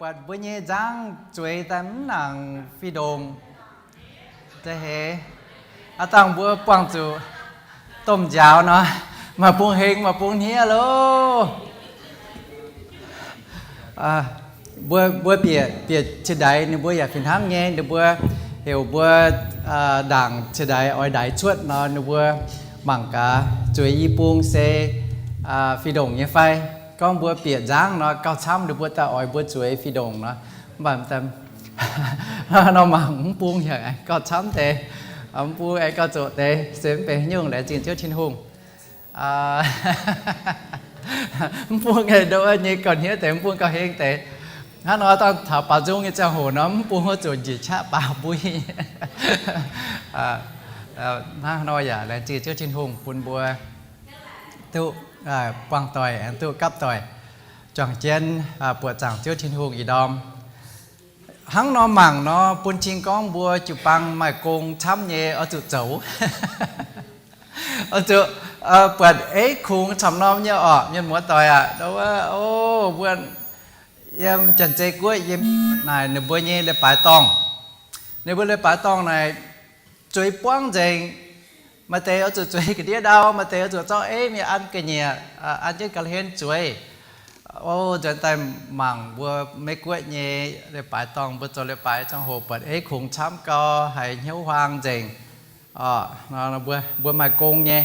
buatc mbuo nyei nzangv zueiz daaih mv nangc fih ndongc. Da'heix, aav dangh mbuo buangh zuqc domh njaaux nor, maaih bung heng maaih bung hniev loh. Mbuo, mbuo bieqc, bieqc qiex ndaix ninh mbuo yaac fih hnangv nyei. Ninh mbuo heuc mbuo ndaangc qiex ndaix oix ndaix cuotv nor, ninh mbuo mangc gaax zueiz i bung se fih ndongc nyei fai. Gorngv mbuo bieqc nzangv nor, gauh camv ninh mbuo daaih oix mbuo zueiz fih ndongc nor. Mv baac nor mangc mv bung yaac gauh camv deix, mv bung aengx gauh zoqc deix, se mv benx nyungc, laengz zingh Ziouv Tin-Hungh. Mv bung nyei ndo wuov nyei gauh hniev deix, mv bung gauh heng deix. Hnangv nor dangh taux baaux nzung nyei ziangh hoc nor, mv bung wuov zuqc njiec qaqv baaux mbuo. Hnangv nor yaac laengz zingh Ziouv Tin-Hungh bun mbuo duqv buangh doic aengx duqv gapv doic, juangc jienv buoqc zaangc Ziouv Tin-Hungh ih ndorm. Hnangv nor mangc nor, bun cing gorngv mbuo jiu-baang maaih gong camv nyei oix zuqc zoux, oix zuqc buatc eiv kungx camv norm nyei orqc, mienh muoz doic aac. Ndo wuov, o, mbuo yiem Janx-Zei Guoqv yiem naaic ninh mbuo nyei leiz-baaix dorngh. Ninh mbuo leiz-baaix dorngh naaic zueiz buangv nzengc. Maaih deix oix zuqc zueiz ga'ndiev ndau, maaih deix oix zuqc zorqv eiv mingh an ga'nyiec, an jienv ga'hlen zueiz. O, nzuonx daaih mangc mbuo Meiv Guoqv nyei leiz-baaix dorngh, mbuo zoux leiz-baaix ziangh hoc buatc eiv kungx camv gau, haiz hnyouv huaang nzengc. Mbuo, mbuo maaih gong nyei,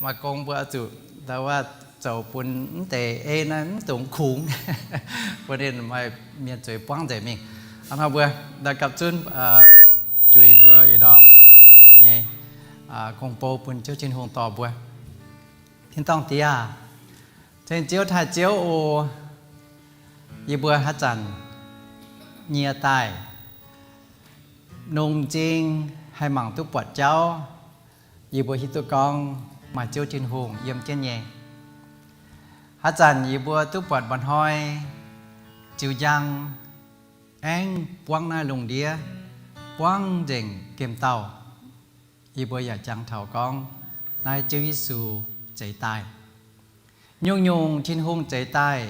maaih gong mbuo oix zuqc ndau wuov zoux bun mv deix eiv naaiv mv dungx kungx, bun ninh maaih mienh zueiz buangv nzengc mingh. Hnangv nor mbuo ndau gapv zunv juix mbuo ih ndorm nyei gong-bou bun Ziouv Tin-Hungh dorh mbuo. Tin-dorngh Diex aac, ceng Ziouv taaih Ziouv oc. Yie mbuo haaix zanc nyie daaih, nongh m'zing haih mangc duqv buatc jauv, yie mbuo hiuv duqv gorngv maaih Ziouv Tin-Hungh yiem jienv nyei. Haaix zanc yie mbuo duqv buatc mba'hnoi ziux njang aengv buangv naaiv lungh ndiev, buangv nzengc gemh dauh, yie mbuo yaac jangx taux gorngv naaiv Ziouv Yesu zeix daaih. Nyungc-nyungc Tin-Hungh zeix daaih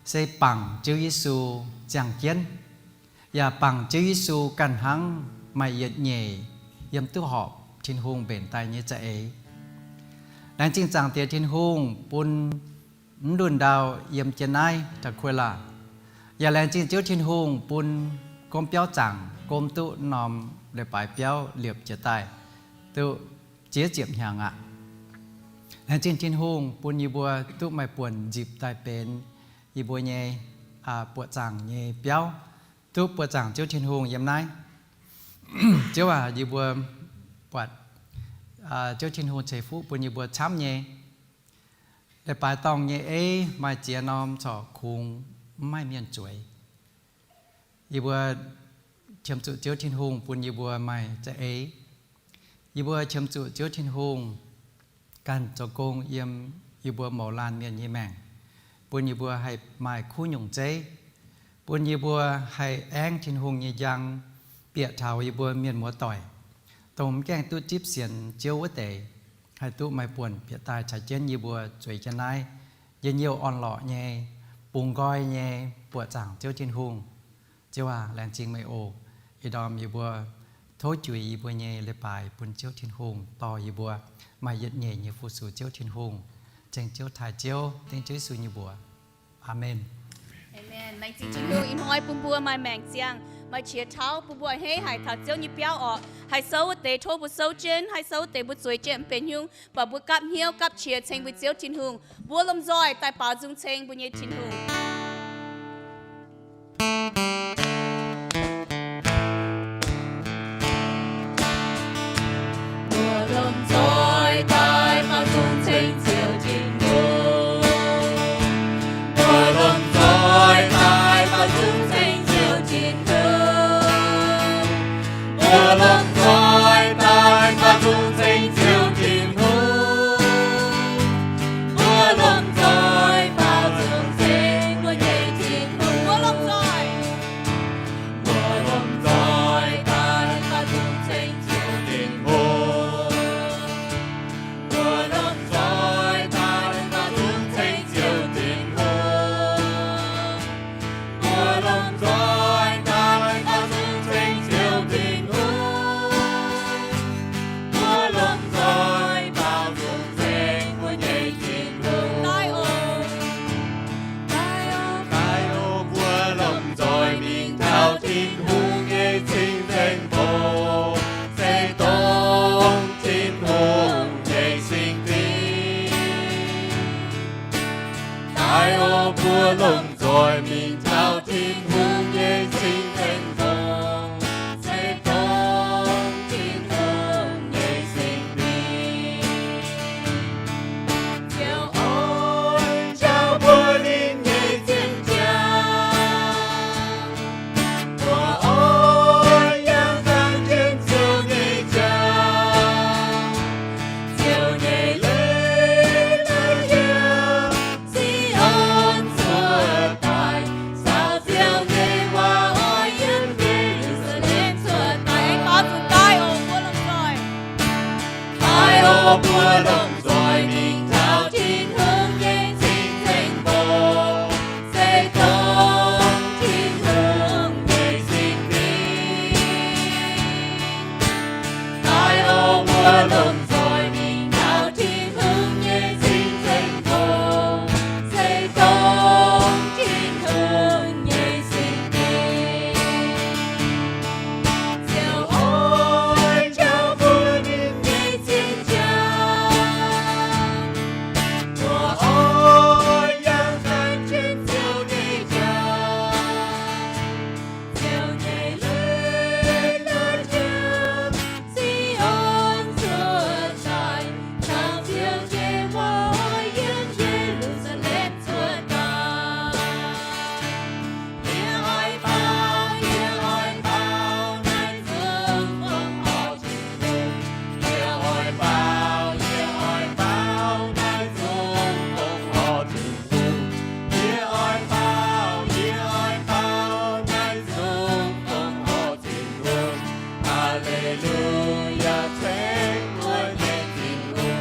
se bangc Ziouv Yesu ziangh jienv, yaac bangc Ziouv Yesu ganh hnangv maaih yietc nyeic yiem duqv horpc Tin-Hungh mbenc daaih nyei za'eix. Laengz zingh Zaangc Diex Tin-Hungh bun mv ndunh ndau yiem jienv naaiv Taqua. Yaac laengz zingh Ziouv Tin-Hungh bun gomv biauv zaangc gomv duqv norm leiz-baaix biauv liepc jiez daaih duqv ziex ziepc hnyangx aqv. Laengz zingh Tin-Hungh bun yie mbuo duqv maaih buonc nzipc daaih benx yie mbuo nyei buoqc zaangc nyei biauv, duqv buoqc zaangc Ziouv Tin-Hungh yiem naaiv. Ziouv aac, yie mbuo buatc Ziouv Tin-Hungh ceix fuqv bun yie mbuo camv nyei. Leiz-baaix dorngh nyei eiv maaih ziex norm corc kungx mv maaih mienh zueiz. Yie mbuo qiemx zuqc Ziouv Tin-Hungh bun yie mbuo maaih za'eix. Yie mbuo qiemx zuqc Ziouv Tin-Hungh ganh zoux gong yiem yie mbuo mouz laanh mienh nyei maengc, bun yie mbuo haih maaih kuv nyungc zeiv, bun yie mbuo haih aengv Tin-Hungh nyei njang bieqc taux yie mbuo mienh muoz doic, dongh mv gaengh duqv zipv sienx Ziouv wuov deix, haih duqv maaih buonc bieqc daaih caux jienv yie mbuo zueiz jienv naaiv njien-youh orn-lorqc nyei, bungx nqoi nyei buoqc zaangc Ziouv Tin-Hungh. Ziouv aac, laengz zingh meih oc. Ih ndorm yie mbuo tov juix yie mbuo nyei leiz-baaix bun Ziouv Tin-Hungh dorh yie mbuo maaih yietc nyeic nyei fu-sux Ziouv Tin-Hungh. Ceng Ziouv taaih Ziouv, dengv Ziouv Yesu nyei mbuox. Aamen. Aamen. Laengz zingh Tin-Hungh ih hnoi bun mbuo maaih maengc ziangh, maaih qiex tauv bun mbuo a'hneiv haic taux Ziouv nyei biauv orqc. Haih souv wuov deix tov mbuo souv jienv, haih souv wuov deix mbuo zueiz jienv mv benx nyungc, baac mbuo gapv hnyouv gapv qiex ceng mbuo Ziouv Tin-Hungh. Mbuo lomh nzoih daaih baaux nzung ceng mbuo nyei Tin-Hungh. Mbuo lomh nzoih daaih baaux nzung ceng Ziouv Tin-Hungh. Mbuo lomh nzoih daaih baaux nzung ceng Ziouv Tin-Hungh. Mbuo lomh nzoih daaih baaux nzung ceng Ziouv Tin-Hungh. Mbuo lomh nzoih baaux nzung ceng Daaih oc, mbuo longc nzoih mingh taux Tin-Hungh nyei cing-nzengc fongc, se dongh Tin-Hungh nyei singx lingh. Ziouv oix njaaux mbuo ninh nyei zienh jangx. Mbuo oix yangh daaih jienv Ziouv nyei jauv. Ziouv nyei leiz-latc yiem Zion cuotv daaih, caux Ziouv nyei waac oix yiem Ye^lu^saa^lem cuotv daaih. Aengx baaux nzunc daaih oc, mbuo lomh nzoih. Daaih oc, mbuo lomh nzoih mingh taux Tin-Hungh nyei cing-nzengc fongc, se dongh Tin-Hungh nyei singx lingh. Daaih oc, mbuo lomh nzoih mingh taux Tin-Hungh nyei cing-nzengc fongc, se dongh Tin-Hungh nyei singx lingh. Ziouv oix njaaux mbuo ninh nyei zienh jangx. Mbuo oix yangh daaih jienv Ziouv nyei jauv. Ziouv nyei leiz-latc yiem Zion cuotv daaih, caux Ziouv nyei waac oix yiem Ye^lu^saa^lem cuotv daaih. Yie oix baaux, yie oix baaux naaiv nzung fongc horc Tin-Hungh. Yie oix baaux, yie oix baaux naaiv nzung fongc horc Tin-Hungh. Yie oix baaux, yie oix baaux naaiv nzung fongc horc Tin-Hungh. Haa^le^lu^yaa, ceng mbuo nyei Tin-Hungh.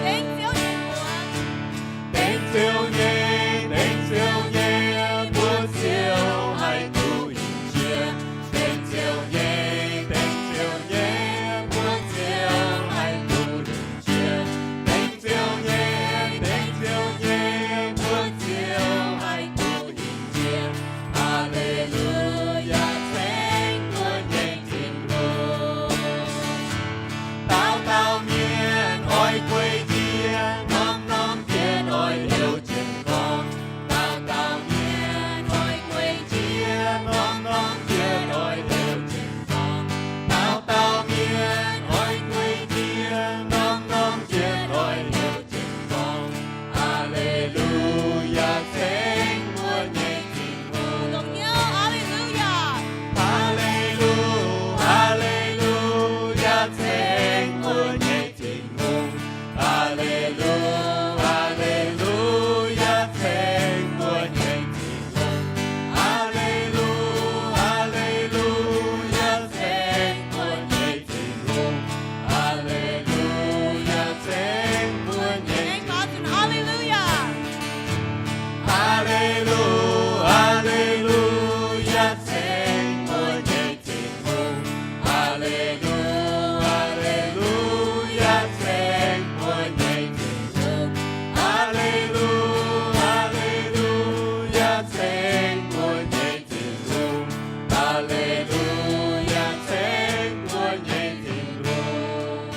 Dengv Ziouv nyei, dengv Ziouv nyei, mbuo Ziouv haih duqv lingc jiex. Dengv Ziouv nyei, dengv Ziouv nyei, mbuo Ziouv haih duqv lingc jiex. Dengv Ziouv nyei, dengv Ziouv nyei, mbuo Ziouv haih duqv lingc jiex. Haa^le^lu^yaa, ceng mbuo nyei Tin-Hungh. Dauh dauh mienh oix guei jiex, norm-norm mienh oix heuc jienv gorngv. Dauh dauh mienh oix guei jiex, norm-norm mienh oix heuc jienv gorngv. Dauh dauh mienh oix guei jiex, norm-norm mienh oix heuc jienv gorngv. Haa^le^lu^yaa, ceng mbuo nyei Tin-Hungh. Haa^le^lu, haa^le^lu^yaa, ceng mbuo nyei Tin-Hungh. Haa^le^lu, haa^le^lu^yaa, ceng mbuo nyei Tin-Hungh. Haa^le^lu, haa^le^lu^yaa, ceng mbuo nyei Tin-Hungh. Haa^le^lu^yaa, ceng mbuo nyei Tin-Hungh. Haa^le^lu, haa^le^lu^yaa, ceng mbuo nyei Tin-Hungh. Haa^le^lu, haa^le^lu^yaa, ceng mbuo nyei Tin-Hungh. Haa^le^lu, haa^le^lu^yaa, ceng mbuo nyei Tin-Hungh. Haa^le^lu^yaa, ceng mbuo nyei Tin-Hungh.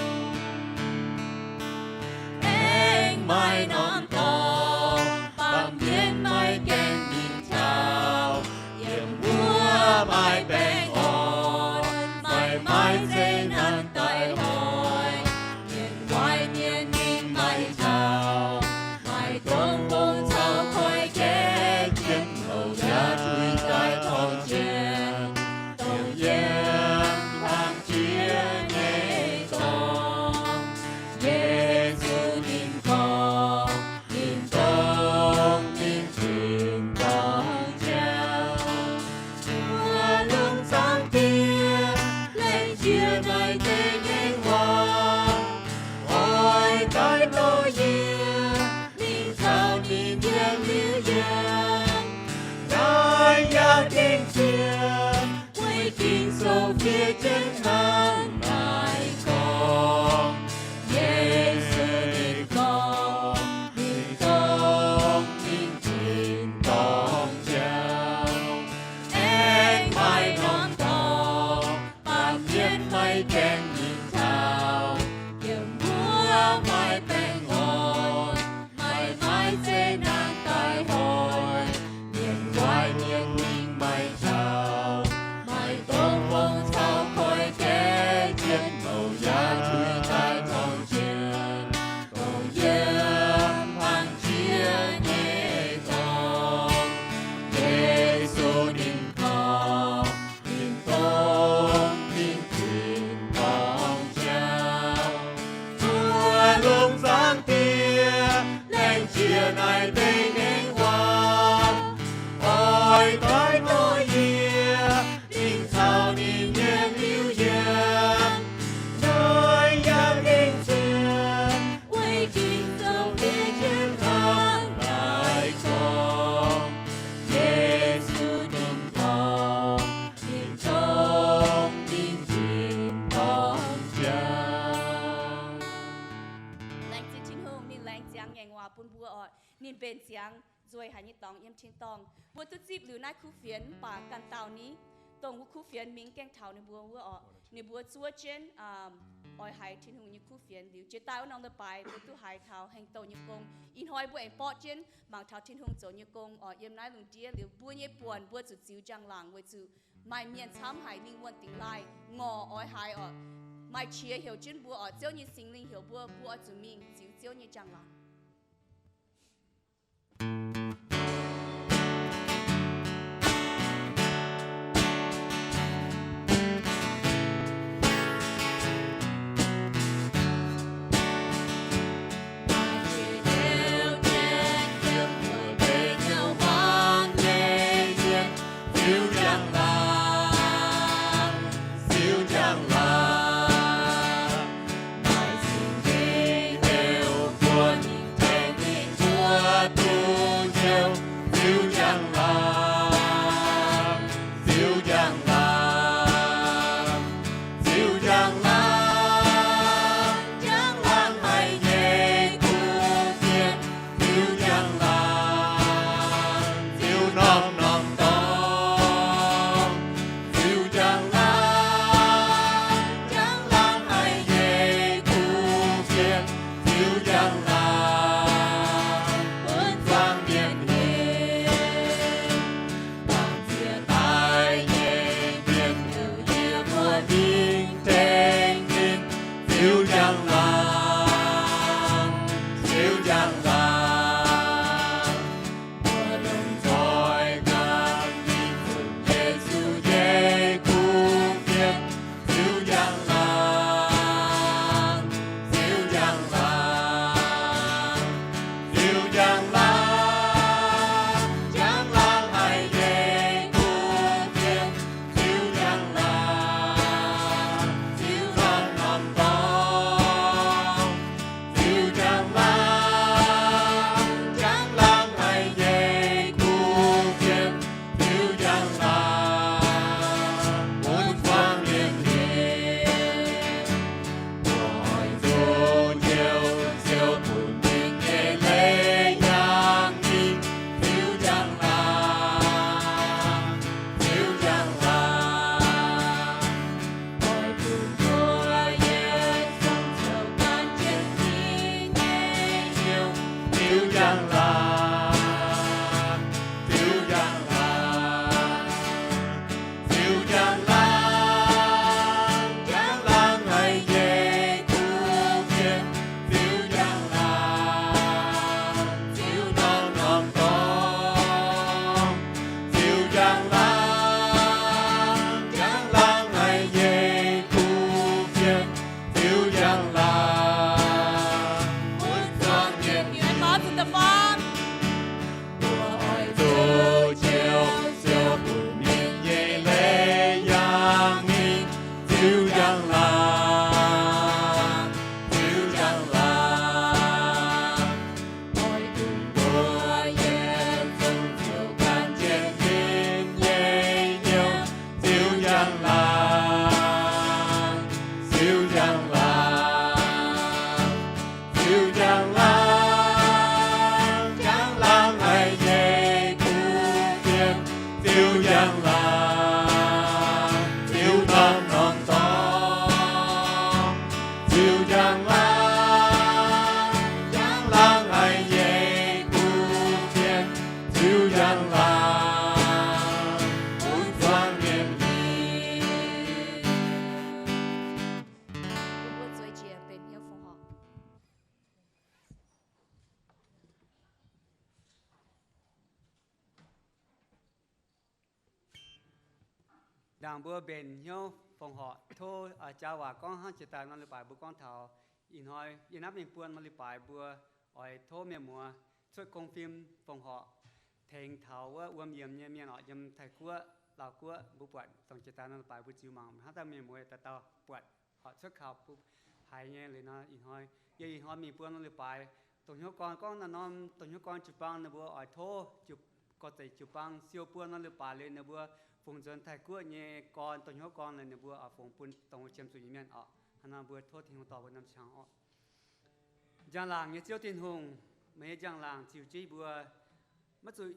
Aengx maaih norm dorngx, baamh mienh maiv gaengh mingh taux. Yiem wuov maaih baengh orn, maaih, maaih zeqc naanc daaih hnoi. Mienh waaic mienh mingh maiv taux, maaih dongh bung caux koiv-gaeqv jienv louc yaac tuix daaih torngv jiex, dongh yiem hlang jiex nyei dorngx. Yesu ninh gorngv, ninh dongh ninh tin-dorngh jauv. Mbuo longc zaangc Diex laengz jiex naaiv deix nyei waac, oix daaih dorh yie mingh taux ninh mienh liuz yiem. Naaiv yaac dingc ziec, weic Ging-Sou fiev jienv hnangv naaiv gorngv. Yesu ninh gorngv, ninh dongh ninh tin-dorngh jauv. Aengx maaih norm dorngx, baamh mienh maiv gaengh mingh taux. Yiem wuov maaih baengh orn, maaih, maaih zeqc naanc daaih hnoi. yiem tin-dorngh. Mbuo duqv zipv liuz naaiv kuv fienx mv baac ganh dauh ni, dongh wuov kuv fienx mingh gaengh taux ninh mbuo wuov orqc, ninh mbuo zuov jienv oix haiz Tin-Hungh nyei kuv fienx liuz, jiex daaih wuov norm leiz-baaix mbuo duqv haiz taux heng douh nyei gong. Ih hnoi mbuo aengx borqv jienv mangc taux Tin-Hungh zoux nyei gong orqc. Yiem naaiv lungh ndiev liuz, mbuo nyei buonc mbuo zuqc ziux njang-laangc weic zuqc maaih mienh camv haic, lingh wuonh dingx laaih ngorc oix haiz orqc. Maaih qiex heuc jienv mbuo orqc, Ziouv nyei Singx Lingh heuc mbuo, mbuo oix zuqc mingh ziux Ziouv nyei njang-laangc. Ndaangc mbuo mbenc hnyouv fongc horc tov jaa waac gorngv hnangv jiex daaih norm leiz-baaix mbuo gorngv taux ih hnoi yie naaiv mingh buon norm leiz-baaix mbuo oix tov mienh muoz cuotv gong fim fongc horc tengx taux wuov wuom yiemx nyei mienh orqc, yiem Taiv-Guoqv, Laauv-Guoqv, mbuo buatc dongh jiex daaih norm leiz-baaix mbuo ziux mangc hnangv daaih mienh muoz dauh dauh buatc horc cuotv kaux haiz nyei. Liuz nor ih hnoi yie ih hnoi mingh buon norm leiz-baaix, dongh hnyouv gorn gorngv naaiv norm dongh hnyouv gorn jiu-baang ninh mbuo oix tov gorx-zeic jiu-baang siou buon norm leiz-baaix liuz ninh mbuo fungx nzuonx Taiv-Guoqv nyei gorn, dongh hnyouv gorn liuz ninh mbuo oix fungx bun dongh wuov qiemx zuqc nyei mienh orqc. Hnangv naaiv mbuo tov Tin-Hungh dorh mbuo norm qangx orqc. Njang-laangc nyei Ziouv Tin-Hungh, meih nyei njang-laangc ziux jienv mbuo, maiv zuqc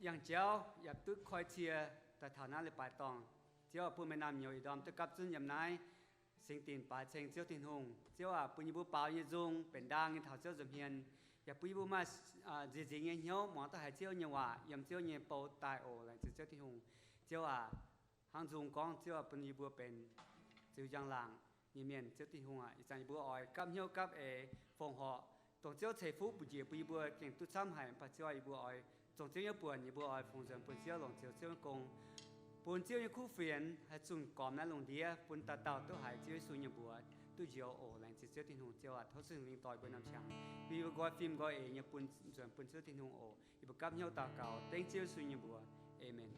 yangh jauv yaac duqv koi cie daaih taux naaiv leiz-baaix dorngh. Ziouv aac, bun meih naamh nyouz ih ndorm duqv gapv zunv yiem naaiv singx dinc baaix ceng Ziouv Tin-Hungh. Ziouv aac, bun yie mbuo baaux nyei nzung benx ndaang nyei taux Ziouv nza'hmien, yaac bun yie mbuo maaih nziex nzingx nyei hnyouv muangx duqv haiz Ziouv nyei waac yiem Ziouv nyei bou daaih oc. Laengz zingh Ziouv Tin-Hungh. Ziouv aac, hnangv nzung gorngv, Ziouv aac, bun yie mbuo benx ziux njang-laangc nyei mienh. Ziouv Tin-Hungh aac, ih zanc yie mbuo oix gapv hnyouv gapv eix fongc horc, dongh Ziouv ceix fuqv mbu'njiex bun yie mbuo gengh duqv camv haic. Mv baac Ziouv aac, yie mbuo oix dongh Ziouv nyei buonc, yie mbuo oix fungx nzuonx bun Ziouv, longc Ziouv, Ziouv nyei gong, bun Ziouv nyei kuv fienx haih zunh gormx naaiv lungh ndiev, bun dauh dauh duqv haiz Ziouv Yesu nyei mbuox duqv njoux oc. Laengz zingh Ziouv Tin-Hungh. Ziouv aac, tov Singx Lingh dorh yie mbuo norm qangx, bun yie mbuo nqoi fim nqoi eix nyei bun nzuonx bun Ziouv Tin-Hungh oc. Yie mbuo gapv hnyouv daux gaux dengv Ziouv Yesu nyei mbuox. Aamen.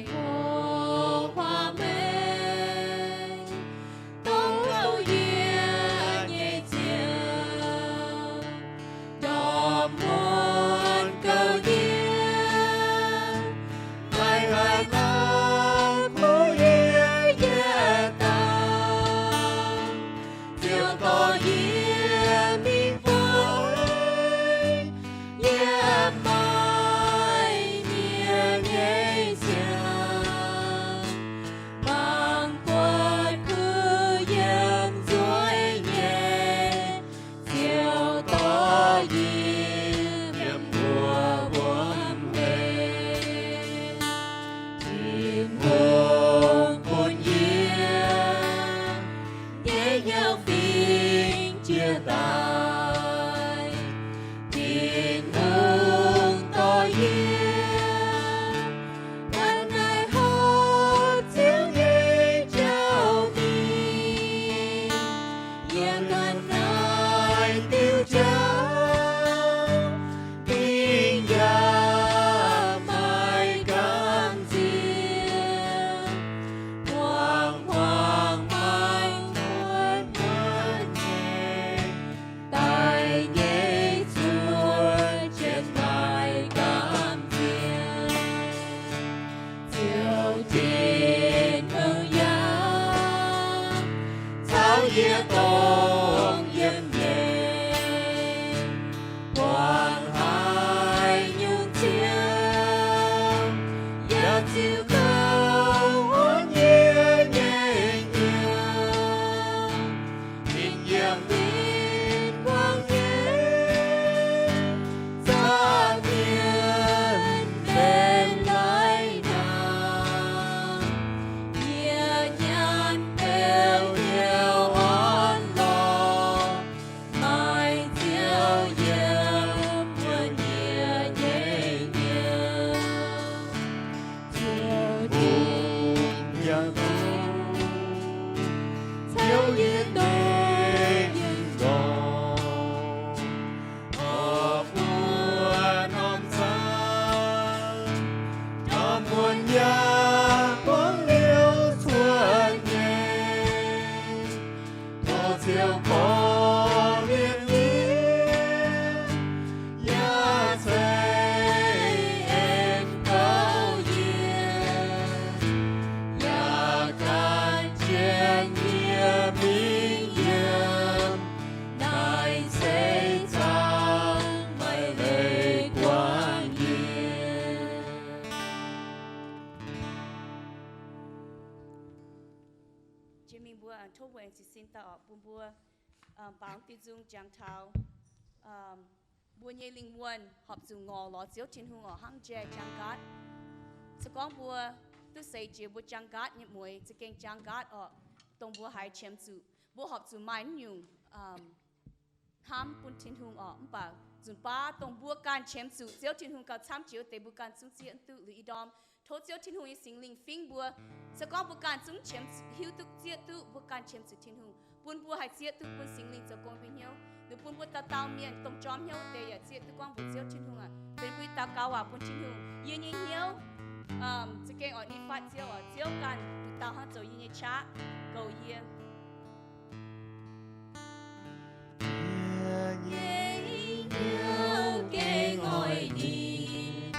Ye^ho^waa Meih, dongh kouv yie nyei Ziouv, ndorm muonz kouv yie, meih haih gapv kouv yie yietc dauh. Ziouv dorh yie mingh fai, yie maaih mienh nyei siang, mangc buatc kuv yiem nzueic nyei. Ziouv dorh yie yiem wuom-wuom hlen. Tin-Hungh bun yie nyei hnyouv fingx jiex daaih. Tin-Hungh dorh yie ganh naaiv horpc Ziouv nyei jauv mingh. Yie ganh naaiv diuh jauv mingh yaac maaih gamh nziex. Hmuangx-hmuangx mangc muonz-muonz nyei daic nyei zuoqv jienv maaih gamh nziex. Ziouv Tin-Hungh yaac caux yie dongh yiem nyei, buangh haaix nyungc ziangh yaac ziux gauh huotv yie nyei hnyouv. Ninh yiem win-wangv nyei za'gengh mbenc laih hnaangx. Yie nyanc beu hnyouv orn-lorqc, maaih Ziouv yiem wuonx yie nyei hnyouv. Ziouv Tin-Hungh yaac gorngv, Ziouv yie duqv yiem nzormc, oix buo norm cang, ndorm muonz yaac buangv liouc cuotv nyei. Tov Ziouv korv-lienh yie, yaac ceix en bouh yie, yaac gan jienv yie mingh yiem naaiv seix zaangc maaih leiz guangc yie. Jiex mingh mbuo tov mbuo aengx jiez sin daaih oc, bun mbuo baaux diuh nzung jangx taux mbuo nyei lingh wuonh horpc zuqc ngorc lorz Ziouv Tin-Hungh oc, hnangv jai jangx nqaatv. Se gorngv mbuo duqv seix jiex mbuo jangx nqaatv nyei mueix, za'gengh jangx nqaatv oc, dongh mbuo haiz qiemx zuqc. Mbuo horpc zuqc maaih naaiv nyungc hnamv bun Tin-Hungh oc. Mv baac nzunc baav dongh mbuo ganh qiemx zuqc, Ziouv Tin-Hungh gauh camv jiex wuov deix mbuo ganh zungv zieqv mv duqv. Liuz ih ndorm tov Ziouv Tin-Hungh nyei Singx Lingh fingv mbuo. Se gorngv mbuo ganh zungv qiemx, hiuv duqv zieqv duqv, mbuo ganh qiemx zuqc Tin-Hungh, bun mbuo haih zieqv duqv bun Singx Lingh zoux gong mbuo hnyouv. Liuz bun mbuo dauh dauh mienh dongh jorm hnyouv wuov deix yaac zieqv duqv gorngv mbuox Ziouv Tin-Hungh aac, benx mbuo nyei daux gaux waac bun Tin-Hungh. Yie nyei hnyouv za'gengh oix ninh fatv Ziouv oc. Ziouv ganh nduqc dauh hnangv zoux yie nyei qaqv, goux yie. Yie nyei hnyouv gengh oix ninh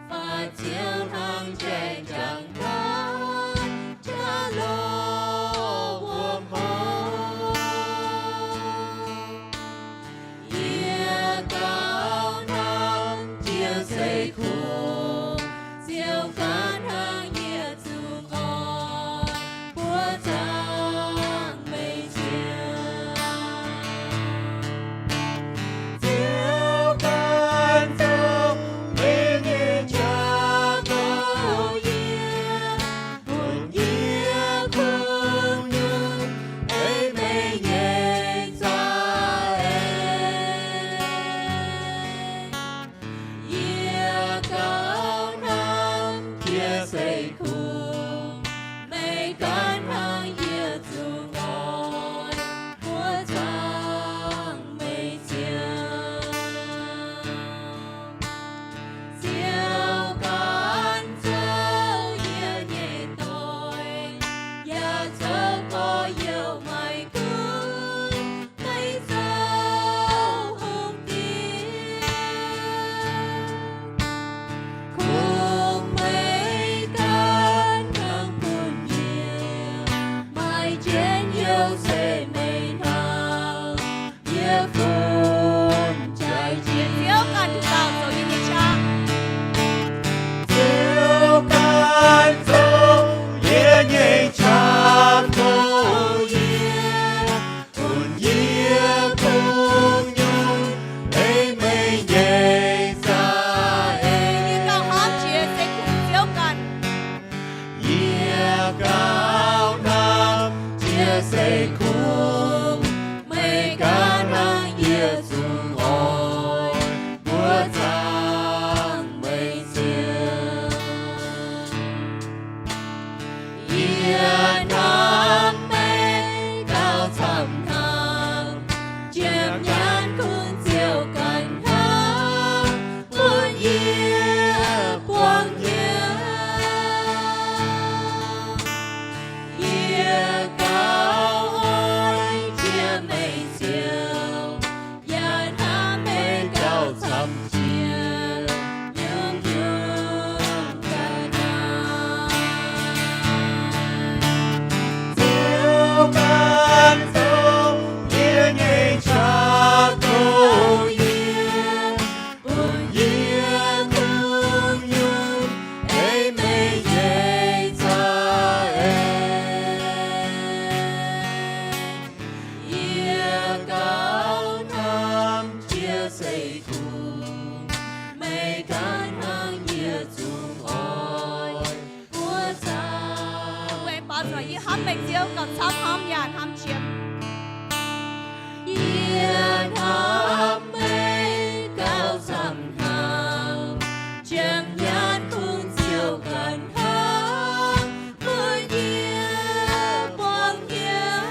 fatv Ziouv hnangv jai jangx nqaatv. kungx, meih ganh hnangv yie zungv oix mbuox zaangc meih ziangh. Ziouv ganh zoux yie nyei doic, yaac zoux gorx-youz maaih gunv meih zoux hungh diex. Kungx meih ganh hnangv bun yie maaih njien-youh se meih hnangv. Yie funx jaaix jiex. Ziouv ganh zoux yie nyei qaqv. Ziouv ganh zoux yie nyei qaqv, goux yie, bun yie kungx nyungc ei meih nyei za'eix. Yie gauh hnamv jiex se kungx Ziouv ganh. Yie gauh hnamv jiex se kungx meih ganh hnangv, yie zungv oix mbuox zaangc meih ziangh. Yie hnamv meih gauh camv hnamv, jiem nyaanh kungx Ziouv ganh hnamv bun yie buangh hnyouv. Yie gauh oix jiem meih Ziouv, yaac hnamv meih gauh camv jiex nyungc-nyungc ga'naaiv. Ziouv ganh zoux yie nyei qaqv, goux yie, bun yie kungx nyungc ei meih nyei za'eix. Yie gauh hnamv jiex se kungx meih ganh hnangv, yie zungv oix mbuox zaangc. Weic baac zuqc yie hnamv meih Ziouv gauh camv hnamv yaac hnamv jiem. Yie hnamv meih gauh camv hnamv, jiem nyaanh kungx Ziouv ganh hnamv bun yie buangh hnyouv.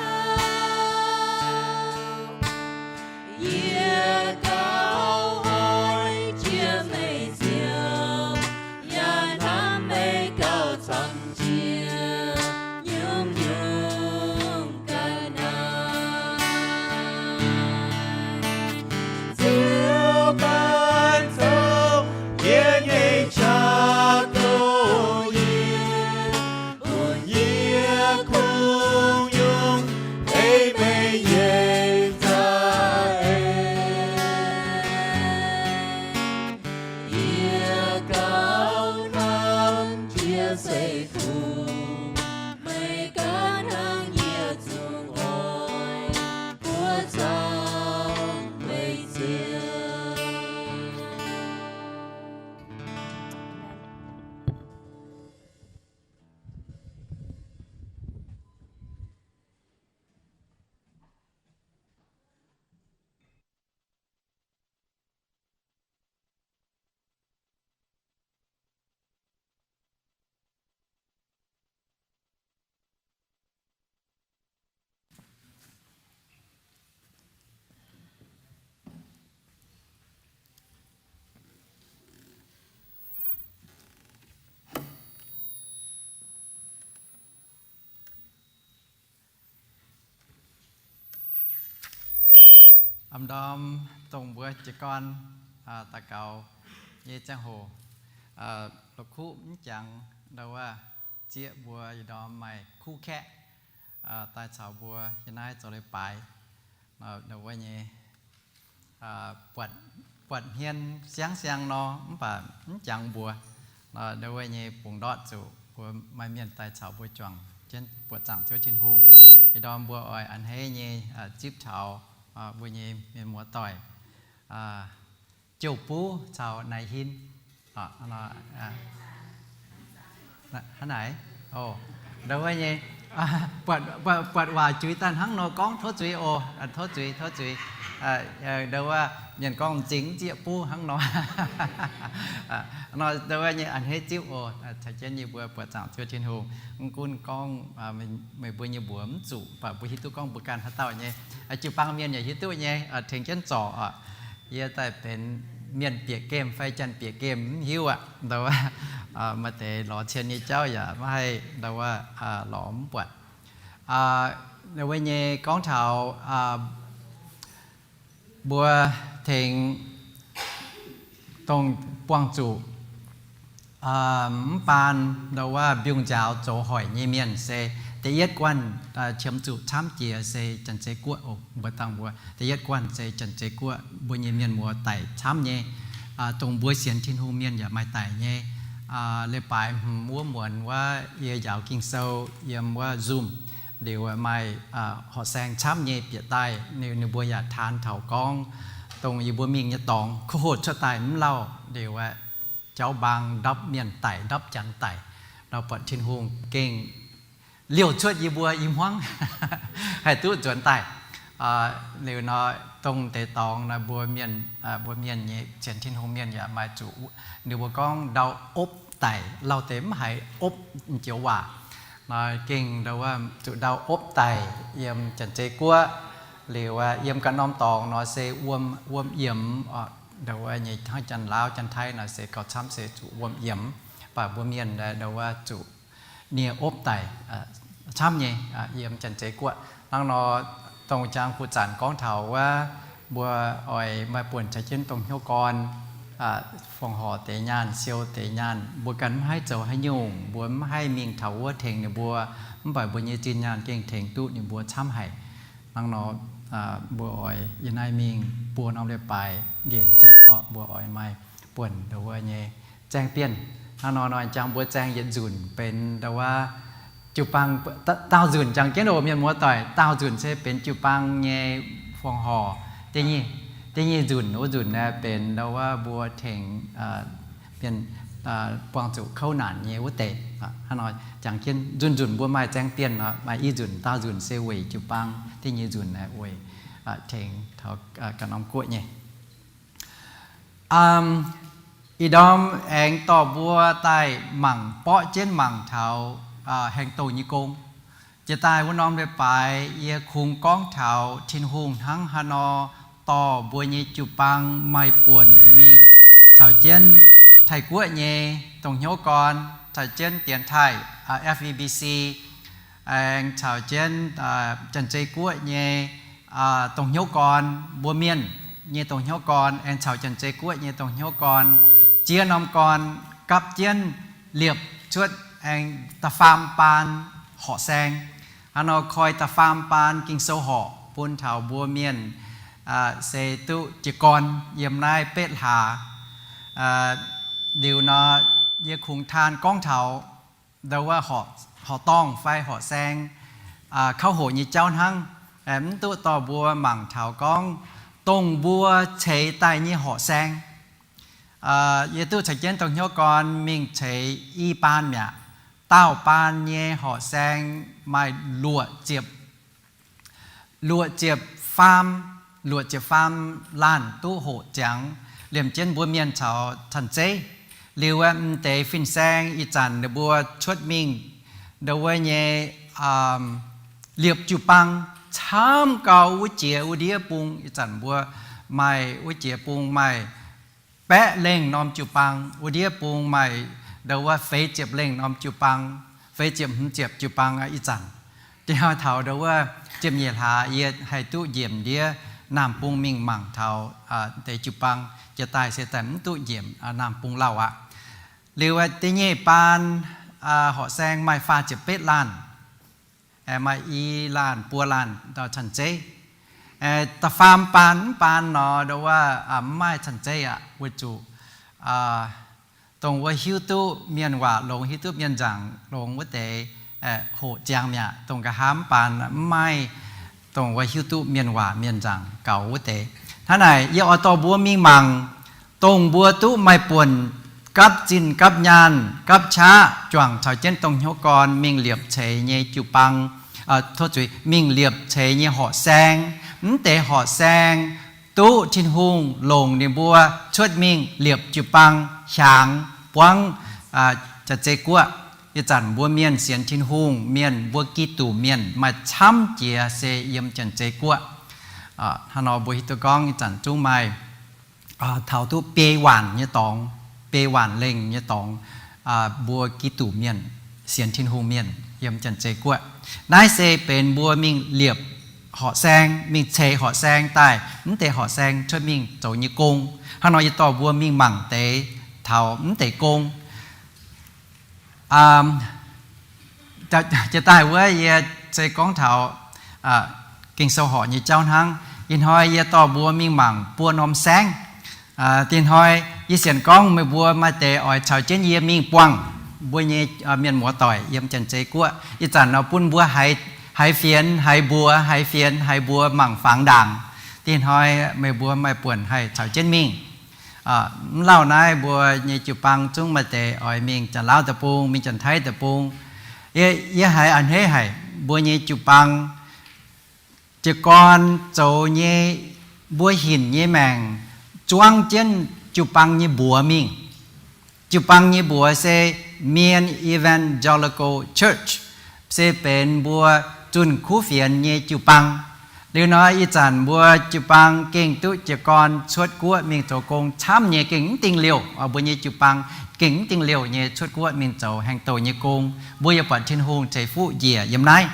Yie gauh oix jiem meih Ziouv, yaac hnamv meih gauh camv jiex nyungc-nyungc ga'naaiv. Ziouv ganh zoux yie nyei qaqv, goux yie, bun yie kungx nyungc ei meih nyei za'eix. Yie gauh hnamv jiex se kungx meih ganh hnangv, yie zungv oix mbuox zaangc meih ziangh. A'ndorm dongh mbuo jiez gorn daux gaux nyei ziangh hoc, la'kuqv mv jangx ndau wuov zieqv mbuo ih ndorm maaih kuv kaeqv daaih caux mbuo yiem naaiv zoux leiz-baaix. Ndau wuov nyei buatc hmien siang-siang nor, mv baac mv jangx mbuox. Ndau wuov nyei bungx ndortv zuqc mbuo maaih mienh daaih caux mbuo juangc jienv buoqc zaangc Ziouv Tin-Hungh. Ih ndorm mbuo oix a'hneiv nyei zipv taux mbuo nyei mienh muoz-doic, Jouh Buv caux Naaic Hin. Hnangv naaic, ndau wuov nyei, buatc waac juix daaih hnangv nor gorngv tov zuiz oc. Tov zuiz, tov zuiz. Ndau wuov mienh gorngv m'zing zieqv buv hnangv nor. Nor ndau wuov nyei a'hneiv zipv oc. Caux jienv yie mbuo buatc zaangc Ziouv Tin-Hungh, mv gunv gorngv meih mbuo nyei mbuox mv zuqc, mv baac mbuo hiuv duqv gorngv mbuo ganh haaix dauh nyei jiu-baang mienh yaac hiuv duqv nyei, tengx jienv zorc oc. Yie daaih benx mienh bieqc gemh fai janx bieqc gemh mv hiuv aqv. Ndau wuov maaih deix lorz cien nyei jauv yaac maiv haih ndau wuov lorz mv buatc. Ndau wuov nyei gorngv taux mbuo tengx dongh buangh zuqc mv baan ndau wuov mbiungc nziaaux zoux hoic nyei mienh se da'yietv guanh qiemx zuqc camv jiex se Janx-Zei Guoqv oc. Mbuo dangh mbuo da'yietv guanh se Janx-Zei Guoqv mbuo nyei mienh muoz daic camv nyei. Dongh mbuo sienx Tin-Hungh mienh yaac maaih daic nyei. Leiz-baaix hmz wuov muonz wuov yie njaaux Ging-Sou yiem wuov Zoom liuz maaih horqc saeng camv nyei bieqc daaih, ninh mbuo yaac taan taux gorngv dongh yie mbuo mingh nyei dorngx kuv hoqc cuotv daaih mv lauh liuz, jauv mbaang ndapv mienh daic, ndapv janx daic, nor buatc Tin-Hungh gengh liouh cuotv yie mbuo i hmuangv haih duqv nzuonx daaih. Liuz nor, dongh deix dorngx nor mbuo mienh, mbuo mienh nyei sienx Tin-Hungh mienh yaac maaih zuqc, ninh mbuo gorngv ndau opv daic, lauh deix mv haiz opv joux waac. Nor gengh ndau wuov zuqc ndau opv daic yiem Janx-Zei Guoqv. Liuz yiem ganh norm dorngx nor se wuom, wuom yiemx. Ndau wuov nyei hnangv Janx-Laauv Janx-Taiv nor se gauh camv se zuqc wuom yiemx, mv baac mbuo mienh ndau wuov zuqc nie opv daic camv nyei yiem Janx-Zei Guoqv. Hnangv nor, dongh jangx kuv zanc gorngv taux wuov, mbuo oix maaih buonc caux jienv dongh hnyouv gorn, fongc horc deix nyaanh, siou deix nyaanh, mbuo ganh mv haih zoux haaix nyungc, mbuo mv haih mingh taux wuov tengx ninh mbuo, mv baac mbuo nyei zinh nyaanh gengh tengx duqv ninh mbuo camv haic. Hnangv nor, mbuo oix yiem naaiv mingh buo norm leiz-baaix nqenc jienv orqc, mbuo oix maaih buonc ndau wuov nyei zaeng bienh. Hnangv nor, nor jangx mbuo zaeng yietc nzunc benx ndau wuov jiu-baang, daauh nzunc jangx jienv oc mienh muoz doic, daauh nzunc se benx jiu-baang nyei fongc horc. Da'nyeic nzunc, wuov nzunc aeqv benx ndau wuov mbuo tengx mienh buangh zuqc kouv naanc nyei wuov deix. Hnangv nor jangx jienv nzunc nzunc mbuo maaih zaeng bienh, maaih i nzunc, daauh nzunc se weic jiu-baang, da'nyeic nzunc aeqv weic tengx taux ganh norm guoqv nyei. Ih ndorm aengx dorh mbuo daaih mangc, borqv jienv mangc taux haengh douh nyei gong. Jiex daaih wuov norm leiz-baaix yie kungx gorngv taux Tin-Hungh hnangv haaix nor dorh mbuo nyei jiu-baang maaih buonc mingh caux jienv Taiv-Guoqv nyei dongh hnyouv gorn, caux jienv dienx taaih F E B C, aengx caux jienv Janx-Zei Guoqv nyei dongh hnyouv gorn, mbuo mienh nyei dongh hnyouv gorn, aengx caux Janx-Zei Guoqv nyei dongh hnyouv gorn, ziex norm gorn gapv jienv liepc cuotv aengx da'faam baan horqc saeng. Hnangv nor koi da'faam baan Ging-Sou horqc bun taux mbuo mienh se duqv jiez gorn yiem naaiv betv hlaax. Liuz nor, yie kungx taan gorngv taux ndau wuov horqc dorngh fai horqc saeng, kauv hoqc nyei jauv hnangv. Mv duqv dorh mbuo mangc taux gorngv dongh mbuo ceix daaih nyei horqc saeng. Yie duqv caux jienv dongh hnyouv gorn mingh ceix i baan mi'aqv. Daauh baan nyei horqc saeng maaih luoqc ziepc, luoqc ziepc faam, luoqc ziepc faam laanh duqv hoqc ziangx, liemh jienv mbuo mienh caux canh zeiv. Liuz aeqv, m'deix fin-saeng ih zanc ninh mbuo cuotv mingh ndau wuov nyei liepc jiu-baang camv gau wuov jiex wuov ndiev bung. Ih zanc mbuo maaih wuov jiex bung maaih baeqv lengh norm jiu-baang, wuov ndiev bung maaih ndau wuov feix ziepc lengh norm jiu-baang, feix ziepc hmz ziepc jiu-baang ih zanc. Jiex taux ndau wuov ziepc nyeic hlaax yie haih duqv njiemc ndiev Naamh Bung mingh mangc taux deix jiu-baang. Jiex daaih se daaih mv duqv njiemc Naamh Bung lauh aqv. Liuz da'nyeic baan horqc saeng maaih faah ziepc betv laanh, maaih i laanh buo laanh canh zeiv. Da'faam baan mv baan nor ndau wuov mv maaih canh zeiv aqv, weic zuqc dongh wuov hiuv duqv mienh waac longx, hiuv duqv mienh nzaangc longx wuov deix hoqc ziangx mi'aqv. Dongh nqa'haav mv baan mv maaih dongh wuov hiuv duqv mienh waac mienh nzaangc gaux wuov deix. Hnangv naaic yie oix dorh mbuo mingh mangc dongh mbuo duqv maaih buonc gapv zinh gapv nyaanh gapv qaqv juangc caux jienv dongh hnyouv gorn mingh liepc ceix nyei jiu-baang, tov zuiz, mingh liepc ceix nyei horqc saeng. Mv deix horqc saeng duqv Tin-Hungh longc ninh mbuo cuotv mingh liepc jiu-baang hiaangx buangv Janx-Zei Guoqv. Ih zanc mbuo mienh sienx Tin-Hungh mienh, mbuo Giduc mienh maaih camv jiex se yiem Janx-Zei Guoqv. Hnangv nor mbuo hiuv duqv gorngv ih zanc zungv maaih taux duqv biei waanc nyei dorngx, biei waanc lengh nyei dorngx, mbuo Giduc mienh, sienx Tin-Hungh mienh yiem Janx-Zei Guoqv. Naaiv se benx mbuo mingh liepc horqc saeng, mingh ceix horqc saeng daaih, mv deix horqc saeng cuotv mingh zoux nyei gong. Hnangv nor yie dorh mbuo mingh mangc deix taux mv deix gong. Jiex daaih wuov yie se gorngv taux Ging-Sou horqc nyei jauv hnangv. Ih hnoi yie dorh mbuo mingh mangc buo norm saengv. Dinh hnoi yie sienx gorngv meih mbuo maaih deix oix caux jienv yie mingh buangh mbuo nyei mienh muoz-doic yiem Janx-Zei Guoqv. Ih zanc nor bun mbuo haiz fienx haiz mbuox, haiz fienx haiz mbuox mangc fangx ndaangc. Dinh hnoi meih mbuo maaih buonc haih caux jienv mingh. Mv lauh naaiv mbuo nyei jiu-baang zungv maaih deix oix mingh Janx-Laauv deic-bung, mingh Janx-Taiv deic-bung. Yie haiz a'hneiv haic mbuo nyei jiu-baang jiez gorn zoux nyei, mbuo hinc nyei maengc zuangv jienv jiu-baang nyei mbuox mingh. Jiu-baang nyei mbuox se Mien Evangelical Church, se benx mbuo zunh kuv fienx nyei jiu-baang. Liuz nor ih zanc mbuo jiu-baang gengh duqv jiez gorn cuotv guoqv mingh zoux gong camv nyei, gengh mv dingh liouh. Mbuo nyei jiu-baang gengh mv dingh liouh nyei cuotv guoqv mingh zoux haengh douh nyei gong. Mbuo yaac buatc Tin-Hungh ceix fuqv njiec yiem naaiv.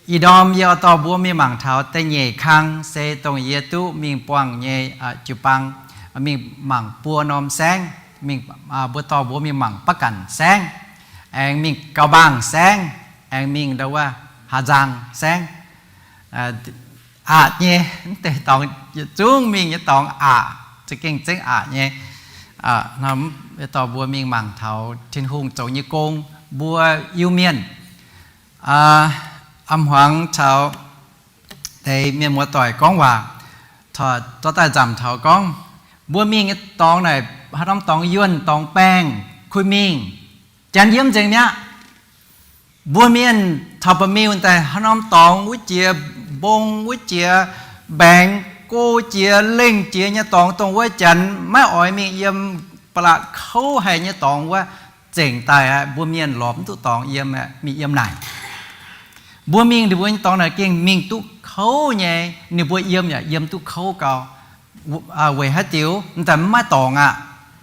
Ih ndorm yie oix dorh mbuo mingh mangc taux da'nyeic kang se dongh yie duqv mingh buangh nyei jiu-baang, mingh mangc buo norm saengv, mingh, mbuo dorh mbuo mingh mangc Baqv Ganc saengv, aengx mingh Gaux Mbaangh saengv, aengx mingh ndau wuov Haa Nzang saengv. Aqc nyei, mv deix dorngx, yietc zungv mingh nyei dorngx aqc, za'gengh zengv aqc nyei. Dorh mbuo mingh mangc taux Tin-Hungh zoux nyei gong, mbuo Iu-Mienh a'hmuangx caux deix mienh muoz-doic gorngv waac, zorqv daaih nzamc taux gorngv, mbuo mingh nyei dorngx naaic haaix norm dorngx yuonh dorngx baengh kuh mingh, janx yiem nzengc mi'aqv. Mbuo mienh taux ba'miuh daaih haaix norm dorngx wuov jiex mbong, wuov jiex mbaengx, go jiex lengh jiex nyei dorngx, dongh wuov janx maiv oix mingh yiem, ba'laqc kouv haic nyei dorngx wuov, zengc daaih aqv. Mbuo mienh lorz mv duqv dorngx yiem, mingh yiem naaic. Mbuo mingh ninh mbuo nyei dorngx naaic gengh mingh duqv kouv nyei, ninh mbuo yiem yaac yiem duqv kouv gau. Weic haaix diuc? M'daaih mv maaih dorngx aqv.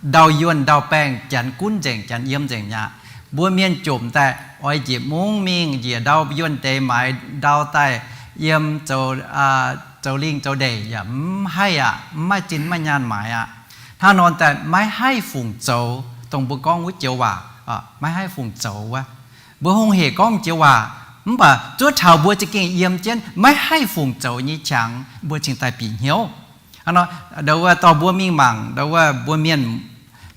Ndau-yuonh ndau-baengh janx gunv nzengc, janx yiem nzengc mi'aqv. Mbuo mienh jomc daaih oix njiec mungv mingh njiec ndau-yuonh deix maaiz ndau daaih yiem zoux lingh zoux ndeic yaac mv haih aqv, mv maaih zinh maaih nyaanh maaiz aqv. Hnangv nor daaih maiv haih fungc zoux dongh mbuo gorngv wuov joux waac, maiv haih fungc zoux wuov. Mbuo hungh hec gorngv joux waac, mv baac zuov taux mbuo za'gengh yiem jienv maiv haih fungc zoux nyei qangx, mbuo cingx daaih bieqc hnyouv. Ndau wuov dorh mbuo mingh mangc, ndau wuov mbuo mienh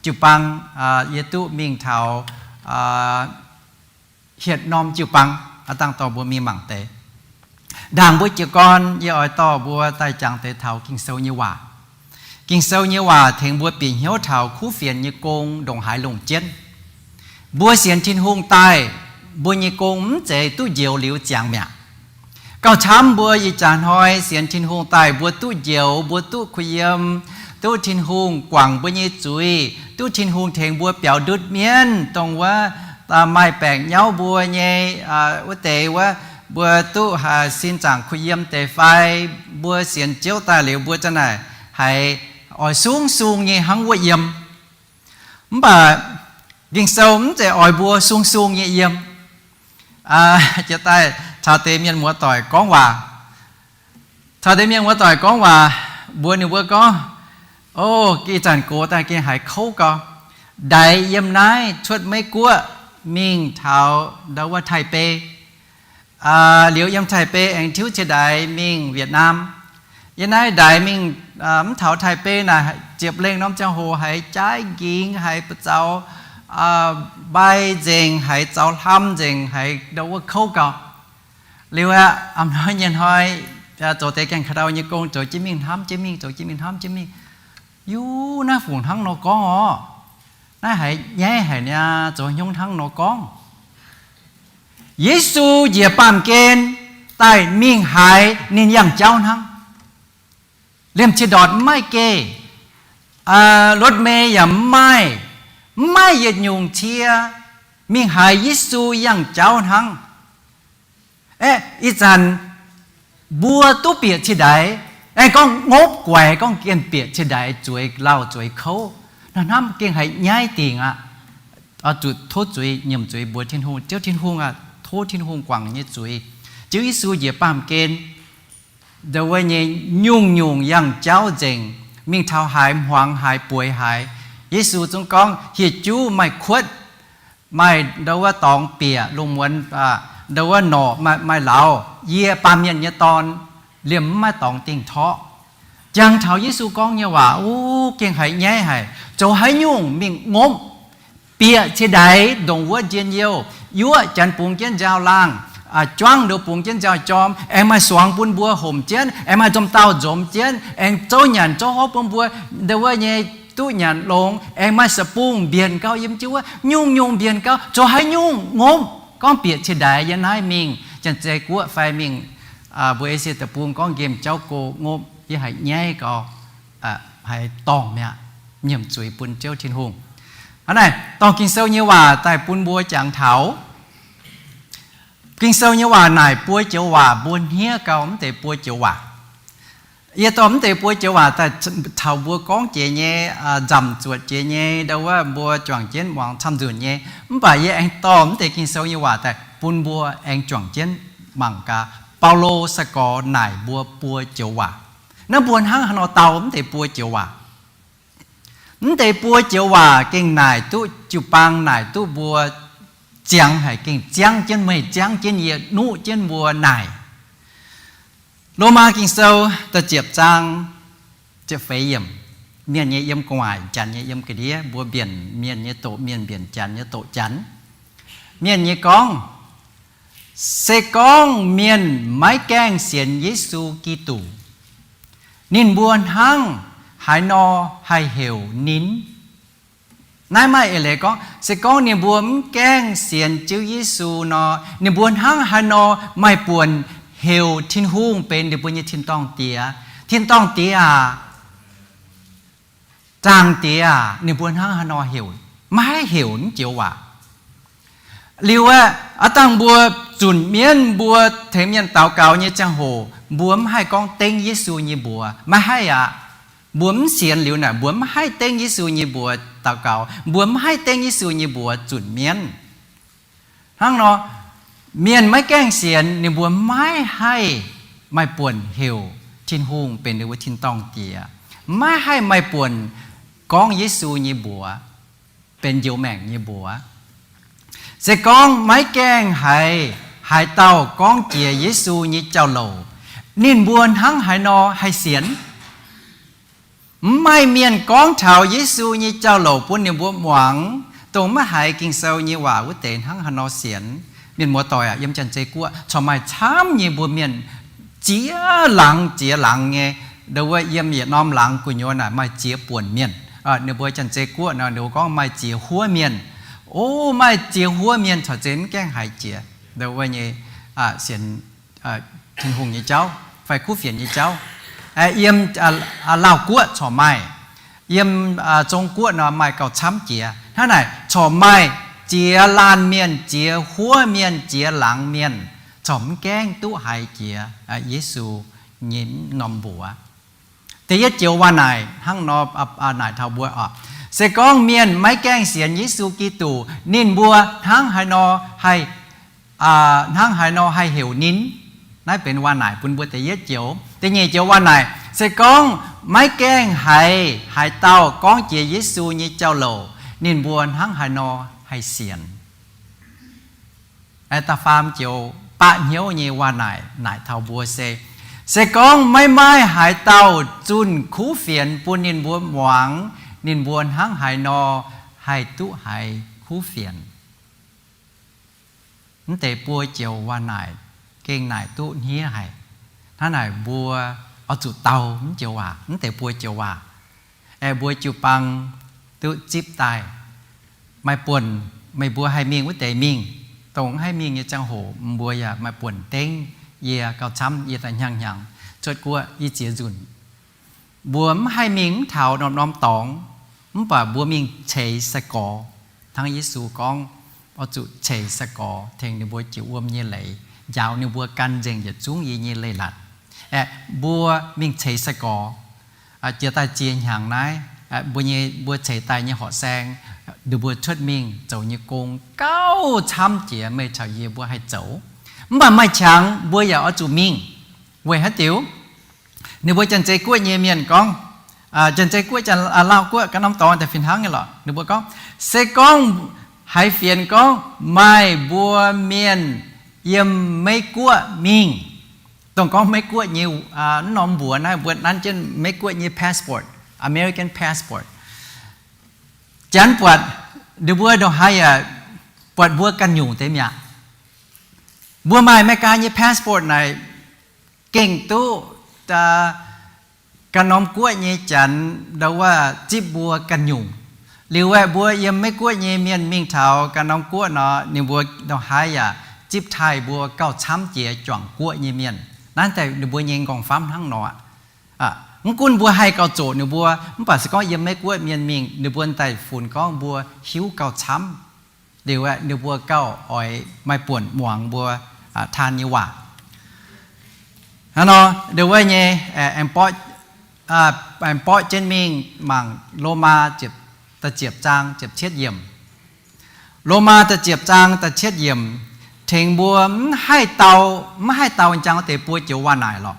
jiu-baang, yie duqv mingh taux hietc norm jiu-baang, aav dangh dorh mbuo mingh mangc deix. Ndaangc mbuo jiez gorn yie oix dorh mbuo daaih jangx deix taux Ging-Sou nyei waac. Ging-Sou nyei waac tengx mbuo bieqc hnyouv taux kuv fienx nyei gong ndongc haaix longc jienv. Mbuo sienx Tin-Hungh daaih, mbuo nyei gong mv zeiz duqv njoux liuz ziangx mi'aqv. Gauh camv mbuo ih jaax hnoi sienx Tin-Hungh daaih, mbuo duqv njoux, mbuo duqv kuh yiem, duqv Tin-Hungh guangc mbuo nyei zuiz, duqv Tin-Hungh tengx mbuo biaux ndutv mienv, dongh wuov maaih baengc nyauv mbuo nyei wuov deix wuov, mbuo duqv sin zaangc kuh yiem deix fai, mbuo sienx Ziouv daaih liuz mbuo za'naaic haiz oix sung sung nyei hnangv wuov yiem. Mv baac Ging-Sou mv zeiz oix mbuo sung sung nyei yiem. Jiex daaih caux deix mienh muoz-doic gorngv waac, caux deix mienh muoz-doic gorngv waac, mbuox ninh mbuo gorngv, O, ih zanc gox daaih gengh haiz kouv gau. Ndaix yiem naaiv cuotv Meiv Guoqv mingh taux ndau wuov Taiv Bei, liuz yiem Taiv Bei aengx tiuv cie ndaix mingh Vietnam. Yiem naaiv ndaix mingh mv taux Taiv Bei naaic, ziepc lengh norm ziangh hoc haiz jaaiv nqingx, haiz ba'zaux mbai nzengc, haiz zaux hlam nzengc, haiz ndau wuov kouv gau. Liuz aqv, a'hnoi nyei hnoi zoux deix gaengh ka'ndau nyei gong, zoux jienv mingh hnamv jienv mingh, zoux jienv mingh hnamv jienv mingh, Yuv, naaiv fungc hnangv nor gorngv orqc? Naaiv haiz nyaiv haic niaa, zoux hnyouv hnangv nor gorngv. Yesu njiec baamh gen daaih mingh haaix, ninh yangh jauv hnangv. Liemh qiex ndortc mv maaih geh, รถเมล์ yaac mv maaih, mv maaih yietc nyungc cie, mingh haiz Yesu yangh jauv hnangv. Aeqv, ih zanc mbuo duqv bieqc cie ndaix, aengx gorngv ngopv guaix, gorngv gengh bieqc cie ndaix zueiz lauh zueiz kouv. Naaiv hnamv gengh haiz nyaiv dingc aqv. Zuqc tov zuiz, nyiemc zuiz mbuox Tin-Hungh, Ziouv Tin-Hungh aah, tov Tin-Hungh guangc nyei zuiz. Ziouv Yesu njiec baamh gen, ndau wuov nyei nyungc-nyungc yangh jauv nzengc, mingh taux haaix hmuangx haaix bueix haaix, Yesu zungv gorngv, hieh juv maaih kuotv, maaih ndau wuov dorngx bieqc lungh muonz, ndau wuov norqc maaih, maaih lauz, yie, Baamh Mienh nyei Dorn, liemh mv maaih dorngx dingh torqv. Jangx taux Yesu gorngv nyei waac, o, gengh haiz nyaiv haic. Zoux haaix nyungc mingh ngopv, bieqc cie ndaix ndongc wuov njien-youh, yuoqv janx bungx jienv nziaaux-laangh, juangv ndoqc bungx jienv nziaaux-jorm, aengx maaih suangx bun mbuo homc jienv, aengx maaih nzomc dauh nzomz jienv, aengx zouv nyanc zouv hopv bun mbuo ndau wuov nyei duqv nyanc longx, aengx maaih sa'bungh mbienc gau yiem jienv wuov, nyungc-nyungc mbienc gau, zoux haaix nyungc ngopv gorngv bieqc cie ndaix yiem naaiv mingh Janx-Zei Guoqv fai mingh mbuo Esie Deic-Bung gorngv nqemh jauv go ngopv, yie haiz nyaiv gau, haiz dorngh mi'aqv. Nyiemc zuiz bun Ziouv Tin-Hungh. Hnangv naaic, dorh Ging-Sou nyei waac daaih bun mbuo jangx taux. Ging-Sou nyei waac naaic buo joux waac mbuo hniev gau mv deix buo joux waac. Yie dorh mv deix buo joux waac daaih taux mbuo gorngv jiex nyei, nzamc zuotc jiex nyei, ndau wuov mbuo juangc jienv muangx camv nzunc nyei. Mv baac yie aengx dorh mv deix Ging-Sou nyei waac daaih bun mbuo aengx juangc jienv mangc gaax Baulo sai-gorx naaic mbuo buo joux waac. Naaiv mbuo hnangv haaix nor dau mv deix buo joux waac? Mv deix buo joux waac gengh naaic duqv jiu-baang, naaic duqv mbuo ziangx haic, gengh ziangv jienv meih, ziangv jienv yie, nuqv jienv mbuo naaic. Lomaa Ging-Sou da'ziepc zaang ziepc feix yiemc, mienh nyei yiem gu'nguaaic, janx nyei yiem ga'ndiev, mbuo mbienc mienh nyei doqc mienh, mbienc janx nyei doqc janx. Mienh nyei gorngv, se gorngv mienh maiv gaengh sienx Yesu Giduc, ninh mbuo hnangv haaix nor haih heuc ninh? Naaiv maaih eix leiz gorngv, se gorngv ninh mbuo mv gaengh sienx Ziouv Yesu nor, ninh mbuo hnangv haaix nor maaih buonc heuc Tin-Hungh benx ninh mbuo nyei tin-dorngh Diex? Tin-dorngh Diex aac, Zaangc Diex aac, ninh mbuo hnangv haaix nor heuc? Maiv haih heuc naaiv joux waac. Liuz aeqv, aav dangh mbuo zunc mienv, mbuo tengx mienh daux gaux nyei ziangh hoc, mbuo mv haih gorngv dengv Yesu nyei mbuox. Maiv haih aqv. Mbuo mv sienx liuz naaic, mbuo mv haih dengv Yesu nyei mbuox daux gaux. Mbuo mv haih dengv Yesu nyei mbuox zunc mienv. Hnangv nor, mienh maiv gaengh sienx, ninh mbuo maiv haih maaih buonc heuc Tin-Hungh benx ninh mbuo tin-dorngh Diex, maiv haih maaih buonc gorngv Yesu nyei mbuox benx njoux maengc nyei mbuox. Se gorngv maiv gaengh haiz haaix dauh gorngv jiex Yesu nyei jauv-louc, ninh mbuo hnangv haaix nor haih sienx? Mv maaih mienh gorngv taux Yesu nyei jauv-louc bun ninh mbuo muangx, dongh maiv haiz Ging-Sou nyei waac wuov deix hnangv haaix nor sienx? Mienh muoz-doic aac, yiem Janx-Zei Guoqv corc maaih camv nyei mbuo mienh ziex laangz ziex laangz nyei. Ndo wuov yiem yietc norm laangz gu'nyuoz naaic maaih ziex buonc mienh. Ninh mbuo Janx-Zei Guoqv nor, ninh mbuo gorngv maaih ziex huov mienh. O, maaih ziex huov mienh corc zeiz mv gaengh haiz jiex ndo wuov nyei sienx Tin-Hungh nyei jauv fai kuv fienx nyei jauv. Yiem Laauh Guoqv corc maaih, yiem Zong Guoqv nor maaih gauh camv jiex. Hnangv naaic corc maaih ziex laanh mienh, ziex huov mienh, ziex laangz mienh, corc mv gaengh duqv haiz jiex Yesu nyei norm mbuox. Da'yietv joux waac naaic hnangv nor, naaic taux mbuo oc, se gorngv mienh maiv gaengh sienx Yesu Giduc, ninh mbuo hnangv haaix nor haih hnangv haaix nor haih heuc ninh? Naaiv benx waac naaic bun mbuo da'yietv joux. Da'nyeic joux waac naaic, se gorngv maiv gaengh haiz haaix dauh gorngv jiex Yesu nyei jauv-louc, ninh mbuo hnangv haaix nor haih sienx? Da'faam joux baqv hnyouv nyei waac naaic, naaic taux mbuo se, se gorngv maiv maaih haaix dauh zunh kuv fienx bun ninh mbuo muangx, ninh mbuo hnangv haaix nor haih duqv haiz kuv fienx? Mv deix buo joux waac naaic gengh naaic duqv hniev haic. Hnangv naaic mbuo oix zuqc dau mv joux waac, mv deix buo joux waac, aengx mbuo jiu-baang duqv zipv daaih. Maaih buonc meih mbuo haih mingh wuov deix mingh. Dongh mv haih mingh nyei ziangh hoc mbuo yaac maaih buonc dengv. Yie gauh camv yie daaih hnyangx-hnyangx cuotv guoqv i ziex nzunc. Mbuo mv haih mingh mv taux norm-norm dorngx, mv baac mbuo mingh ceix sai-gorx. Hnangv Yesu gorngv, oix zuqc ceix sai-gorx tengx ninh mbuo jiex wuom nyei leiz, njaaux ninh mbuo gan nzengc yietc zungv yie nyei leiz-latc. Aeqv, mbuo mingh ceix sai-gorx, jiex daaih ziex hnyangx naaiv, mbuo nyei, mbuo ceix daaih nyei horqc saeng, ninh mbuo cuotv mingh zoux nyei gong gauh camv jiex meih caux yie mbuo haih zoux. Mv baac maaih qangx mbuo yaac oix zuqc mingh. Weic haaix diuc? Ninh mbuo Janx-Zei Guoqv nyei mienh gorngv, Janx-Zei Guoqv, Janx-Lauh Guoqv, ganh norm dorngx daaih fih hnangv nyei lorqc. Ninh mbuo gorngv, se gorngv haaix fienx gorngv maaih mbuo mienh yiem Meiv Guoqv mingh, dongh gorngv Meiv Guoqv nyei, mv norm mbuox naaiv, mbuo nanv jienv Meiv Guoqv nyei passport, American passport, janx buatc, ninh mbuo ndongc haaix yaac buatc mbuo ganh nyungc deix mi'aqv. Mbuo maaih America nyei passport naaic, gengh duqv ganh norm guoqv nyei janx ndau wuov zipv mbuo ganh nyungc. Liuz aeqv, mbuo yiem Meiv Guoqv nyei mienh mingh taux ganh norm guoqv nor, ninh mbuo ndongc haaix yaac zipv taaih mbuo gauh camv jiex juangc guoqv nyei mienh. Naaiv daaih ninh mbuo nyei nqorngv-famv hnangv nor aqv. Mv gunv mbuo haih gauh zoqc ninh mbuo, mv baac se gorngv yiem Meiv Guoqv mienh mingh, ninh mbuo daaih funx gorngv mbuo hiuv gauh camv. Liuz aeqv, ninh mbuo gauh oix maaih buonc muangx mbuo taan nyei waac. Hnangv nor, ndau wuov nyei, aengx borqv jienv mingh mangc Lomaa da'ziepc zaang ziepc cietv yiemc. Lomaa da'ziepc zaang da'cietv yiemc tengx mbuo mv haih dau, mv haih dau jangx wuov deix buo joux waac-naaic lorqc.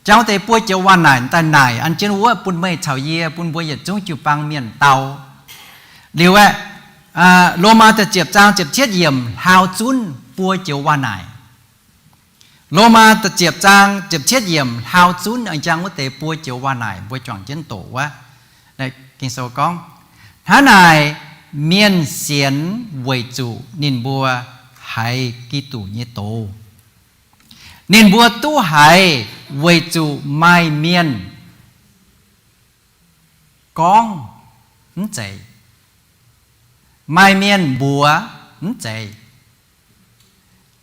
Jangx wuov deix buo joux waac-naaic daaih naaic an jienv wuov bun meih caux yie, bun mbuo yietc zungv jiu-baang mienh dau. Liuz aeqv, Lomaa da'ziepc zaang ziepc cietv yiemc hlaau zunv buo joux waac-naaic. Lomaa da'ziepc zaang ziepc cietv yiemc hlaau zunv an jangx wuov deix buo joux waac-naaic mbuo juangc jienv doqc wuov. Ging-Sou gorngv, hnangv naaic mienh sienx weic zuqc ninh mbuo haiz Giduc nyei doz. Ninh mbuo duqv haiz weic zuqc maaih mienh gorngv mv zeiz, maaih mienh mbuox mv zeiz,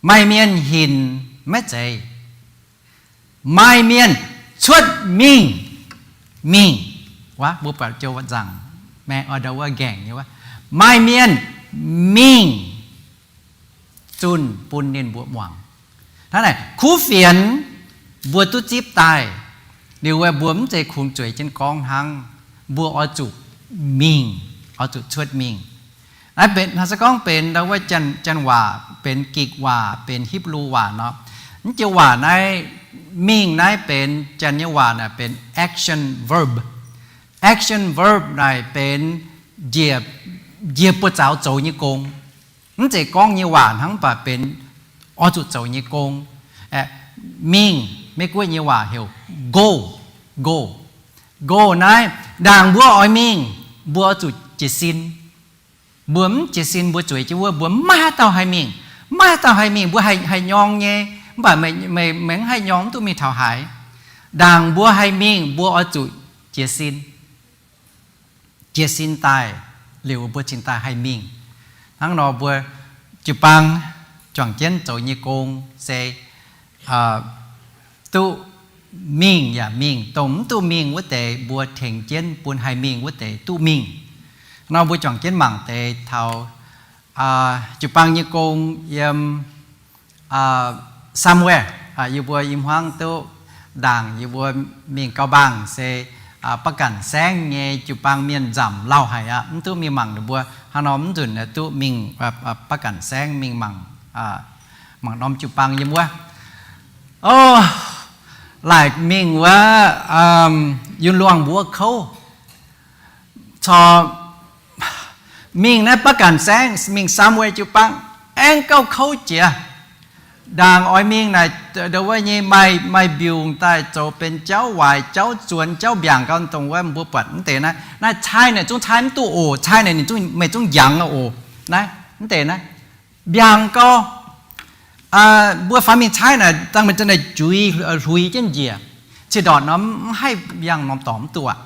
maaih mienh hinc maiv zeiz, maaih mienh cuotv mingh, mingh, wuov mbuo buatc joux nzaangc, maeng ndau wuov nqaengc nyei wuov, maaih mienh mingh zunh bun ninh mbuo muangx. Hnangv naaic kuv fienx mbuo duqv zipv daaih, liuz aeqv, mbuo mv zeiz kungx zueiz jienv gorngv hnangv, mbuo oix zuqc mingh, oix zuqc cuotv mingh. Naaiv benx, hnangv se gorngv benx ndau wuov janx waac, benx Gikc waac, benx Hipv^lu waac nor. Mv joux waac naaiv, mingh naaiv benx janx nyei waac naaic benx action verb. Action verb naaic benx njiec, njiec buoz-zaux zoux nyei gong. Mv zeiz gorngv nyei waac hnangv, mv baac benx oix zuqc zoux nyei gong. Mingh, Meiv Guoqv nyei waac heuc go, go, go naaiv, ndaangc mbuo oix mingh, mbuo oix zuqc jiez sin. Mbuo mv jiez sin mbuo zueiz jienv wuov, mbuo maiv haaix dauh haih mingh. Maiv haaix dauh haih mingh, mbuo haih, haih nyorng nyei, mv baac meih, meih mv haih nyorng mv duqv mingh taux haaix. Ndaangc mbuo haih mingh, mbuo oix zuqc jiez sin. Jiez sin daaih, liuz mbuo cingx daaih haih mingh. Hnangv nor mbuo jiu-baang juangc jienv zoux nyei gong se duqv mingh yaac mingh, dongh mv duqv mingh wuov deix mbuo tengx jienv bun haih mingh wuov deix duqv mingh. Nor mbuo juangc jienv mangc deix taux jiu-baang nyei gong yiem somewhere, yie mbuo i hmuangv duqv ndaangc yie mbuo mingh Gau^mbaang se Baav Ganh Saengv nyei jiu-baang mienh nzamc lauh haic aqv. Mv duqv mingh mangc ninh mbuo. Hnangv nor mv nzunc duqv mingh Baav Ganh Saengv mingh mangc, mangc norm jiu-baang yiem wuov. O, laaic mingh wuov, Yun Luangh mbuo kouv. Corc mingh naaiv Baav Ganh Saengv, mingh somewhere jiu-baang, aengx gauh kouv jiex. Ndaangc oix mingh naaic, ndau wuov nyei maaih, maaih mbiungc daaih zoux benx jauv waaic, jauv zuonx, jauv mbiaangc gau, dongh wuov mbuo buatc mv deix naaiv. Naaiv caaiv naaic zungv caaiv mv duqv oc. Caaiv naaic ninh zungv, meih zungv njangx oc. Naaiv mv deix naaiv mbiaangc gau. Mbuo faaux mingh caaiv naaic dangh meih za'naaic juix hluix jienv njiec. Ciex ndortc nor mv haih yangh norm dorngx mv duqv aqv.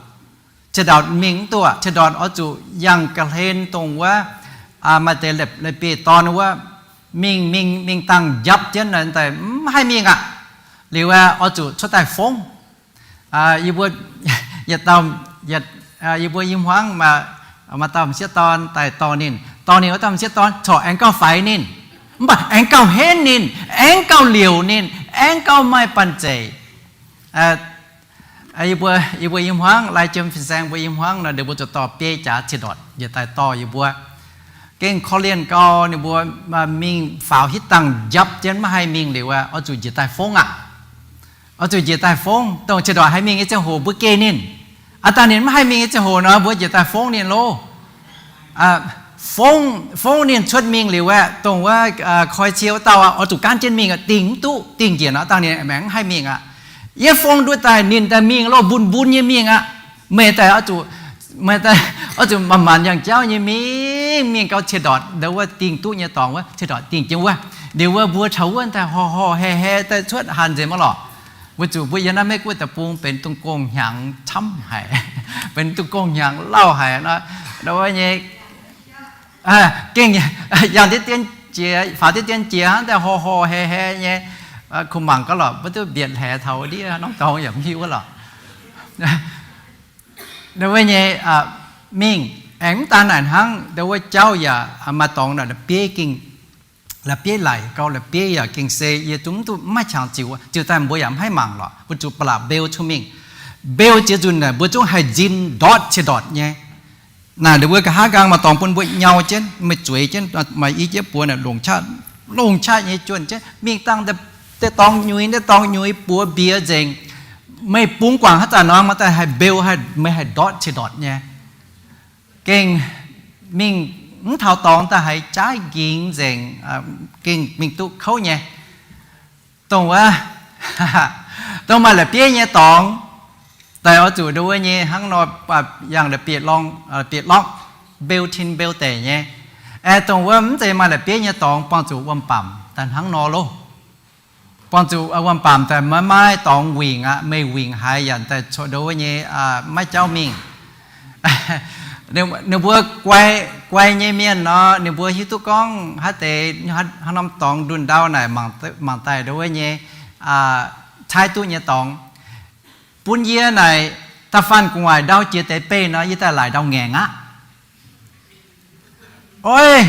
Ciex ndortc mingh mv duqv aqv. Ciex ndortc oix zuqc yangh ga'hlen dongh wuov, maaih deix leiz-bieqc dorn wuov, mingh mingh mingh dangh njapv jienv daaih mv haih mingh aqv. Liuz aeqv, oix zuqc cuotv daaih fongv. Yie mbuo, yietc dauh, yie mbuo i hmuangv, maaih dauh m'sieqv dorn daaih dorh ninh, dorh ninh wuov dauh m'sieqv dorn corc aengx gauh faix ninh, mv baac aengx gauh henv ninh, aengx gauh liouc ninh, aengx gauh maaih banh zeic. Yie mbuo i hmuangv, lai jiem fin-saeng mbuo i hmuangv nor, ninh mbuo zuqc dorh biei jaax ciex ndortc njiec daaih dorh yie mbuo. Gengh korv-lienh gau, ninh mbuo mingh faaux hitv dangh njapc jienv maiv haih mingh liuz, oix zuqc njiec daaih fongv aqv. Oix zuqc njiec daaih fongv, dongh ciex ndortc haih mingh nyei ziangh hoc mbuo geh ninh. Aav dangh ninh maiv haih mingh nyei ziangh hoc nor, mbuo njiec daaih fongv ninh loh. Fongv, fongv ninh cuotv mingh liuz aeqv, dongh wuov koi cie wuov dauh aqv, oix zuqc gaanv jienv mingh aqv, dingh mv duqv, dingh njiec nor, aav dangh ninh aengx mv haih mingh aqv. Yie fongv nduov daaih ninh daaih mingh loh, mbun mbun nyei mingh aqv. Meih daaih oix zuqc, meih daaih oix zuqc manc manc yangh jauv nyei mingh, mingh gau ciex ndortc ndau wuov dingh duqv nyei dorngx wuov, ciex ndortc dingh jienv wuov. Liuz wuov mbuo taux wuov daaih horh horh hae hae daaih cuotv hanc nzengc maiv lorqc. Weic zuqc mbuo yiem naaiv Meiv Guoqv deic-bung benx dungz gong-hnyangx camv haic, benx dungz gong-hnyangx lauh haic nor, ndau wuov nyei gengh yangh diqv dien jiex, faaux diqv dien jiex hnangv daaih horh horh hae hae nyei. Kuh mangc gaax lorqc, maiv duqv mbietc hleix taux ndiev norm dorngx yaac mv hiuv wuov lorqc. Ndau wuov nyei mingh aengx mv daan naaic hnangv, ndau wuov jauv yaac maaih dorngx naaic la'bieiv gengh, la'bieiv laic gau, la'bieiv yaac gengh se yie zungv mv duqv, mv maaih qangx ziux, ziux daaih mbuo yaac mv haih mangc lorqc, mbuo zuqc ba'laqc mbeu cuotv mingh. Mbeu ziex nzunc naaic mbuo zungv haih nzin ndortv ciex ndortc nyei. Naaic ninh mbuo nqa'haav nqaang maaih dorngx bun mbuo nyau jienv, meih zueiz jienv, maaih i jieqv buoz naaic longc qaqv, longc qaqv nyei juonh jienv mingh dangh deix dorngx nyuiz, deix dorngx nyuiz buoz mbiex nzengc. Meih bungx guangc haaix zanc nor, maaih daaih haih mbeu, meih haih ndortv ciex ndortc nyei. Gengh mingh mv taux dorngx daaih haiz jaaiv nqingx nzengc, gengh mingh duqv kouv nyei. Dongh wuov, dongh maaih la'bieiv nyei dorngx daaih oix zuqc ndau wuov nyei hnangv nor, yangh la'bieiv lorngh, la'bieiv lorngh, mbeu tin mbeu deic nyei. Aeqv, dongh wuov mv zeiz maaih la'bieiv nyei dorngx buangh zuqc wuom-bamc daaih hnangv nor loh. Buangh zuqc wuom-bamc daaih maiv maaih dorngx wingc aqv. Meih wingc haiz yaac daaih ndau wuov nyei maiv jauv mingh. Ninh mbuo guai, guai nyei mienh nor, ninh mbuo hiuv duqv gorngv haaix deix, haaix norm dorngx ndunh ndau naaic mangc daaih ndau wuov nyei caaiv duqv nyei dorngx. Bun yie naaic, da'faanh gu'nguaaic ndau jiex deix beih nor, yie daaih laaic ndau ngaengc aqv. Oix,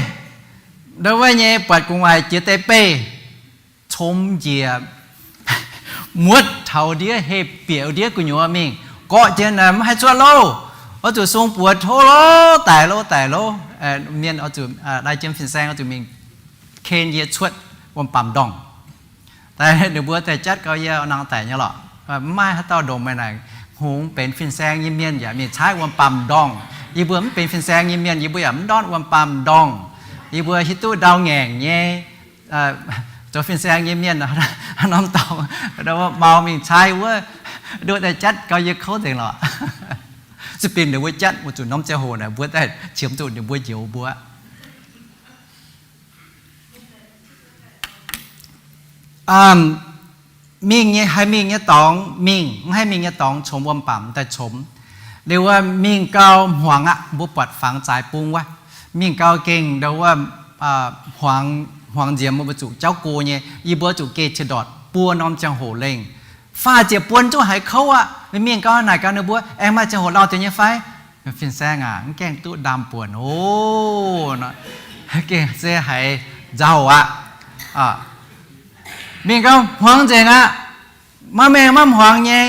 ndau wuov nyei buatc gu'nguaaic jiex deix beih, comx njiec, muotv taux ndiev, heh bieqc ndiev gu'nyuoz mingh, gorqv jienv naaic mv haih cuotv loh. Oix zuqc sung buoz tov loh, daic loh, daic loh. Mienh oix zuqc, lai jiem fin-saeng oix zuqc mingh ken yie cuotv wuom-bamc ndorngh. Daaih ninh mbuo daaih jatv gau yie nangh daic nyei lorqc. Mv maaih haaix dauh ndongc meih naaic hngongx benx fin-saeng nyei mienh yaac mingh caaiv wuom-bamc ndorngh. Yie mbuo mv benx fin-saeng nyei mienh, yie mbuo yaac mv ndortv wuom-bamc ndorngh. Yie mbuo hiuv duqv ndau ngaengc nyei, zoux fin-saeng nyei mienh, haaix norm dorngx, mau mingh caaiv wuov, nduov daaih jatv gau yie kouv nzengc lorqc. Se bun ninh mbuo jatv weic zuqc norm ziangh hoc naaic mbuo daaih qiemx zuqc ninh mbuo njoux mbuo. Mingh nyei, haih mingh nyei dorngx mingh, mv haih mingh nyei dorngx comx wuom-bamc daaih comx. Liuz wuov mingh gau hmuangx aqv, mbuo buatc fangx zaaix bung wuov, mingh gau gengh ndau wuov hmuangx, hmuangx nziemx mbuo zuqc jauv go nyei, yie mbuo zuqc geh ciex ndortc buo norm ziangh hoc lengh. Faah ziepc buonc zungv haiz kouv aqv. Mingh gau naaic gaax ninh mbuo, aengx maaih ziangh hoc lauh deix nyei fai? Fin-saeng aac, mv gaengh duqv ndaam buonc oc. Gengh se haiz nzauh aqv. Mingh gau hmuangx nzengc aqv. Maiv mengh maiv hmuangx nyei.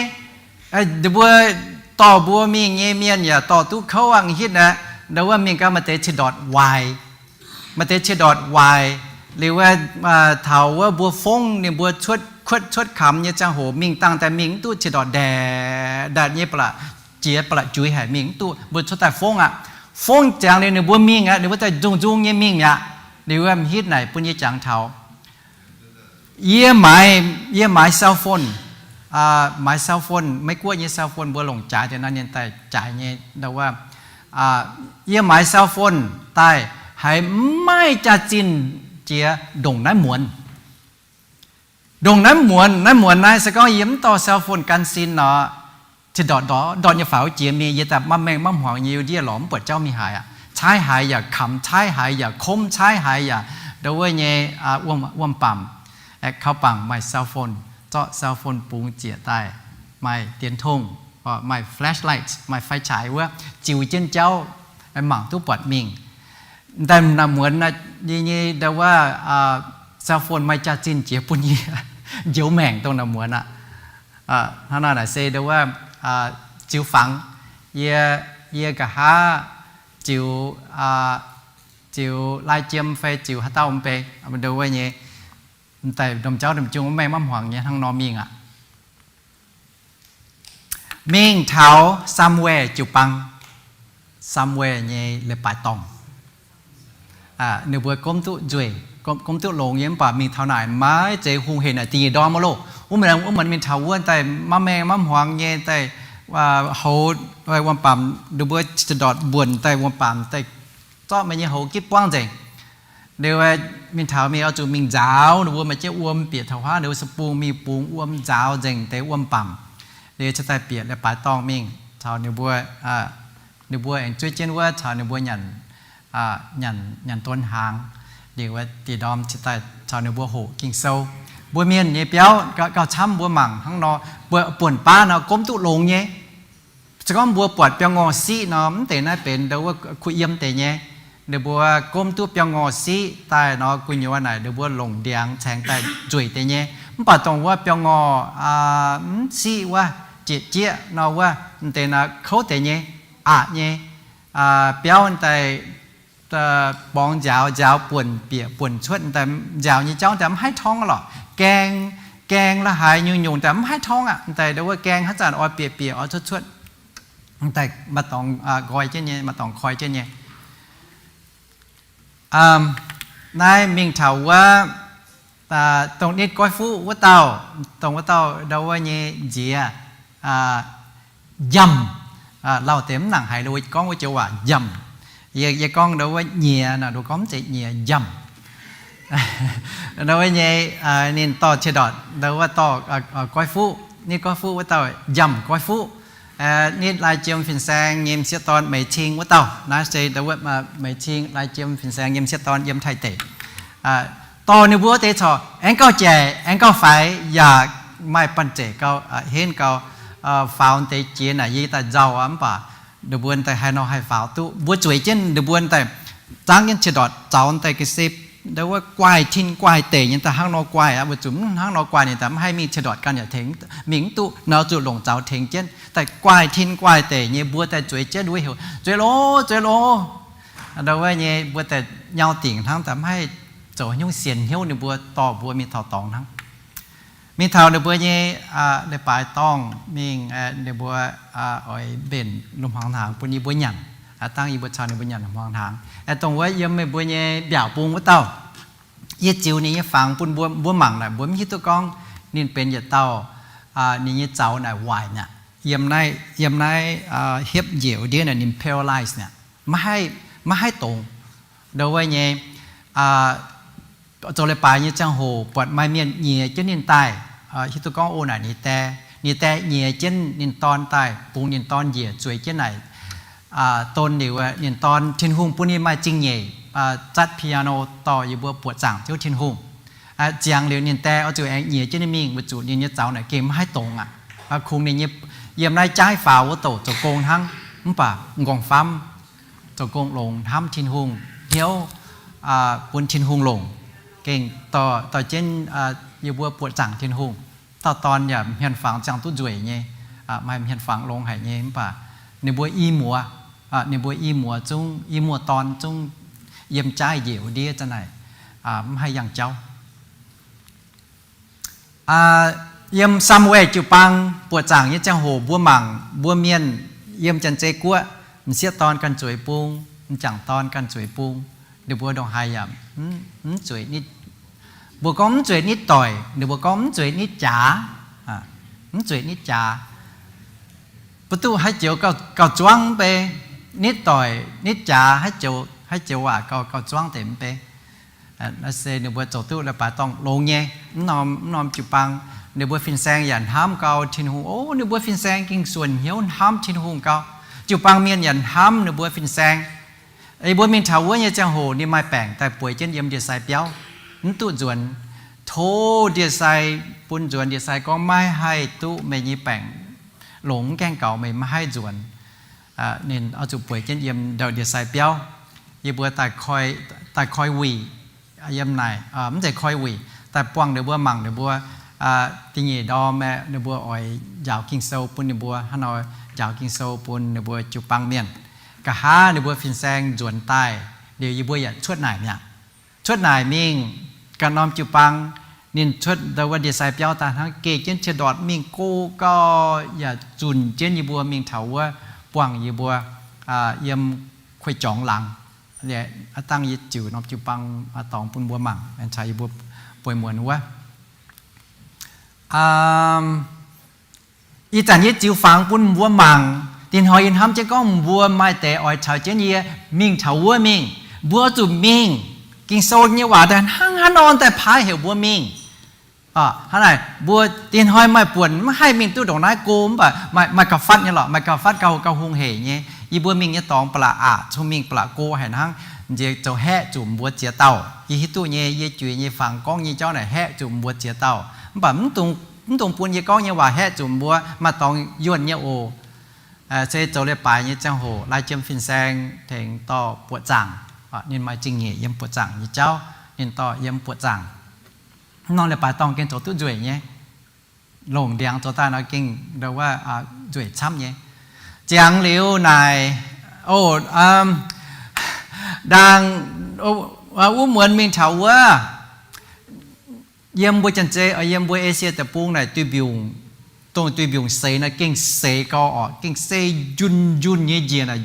Ninh mbuo dorh mbuo mingh nyei mienh yaac dorh duqv kouv aqv, hitv aqv. Ndau wuov mingh gau maaih deix ciex ndortc waaic, maaih deix ciex ndortc waaic. Liuz wuov, taux wuov mbuo fongv ninh mbuo cuotv, kuotv cuotv kamx nyei ziangh hoc mingh dangh daaih mingh mv duqv, ciex ndortc ndaeqc ndaeqc nyei ba'laqc jiex ba'laqc juix haic mingh mv duqv, mbuo cuotv daaih fongv aqv. Fongv ziangx liuz ninh mbuo mingh aqv, ninh mbuo daaih nzung nzung nyei mingh mi'aqv. Liuz wuov m'hitv naaic bun yie jangx taux Yie maaiz, yie maaiz cell phone, maaiz cell phone, Meiv-Guoqv nyei cell phone mbuo longc jaaix deix naaiv, ninh daaih jaaix nyei. Yie maaiz cell phone daaih haiz maiv jaax-zinh jiex ndongc naaiv muonz. Ndongc naaiv muonz, naaiv muonz naaiv se gorngv yie mv dorh cell phone gan sin nor, cin-dorc ndortv nyei faaux jiex mingh, yie daaih maiv mengh maiv hmuangx nyei, ndiev lorz mv buatc jauv mingh haaix aqv. Caaiv haaix yaac kamx, caaiv haaix yaac komv, caaiv haaix yaac ndau wuov nyei wuom-bamc. Kaux bangc maaih cell phone, zorqv cell phone bungx ziec daaih. maaih dienx tongh, maaih flashlight, maaih fai-qaaix wuov, ziux jienv jauv, mangc duqv buatc mingh. Daaih naamh muonz nyei, nyei ndau wuov cell phone maaih jaax-zinh jiex bun yie njoux maengc dongh naamh muonz aqv. Hnangv naaic se ndau wuov ziux fangx, yie, yie nqa'haav ziux, ziux lai jiem fai ziux haaix dauh mv bei, ndau wuov nyei, daaih domh jauv domh jung maiv maengh maiv hmuangx nyei hnangv nor mingh aqv. Mingh taux somewhere jiu-baang, somewhere nyei leiz-baaix dorngh. Ninh mbuo gomv duqv nzueic, gomv duqv longx nyei, mv baac mingh taux naaic maiv zeiz hungh heic naaic da'nyeic ndorm aqv loh. Wuov, wuov mi'aqv mingh taux wuov daaih maiv maengh maiv hmuangx nyei daaih, houx, wuom-baamc ninh mbuo ziouc ndortv mbuonx daaih wuom-baamc daaih zorqv meih nyei houx gitv buangv nzengc. Liuz mingh taux mingh oix zuqc mingh nzaaux ninh mbuo maaih jienv wuom bieqc taux huaav, ninh mbuo se bung mingh bungx wuom nzaaux nzengc deix wuom-baamc. Liuz cingx daaih bieqc leiz-baaix dorngh mingh caux ninh mbuo, ninh mbuo aengx zuov jienv wuov caux ninh mbuo nyanc, nyanc, nyanc don hnaangx. Liuz wuov diex ndorm cingx daaih caux ninh mbuo hoqc Ging-Sou. Mbuo mienh nyei biauv gauh camv, mbuo mangc hnangv nor, buonc baav nor gomv duqv longx nyei. Se gorngv mbuo buatc biauv-ngorh siqv nor, mv deix naaiv benx ndau wuov kuh yiem deix nyei. Ninh mbuo gomv duqv biauv-ngorh siqv daaih nor, gu'nyuoz naaic ninh mbuo longc ndiangx caengx daaih nzueic deix nyei. Mv baac dongh wuov biauv-ngorh mv siqv wuov, jieqv jieqv nor wuov, mv deix naaiv kouv deix nyei, aqc nyei. Biauv daaih borngz nziaaux, nziaaux buonc bieqc buonc cuotv daaih, nziaaux nyei jauv daaih mv haih torngv lorqc. Gaeng, gaeng la'haaix nyungc-nyungc daaih mv haih torngv aqv. Daaih ndau wuov gaeng haaix zanc oix bieqc bieqc oix cuotv cuotv, daaih maaih dorngx nqoi jienv nyei, maaih dorngx koi jienv nyei. Naaiv mingh taux wuov, dongh nitv goiv fuqv wuov dauh, dongh wuov dauh ndau wuov nyei nziex, njamh, lauh deix mv nangc haiz gorngv wuov joux waac njamh. Yie, yie gorngv ndau wuov nyiex nor, ninh gorngv mv zeiz nyiex, njamh. Ndau wuov nyei, ninh dorh qiex ndortc ndau wuov dorh goiv fuqv, nitv goiv fuqv wuov dauh njamh goiv fuqv. Nitv lai jiem fin-saeng nyei m'sieqv dorn Meix Cing wuov dauh, naaiv se ndau wuov Meix Cing lai jiem fin-saeng nyei m'sieqv dorn yiem Taiv deic. Dorh ninh mbuo wuov deix corc aengx gauh jaic, aengx gauh faix, yaac maaih banh zeic gauh henv gauh faaux deix jiex naaic yie daaih nzauh aqv. Mv baac ninh mbuo daaih haaix nor haih faaux duqv, mbuo zueiz jienv ninh mbuo daaih zaangv jienv qiex ndortc zaux daaih ga'sie ndau wuov guaaih tin guaaih deic nyei daaih hnangv nor guaaih aqv. Weic zuqc mv hnangv nor guaaih ninh daaih mv haih mingh qiex ndortc ganh yaac tengx, mingh mv duqv nor zuqc longc zaux tengx jienv daaih guaaih tin guaaih deic nyei. Mbuo daaih zueiz jienv wuov heuc, zueiz loh, zueiz loh. Ndau wuov nyei mbuo daaih nyau dingc hnangv, daaih mv haih zoux haaix nyungc sienx hnyouv ninh mbuo dorh mbuo mingh taux dorngx hnangv. Mingh taux ninh mbuo nyei leiz-baaix dorngh mingh, ninh mbuo oix mbenc lungh hmuangx hnaangx bun yie mbuo nyanc. Dangv yie mbuo caux ninh mbuo nyanc lungh hmuangx hnaangx, dongh wuov yiem meih mbuo nyei mbiaauc bung wuov dauh, yie ziux ninh nyei fangx bun mbuo, mbuo mangc naaic mbuo mv hiuv duqv gorngv ninh benx yietc dauh, ninh nyei zaux naaic waaic mi'aqv. Yiem naaiv, yiem naaiv hiepv njiec wuov ndiev naaic ninh paralyze mi'aqv, maiv haih, maiv haih dongz. Ndau wuov nyei zoux leiz-baaix nyei ziangh hoc buatc maaih mienh nyiex jienv ninh daaih, hiuv duqv gorngv o naaic ninh die, ninh die nyiex jienv ninh dorn daaih, bungx ninh dorn njiec zueiz jienv naaic don liuz, ninh dorn, Tin-Hungh bun ninh maaih zingh nyeic zatv piano dorh yie mbuo buoqc zaangc Ziouv Tin-Hungh. Ziangx liuz ninh die oix zuqc aengx nyiex jienv ninh mingh, weic zuqc ninh nyei zaux naaic gengh maiv haih dongz aqv. Kungx ninh nyei, yiem naaiv jaaiv faaux wuov douc zoux gong hnangv, mv baac m'nqorngv-famv zoux gong longx, hnamv Tin-Hungh hnyouv, bun Tin-Hungh longc, gengh dorh jienv yie mbuo buoqc zaangc Tin-Hungh. Dauh dorn yaac hmien-fangx ziangh duqv nzueic nyei, maaih hmien-fangx longx haic nyei, mv baac ninh mbuo i muoz, ninh mbuo i muoz zungv, i muoz dorn zungv yiem jaaiv njiec wuov ndiev za'naaic mv haih yangh jauv. Yiem somewhere jiu-baang buoqc zaangc nyei ziangh hoc mbuo mangc mbuo mienh yiem Janx-Zei Guoqv, m'sieqv dorn ganh zueiz bung, m'jangc dorn ganh zueiz bung, ninh mbuo ndongc haaix yaac mv zueiz nitv. Mbuo gorngv mv zueiz nitv doic, ninh mbuo gorngv mv zueiz nitv jaax, mv zueiz nitv jaax. Mbuo duqv haaix joux gauh zuangv mv bei, nitv doic nitv jaax, haaix joux waac gauh zuangv deix mv bei. Naaiv se ninh mbuo zoux duqv leiz-baaix dorngh longx nyei. Mv norm, mv norm jiu-baang, ninh mbuo fin-saeng yaac hnamv gau Tin-Hungh oc. Ninh mbuo fin-saeng gengh suonc hnyouv hnamv Tin-Hungh gau. Jiu-baang mienh yaac hnamv ninh mbuo fin-saeng. Yie mbuo mingh taux wuov nyei ziangh hoc ninh maaih baengc daaih bueix jienv yiem ndie-sai biauv, mv duqv nzuonx. Tov ndie-sai bun nzuonx, ndie-sai gorngv, maiv haih duqv meih nyei baengc longx mv gaengh gaux, meih maiv haih nzuonx. Ninh oix zuqc bueix jienv yiem ndau ndie-sai biauv. Yie mbuo daaih koi wuic, yiem naaic, mv zeiz koi wuic, daaih buangh ninh mbuo, mangc ninh mbuo da'nyeic ndorm aeqv, ninh mbuo oix njaaux Ging-Sou bun ninh mbuo, hnangv nor njaaux Ging-Sou bun ninh mbuo jiu-baang mienh. Nqa'haav ninh mbuo fin-saeng nzuonx daaih liuz, yie mbuo yaac cuotv naaic mi'aqv. Cuotv naaic mingh ganh norm jiu-baang. Ninh cuotv ndau wuov ndie-sai biauv daaih hnangv, geh jienv cie ndortc mingh go gau, yaac zunc jienv yie mbuo mingh taux wuov, buangh yie mbuo yiem kuei jorngx laangz. Aav dangh yie ziux norm jiu-baang dorngx bun mbuo mangc, caux yie mbuo bueix muonz wuov. Ih zanc yie ziux fangx bun mbuo mangc. Dinh hnoi yie hnamv jienv gorngv mbuo maaih deix oix caux jienv yie mingh taux wuov mingh. Mbuo oix zuqc mingh. Ging-Sou nyei waac daaih hnangv haaix nor daaih paaiv heuc mbuo mingh. Hnangv naaic, mbuo dinh hnoi maaih buonc mv haih mingh duqv ndongc naaiv go, mv baac maaih gauh fatv nyei lorqc, maaih gauh fatv, gauh, gauh hungh hec nyei. Yie mbuo mingh nyei dorngx ba'laqc aqc, cong mingh ba'laqc go haic hnangv, nziex zoux haeqv zuqc mbuo ziex dauh. Yie hiuv duqv nyei, yie juix nyei fangx gorngv nyei jauv naaic haeqv zuqc mbuo ziex dauh. Mv baac mv dungx bun yie gorngv nyei waac haeqv zuqc mbuo, maaih dorngx yuonh nyei oc. Se zoux leiz-baaix nyei ziangh hoc lai jiem fin-saeng tengx dorh buoqc zaangc. Ninh maaih zingh nyeic yiem buoqc zaangc nyei jauv, ninh dorh yiem buoqc zaangc. Mv norm leiz-baaix dorngh gengh zoux duqv nzueic nyei. Longc ndiangx zoux daaih nor gengh ndau wuov nzueic camv nyei. Ziangx liuz naaic, o, ndaangc wuov muonz mingh taux wuov, yiem mbuo Janx-Zei, yiem mbuo Esie Deic-Bung naaic duih mbiungc, dongh duih mbiungc seix naaic gengh seix gau orqc, gengh se njunh njunh nyei njiec naaic,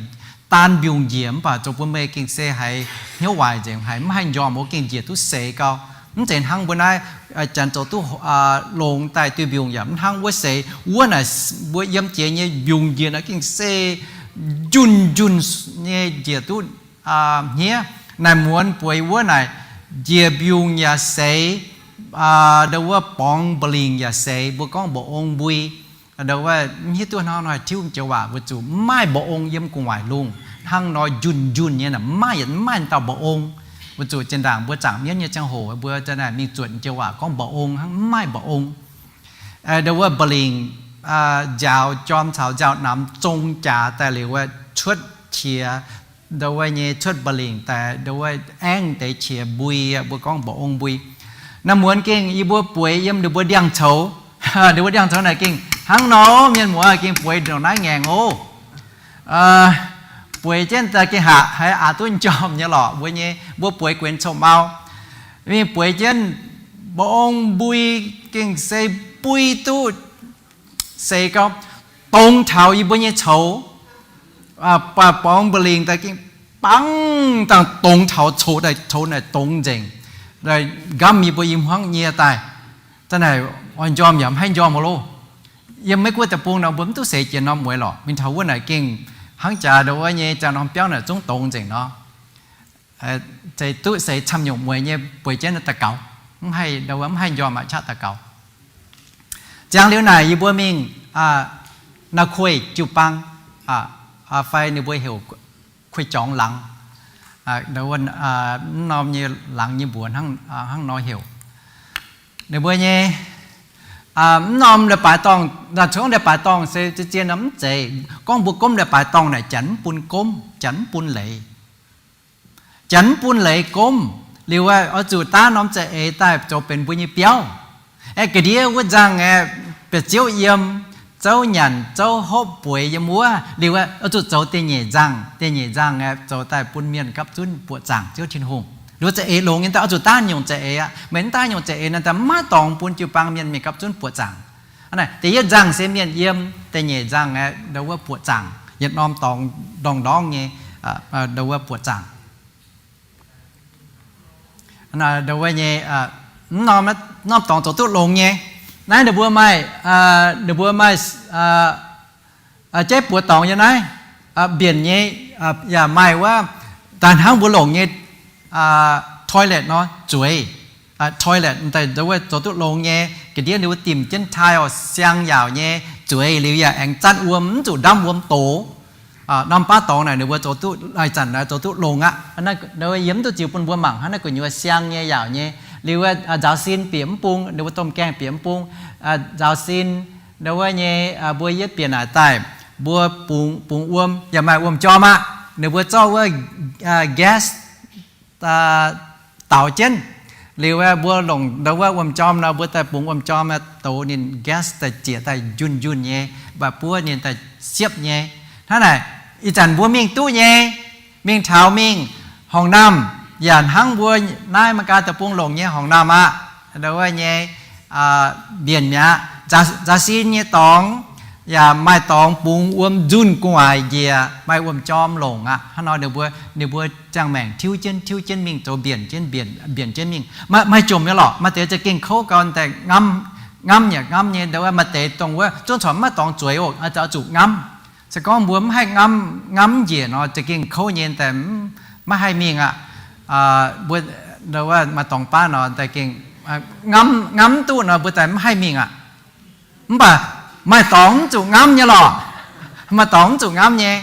daan mbiungc njiec, mv baac zoux bun meih gengh se haiz hnyouv waaic nzengc, haiz mv haih njormh, o, gengh njiec duqv seix gau. Mv zeiz hnangv mbuo naaiv Janx zoux duqv longx daaih duih mbiungc yaac mv hnangv wuov seix. Wuov naaic mbuo yiem jiex nyei mbiungc njiec naaic gengh se njunh njunh nyei njiec duqv hniev. Naaic muonz bueix wuov naaic njiec mbiungc yaac seix, ndau wuov borngz mba'lingc yaac seix, mbuo gorngv mba'ong mbui. Ndau wuov mv hiuv duqv hnangv nor haih tiuv joux waac weic zuqc mv maaih mba'ong yiem gu'nguaaic lungh hnangv nor njunh njunh nyei, mv maaih, mv maaih dauh mba'ong. Weic zuqc zinh ndaangc mbuo zaangc mienv nyei ziangh hoc mbuo mingh zuotc joux waac gorngv mba'ong hnangv, mv maaih mba'ong. Ndau wuov mba'lingc njaaux jorm caux njaaux namx zong jaax daaih liuz wuov cuotv qiex, ndau wuov nyei cuotv mba'lingc daaih ndau wuov aengv deix qiex mbui, mbuo gorngv mba'ong mbui. Naaiv muonz gengh yie mbuo bueix yiem ninh mbuo ndiangx-coux. Ninh mbuo ndiangx-coux naaic gengh hnangv nor, mienh muoz, gengh bueix ndongc naaiv ngaengc oc. Bueix jienv daaih gengh haqc haiz aqc duqv njormh nyei lorqc mbuo nyei, mbuo bueix guenx cong-mau. Mingh bueix jienv mba'ong mbui, gengh se mbui duqv seix gau, dongz taux yie mbuo nyei coux. Borngz mba'lingc daaih gengh bangv dangh dongz taux coux daaih, coux naaic dongz nzengc. Nqamv yie mbuo i hmuangv nyie daaih, da'naaic oix njormh yaac mv haih njormh loh. Yiem Meiv Guoqv deic-bung nor mbuo mv duqv seix jiex norm mueiz lorqc. Mingh taux wuov naaic gengh hnangv jaax ndau wuov nyei ziangh norm biauv naaic zungv dongz nzengc nor. Zeiz duqv seix camv nyungc mueiz nyei bueix jienv daux gaux, mv haih, ndau wuov mv haih njormh aqv, qaqv daux gaux. Ziangx liuz naaic yie mbuo mingh Naakv Kuei jiu-baang, fai ninh mbuo heuc Kuei Jorngx Laangz. Ndau wuov mv norm nyei laangz nyei mbuox hnangv nor heuc. Ninh mbuo nyei mv norm leiz-baaix dorngh, naaic cungv leiz-baaix dorngh se zien-zien nor mv zeiz gorngv mbuo gomv leiz-baaix dorngh naaic Janx mv bun gomv, Janx mv bun leiz. Janx mv bun leiz gomv. Liuz aeqv, oix zuqc daav norm za'eix daaih zoux benx mbuo nyei biauv. Aeqv, ga'ndiev wuov nzangh aeqv, bieqc ziouv yiem, zouv nyanc, zouv hopv bueix yiem wuov. Liuz aeqv, oix zuqc zoux da'nyeic nzangh. Da'nyeic nzangh aeqv, zoux daaih bun mienh gapv zunv buoqc zaangc Ziouv Tin-Hungh. Liuz za'eix longx nyei daaih oix zuqc daav nyungc za'eix aqv. Meih mv daav nyungc za'eix naaic daaih maiv dorngx bun jiu-baang mienh mingh gapv zunv buoqc zaangc. Aa, da'yietv nzangh se mienh yiem, da'nyeic nzangh aeqv, ndau wuov buoqc zaangc. Yietc norm dorngx ndorngx-ndorngv nyei, ndau wuov buoqc zaangc. Ndau wuov nyei, mv norm dorngx zoux duqv longx nyei. Naaiv ninh mbuo maaih, ninh mbuo maaih jeiv buoz dorngx yiem naaiv, mbienc nyei, yaac maaih wuov, daaih hnangv mbuo longc nyei toilet nor, zueiz. Toilet daaih ndau wuov zoux duqv longx nyei. Ga'ndiev ninh mbuo dimc jienv tile siang yaauc nyei, zueiz liuz yaac aengx zatv wuom, mv zuqc ndamv wuom doz. Norm baav dorngx naaic ninh mbuo zoux duqv, ih zanc naaiv zoux duqv longx aqv. Yie mv duqv ziux bun mbuo mangc hnangv naaiv gu'nyuoz siang nyei yaauc nyei. Liuz wuov nzaaux sin bieqc mv bung, ninh mbuo domh gaengh bieqc mv bung, nzaaux sin Ndau wuov nyei, mbuo yietv bieqc naaic daaih, mbuo bungx, bungx wuom yaac maaih wuom-jorm aqv. Ninh mbuo zorqv wuov gas daaux jienv. Liuz mbuo longc ndau wuov wuom-jorm nor, mbuo daaih bungx wuom-jorm douz ninh gas daaih zieqc daaih njunh njunh nyei, mv baac buov ninh daaih siepv nyei. Hnangv naaic, ih zanc mbuo mingh duqv nyei, mingh taux mingh horngc namh, yaac hnangv mbuo naaiv America deic-bung longc nyei horngc namh aqv. Ndau wuov nyei mbienc mi'aqv. Nzaaux sin nyei dorngx, yaac maaih dorngx bungx wuom nzunh gu'nguaaic njiec, maaih wuom-jorm longc aqv. Hnangv nor ninh mbuo, ninh mbuo ziangh maengc tiuv jienv tiuv jienv mingh zoux mbienc jienv mbienc, mbienc jienv mingh. Maaih jomc nyei lorqc, maaih deix za'gengh kouv gau daaih ngamv, ngamv yaac ngamv nyei. Ndau wuov maaih deix dongh wuov zungv corc maiv dorngx zueiz oc, zuqc ngamv. Se gorngv mbuo mv haih ngamv, ngamv njiec nor, za'gengh kouv nyei daaih maiv haih mingh aqv. Mbuo ndau wuov maaih dorngx baav nor, daaih gengh ngamv, ngamv duqv nor, mbuo daaih mv haih mingh aqv. Mv baac maaih dorngx mv zuqc ngamv nyei lorqc. Maaih dorngx mv zuqc ngamv nyei.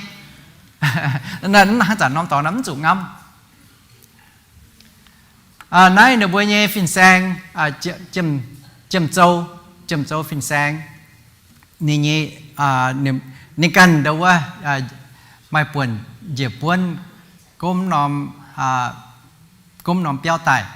Hnangv zanc norm dorngx naaiv mv zuqc ngamv. Naaiv ninh mbuo nyei fin-saeng, Jiem Zou, Jiem Zou fin-saeng, ninh nyei, ninh ganh ndau wuov maaih buonc njiec buonv gomv norm, gomv norm biauv daaih,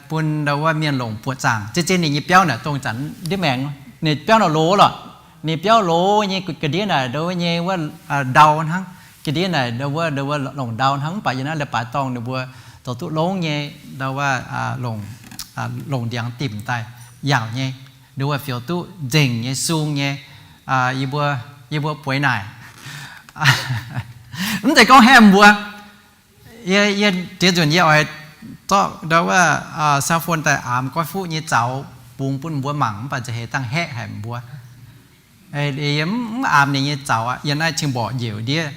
bun ndau wuov mienh longc buoqc zaangc. Zien-zien ninh nyei biauv naaic dongh zanc ndiev maengx, ninh biauv naaic loz lorqc. Ninh biauv loz nyei ga'ndiev naaic ndau wuov nyei wuov ndau hnangv, ga'ndiev naaic ndau wuov, ndau wuov longc ndau hnangv. Mv baac yiem naaiv leiz-baaix dorngh ninh mbuo zoux duqv longx nyei, ndau wuov longc, longc ndiangx dimc daaih yaauc nyei, ndau wuov fioux duqv nzengc nyei, sung nyei. Yie mbuo, yie mbuo bueix naaic, mv zeiz gorngv haeqv mbuo. Yie, yie diex nzunc yie oix zorqv ndau wuov cell phone daaih aamx goiv fuqv nyei zaux bungx bun mbuo mangc, mv baac nza'heix dangh haeqv haic mbuo. Yie mv aamx ninh nyei zaux aqv. Yiem naaiv cing-mborqc njiec ndiev,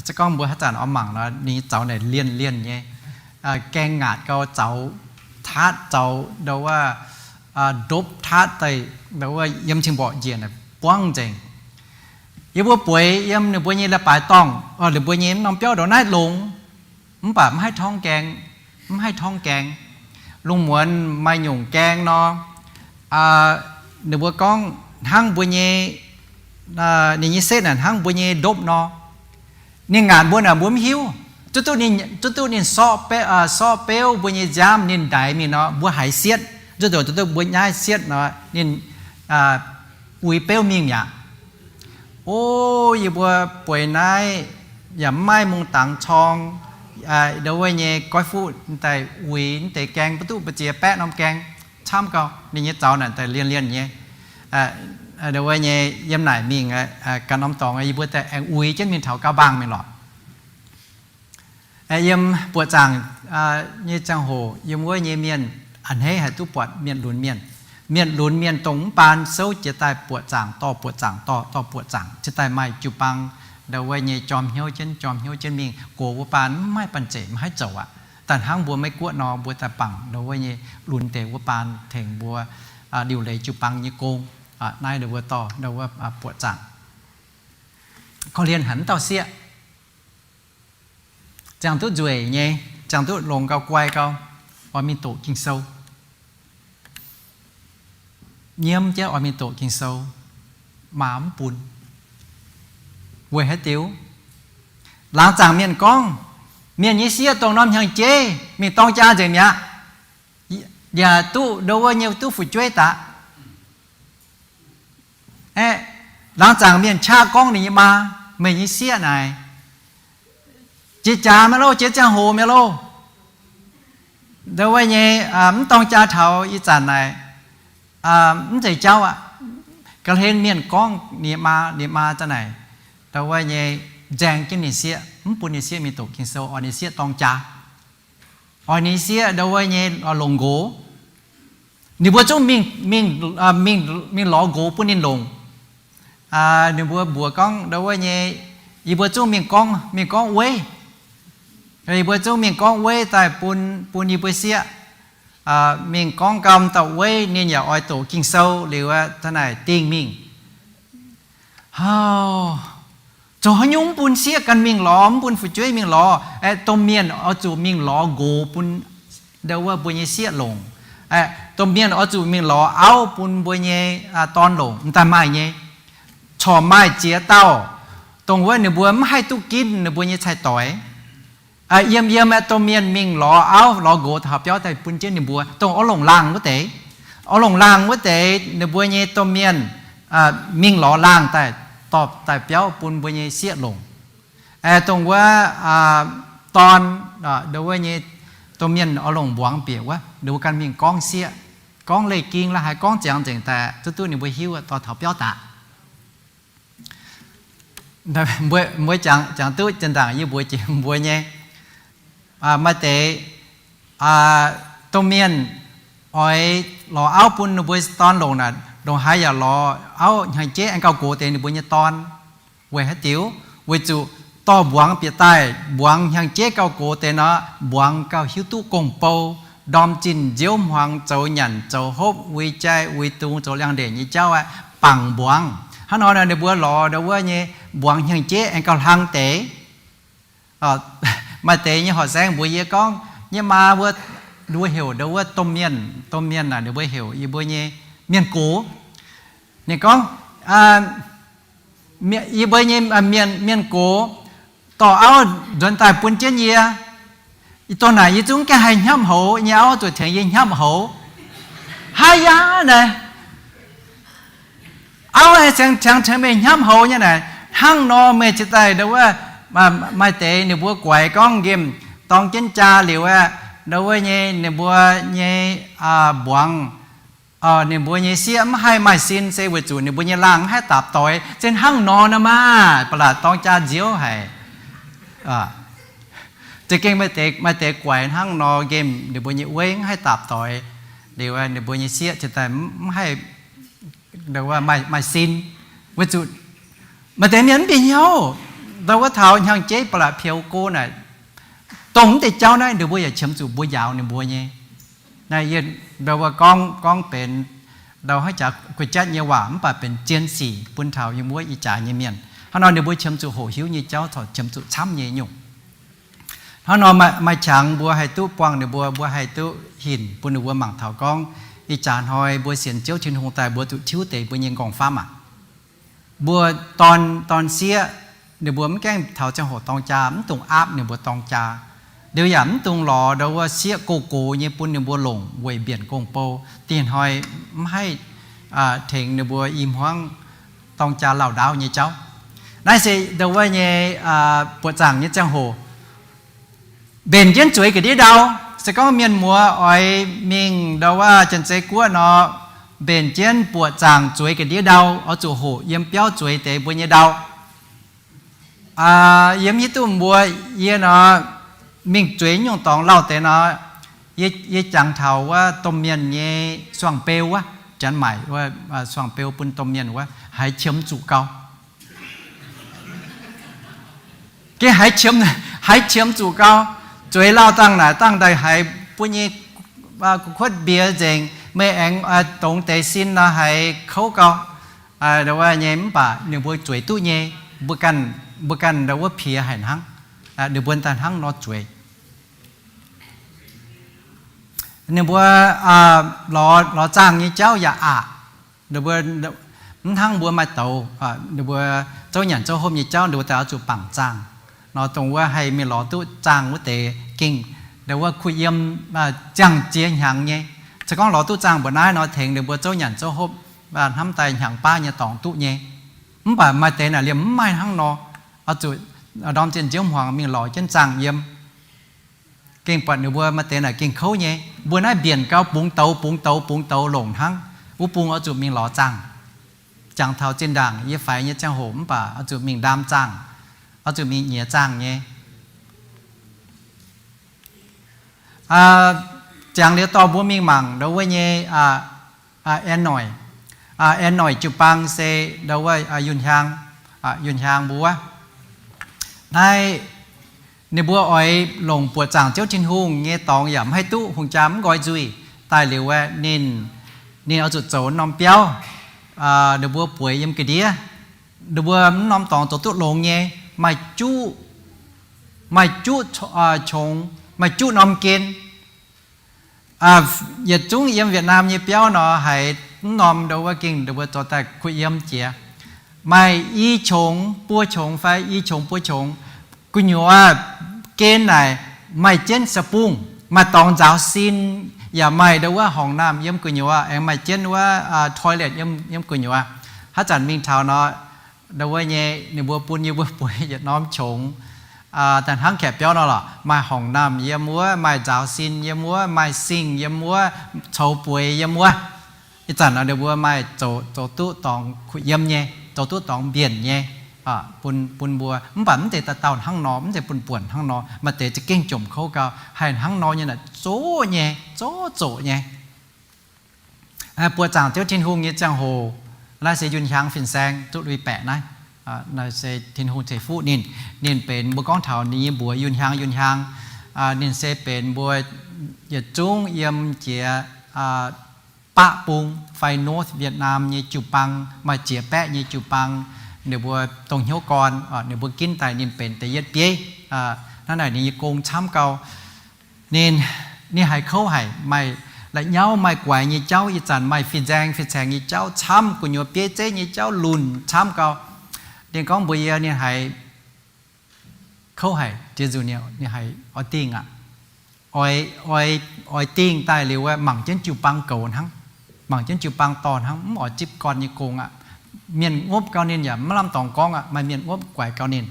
se gorngv mbuo haaix zanc oix mangc nor, ninh nyei zaux naaic lienh lienh nyei, gaeng ngaatc gau, zaux taatv, zaux ndau wuov ndopv taatv daaih, ndau wuov yiem cing-mborqc njiec naaic buangv nzengc. Yie mbuo bueix yiem ninh mbuo nyei leiz-baaix dorngh, ninh mbuo nyei norm biauv ndongc naaiv longx, mv baac mv haih torngv gaeng, mv haih torngv gaeng. Lungh muonz maaih nyungc gaeng nor, ninh mbuo gorngv hnangv mbuo nyei, ninh nyei setv naaic hnangv mbuo nyei ndopv nor. Ninh ngaatc mbuo naaic mbuo mv hiuv. Zuqc duqv ninh, zuqc duqv ninh sorqv beuv mbuo nyei nziaamv, ninh ndaix mingh nor, mbuo haiz sietv. Zuqc duqv, zuqc duqv mbuo nyaiv sietv nor, ninh uix beuv mingh mi'aqv. O, yie mbuo bueix naaiv yaac mv maaih mungh dangx corng, ndau wuov nyei goiv fuqv daaih uix deix gaeng, mv duqv mbu'ziex baeqv norm gaeng camv gau. Ninh nyei zaux naaic daaih lienh lienh nyei, ndau wuov nyei yiem naaic mingh ganh norm dorngx, yie mbuo daaih aengx uix jienv mingh taux gauh mbaangh mingh lorqc. Yiem buoqc zaangc nyei ziangh hoc, yiem wuov nyei mienh a'hneiv haih duqv buatc mienh lunx mienh. Mienh lunx mienh dongh mv baan souv jiez daaih buoqc zaangc dorh buoqc zaangc dorh, dorh buoqc zaangc jiez daaih maaih jiu-baang, ndau wuov nyei jorm hnyouv jienv, jorm hnyouv jienv mingh. Gox wuov baan mv maaih banh zeic, mv haih zoux aqv. Daaih hnangv mbuo Meiv-Guoqv nor, mbuo daaih bangc ndau wuov nyei lunx deix wuov baan tengx mbuo liuc leiz jiu-baang nyei gong. Naaiv ndau wuov dorh ndau wuov buoqc zaangc. Korv-lienh haic mv dauh sieqv, ziangh duqv nzueic nyei, ziangh duqv longx gau, guai gau, oix mingh doqc Ging-Sou. Nyiemv jienv oix mingh doqc Ging-Sou, maa mv bun. Weic haaix diuc? Laangz zaangc mienh gorngv, mienh nyei sieqv dongh norm hnyangx-jeiv mingh dorng jaa nzengc mi'aqv, yaac duqv ndau wuov nyei duqv fu'jueiv daqv. Aeqv, laangz zaangc mienh qaqv gorngv ninh nyei maa, meih nyei sieqv naaic jiex jaax mi'aqv loh, jiex ziangh hoc mi'aqv loh. Ndau wuov nyei mv dorng jaa taux ih zanc naaic, mv zeiz jauv aqv. Ga'hlen mienh gorngv ninh nyei maa, ninh nyei maa za'naaic, ndau wuov nyei nzaeng jienv ninh sieqv, mv bun ninh sieqv mingh doqc Ging-Sou, oix ninh sieqv dorng jaa, oix ninh sieqv ndau wuov nyei longc nqox. Ninh mbuo zungv mingh, mingh, mingh lorz nqox bun ninh longc. Ninh mbuo mbuox gorngv ndau wuov nyei, yie mbuo zungv mingh gorngv, mingh gorngv weiv. Yie mbuo zungv mingh gorngv weiv daaih bun, bun yie mbuo sieqv mingh gorngv gau dauh weiv, ninh yaac oix doqc Ging-Sou liuz aqv, da'naaic dingh mingh. Hov, zoux haaix nyungc mv bun sieqv ganh mingh lorz, mv bun fu'jueiv mingh lorz? Aeqv, domh mienh oix zuqc mingh lorz nqox bun ndau wuov mbuo nyei sieqv longc. Aeqv, Domh mienh oix zuqc mingh lorz auv bun mbuo nyei dorn longc, m'daaih maaih nyei. Corc maaih ziex dauh, dongh wuov ninh mbuo mv haih duqv ginv ninh mbuo nyei cai-doix. Yiem yiem aeqv, domh mienh mingh lorz auv lorz nqox taux biauv daaih bun jienv ninh mbuo, dongh oix longc laangh wuov deix. Oix longc laangh wuov deix, ninh mbuo nyei domh mienh mingh lorz laangh daaih, dorh daaih biauv bun mbuo nyei sieqv longc. Aeqv, dongh wuov dorn, ndo wuov nyei domh mienh oix longc mbuangz bieqc wuov, ninh mbuo ganh mingh gorngv sieqv, gorngv leih ging la'haaix, gorngv ziangx nzengc daaih, zuqc duqv ninh mbuo hiuv dorh taux biauv daaih. Mbuo jangx duqv zinh ndaangc yie mbuox jiex mbuo nyei, maaih deix domh mienh oix lorz auv bun ninh mbuo dorn longc naaic, ndongc haaix yaac lorz auv hnyangx-jeiv aengx gauh gox deix ninh mbuo nyei dorn. Weic haaix diuc? Weic zuqc dorh mbuangz bieqc daaih, mbuangz hnyangx-jeiv gauh gox deix nor, mbuangz gauh hiuv duqv gong-bou, ndorm zinh nziouv hmuangx zoux nyanc zoux hopv, uix jai uix dung, zoux liangx-ndeic nyei jauv aqv, bangc mbuangz. Hnangv nor ninh mbuo lorz ndo wuov nyei mbuangz hnyangx-jeiv aengx gauh hlang deix. Maaih deix nyei horqc saeng mbuox yie gorngv, nyei maa wuov, mbuo heuc ndo wuov domh mienh, domh mienh naaic ninh mbuo heuc yie mbuo nyei mienh gox. Ninh gorngv, yie mbuo nyei mienh, mienh gox dorh auv nzuonx daaih bun jienv yie. Ih dongh naaic yie zungv gaengh haih hnyamv houx, nyei auv zuqc tengx yie hnyamv houx. Haaix yaac naaic, auv aengx tengx meih hnyamv houx nyei naaic. Hnangv nor meih cingx daaih ndo wuov, maaih deix ninh mbuo guaix gorngv nqemh dorng jienv jaa liuz aeqv, ndo wuov nyei ninh mbuo nyei mbuangz, ninh mbuo nyei sieqv mv haih maaih sin se weic zuqc ninh mbuo nyei laangh mv haih daapc doix. Zinh hnangv nor nor maah, ba'laqc dorng jaa nziouv haic. Za'gengh maaih deix guaix hnangv nor nqemh ninh mbuo nyei ueiv mv haih daapc doix. Liuz ninh mbuo nyei sieqv cingx daaih mv haih maaih sin, weic zuqc maaih deix mienh mv bieqc hnyouv, ndo wuov taux hnyangx-jeiv ba'laqc peux go naaic, dongh mv deix jauv naaiv ninh mbuo yaac qiemx zuqc mbuo njaaux ninh mbuo nyei. Naaiv yie ndo wuov gorngv, gorngv benx ndo hnangv jaax gu'jatv nyei waac mv baac benx zien sic bun taux yiem wuov ih jaax nyei mienh. Hnangv nor ninh mbuo qiemx zuqc hoqc hiuv nyei jauv corc qiemx zuqc camv nyei nyungc. Hnangv nor maaih qangx mbuo haih duqv buangh ninh mbuo, mbuo haih duqv hinc bun ninh mbuo mangc taux gorngv ih jaax hnoi mbuo sienx Ziouv Tin-Hungh daaih mbuo zuqc tiuv deix mbuo nyei nqorngv-famv aqv. Mbuo dorn, dorn-sieqv ninh mbuo mv gaengh taux ziangh hoc dorng jaa, mv dungx aapv ninh mbuo dorng jaa. Liuz yaac mv dungx lorz ndo wuov sieqv gox-gox nyei bun ninh mbuo longc weic mbienc gong-bou. Dinh hnoi mv haih tengx ninh mbuo i hmuangv dorng jaa lauh ndaauv nyei jauv. Naaiv se ndo wuov nyei buoqc zaangc nyei ziangh hoc mbenc jienv zueiz ga'ndiev ndau. Se gorngv mienh muoz oix mingh ndo wuov Janx-Zei Guoqv nor, mbenc jienv buoqc zaangc zueiz ga'ndiev ndau, oix zuqc hoqc yiem biauv zueiz deix mbuo nyei ndau. Yiem hiuv duqv mbuo, yie nor, mingh zueiz nyungc dorngx lauh deix nor, yie jangx taux wuov domh mienh nyei suangx beu wuov, Janx maaic wuov suangx beu bun domh mienh wuov, haiz qiemx zuqc gau. Gengh haiz qiemx, haiz qiemx zuqc gau. Zueiz lauh dangh naaic dangh daaih haiz buo nyei gu'kuotv mbiex nzengc, meih aengx dongz deix sin nor haiz kouv gau. Nyei mv baac ninh mbuo zueiz duqv nyei, mbuo ganh, mbuo ganh ndo wuov piex haic hnangv. Ninh mbuo daaih hnangv nor zueiz. Ninh mbuo lorz, lorz zaangh nyei jauv yaac aqc. Mv hnangv mbuo maaih douz, ninh mbuo zouv nyanc zouv hopv nyei jauv, ninh mbuo daaih oix zuqc bangc zaangh. Nor dongh wuov haih mingh lorz duqv zaangh wuov deix gengh ndo wuov kuh yiem, ziangh ziex hnyangx nyei. Se gorngv lorz duqv zaangh mbuoqc naaiv nor tengx ninh mbuo zouv nyanc zouv hopv hnamv daaih hnyangx baav nyei dorngx duqv nyei. Mv baac maaih deix naaic liemh mv maaih hnangv nor, oix zuqc ndorm zinh nziouv hmuangx mingh lorz jienv zaangh yiem. Gengh buatc ninh mbuo maaih deix naaic gengh kouv nyei. Mbuo naaiv mbienc gau, bungx douz, bungx douz, bungx douz longc hnangv. Wuov bung oix zuqc mingh lorz zaangh. Jangx taux zinh ndaangc yie faix nyei ziangh hoc mv baac oix zuqc mingh ndaam zaangh, oix zuqc mingh nyiex zaangh nyei. Ziangx liuz dorh mbuo mingh mangc ndo wuov nyei aengx noic, aengx noic jiu-baang se ndo wuov Yunh Hiaang, Yunh Hiaang mbuo wuov. Naaiv ninh mbuo oix longc buoqc zaangc Ziouv Tin-Hungh nyei dorngx yaac mv haih duqv, hungh jaa mv nqoi nzuih. Daaih liuz aeqv, ninh, ninh oix zuqc zoux norm biauv, ninh mbuo bueix yiem ga'ndiev. Ninh mbuo mv norm dorngx zoux duqv longx nyei, maaih juqv, maaih juqv qongx, maaih juqv norm gen. Yietc zungv yiem Vietnam nyei biauv nor, haiz mv norm ndo wuov gengh ndo wuov zoux daaih kuh yiem jiex. Maaih i qongx buo qongx fai i qongx buo qongx gu'nyuoz gen naaic maaih jienv sa'bungh, maaih dorngx nzaaux sin, yaac maaih ndo wuov horngc naamh yiem gu'nyuoz, aengx maaih jienv wuov toilet yiem gu'nyuoz. Haaix zanc mingh taux nor, ndo wuov nyei ninh mbuo bun yie mbuo bueix yietc norm qongx, daaih hnangv kaeqv biauv nor lorqc, maaih horngc naamh yiem wuov, maaih nzaaux sin yiem wuov, maaih sink yiem wuov, coux bueix yiem wuov. Ih zanc nor ninh mbuo maaih zoux duqv dorngx kuh yiem nyei, zoux duqv dorngx mbienc nyei, bun, bun mbuo. Mv baac mv zeiz dauh dauh hnangv nor, mv zeiz buonc-buonc hnangv nor, maaih deix za'gengh jomc kouv gau, haih hnangv nor nyei naaic zoqc nyei, zoqc zoqc nyei. Buoqc zaangc Ziouv Tin-Hungh nyei ziangh hoc, naaiv se yunh hiaang fin-saeng duqv lui baeqc naaiv. Naaiv se Tin-Hungh ceix fuqv ninh. Ninh benx mbuo gorngv taux ninh nyei mbuox yunh hiaang, yunh hiaang. Ninh se benx mbuo yietc zungv yiem jiex baqv bung fai North Vietnam nyei jiu-baang, maaih jiex baeqv nyei jiu-baang, ninh mbuo dongh hnyouv gorn, ninh mbuo ginv daaih ninh benx da'yietv bieiv. Hnangv naaic ninh nyei gong camv gau. Ninh, ninh haiz kouv haic, maaih la'nyauv maaih guaix nyei jauv, ih zanc maaih fin-saeng fin-saeng nyei jauv camv, gu'nyuoz bieiv zeiv nyei jauv lunc camv gau. Ninh gorngv mbuox yie ninh haiz kouv haic, Ziouv Yesu, ninh haiz oix dingh aqv. Oix, oix, oix dingh daaih liuz wuov mangc jienv jiu-baang goux hnangv, mangc jienv jiu-baang dorh hnangv, mv oix zipv gorn nyei gong aqv. Mienh ngopv gau ninh yaac mv lamh dorngx gorngv aqv. Maaih mienh ngopv guaix gau ninh,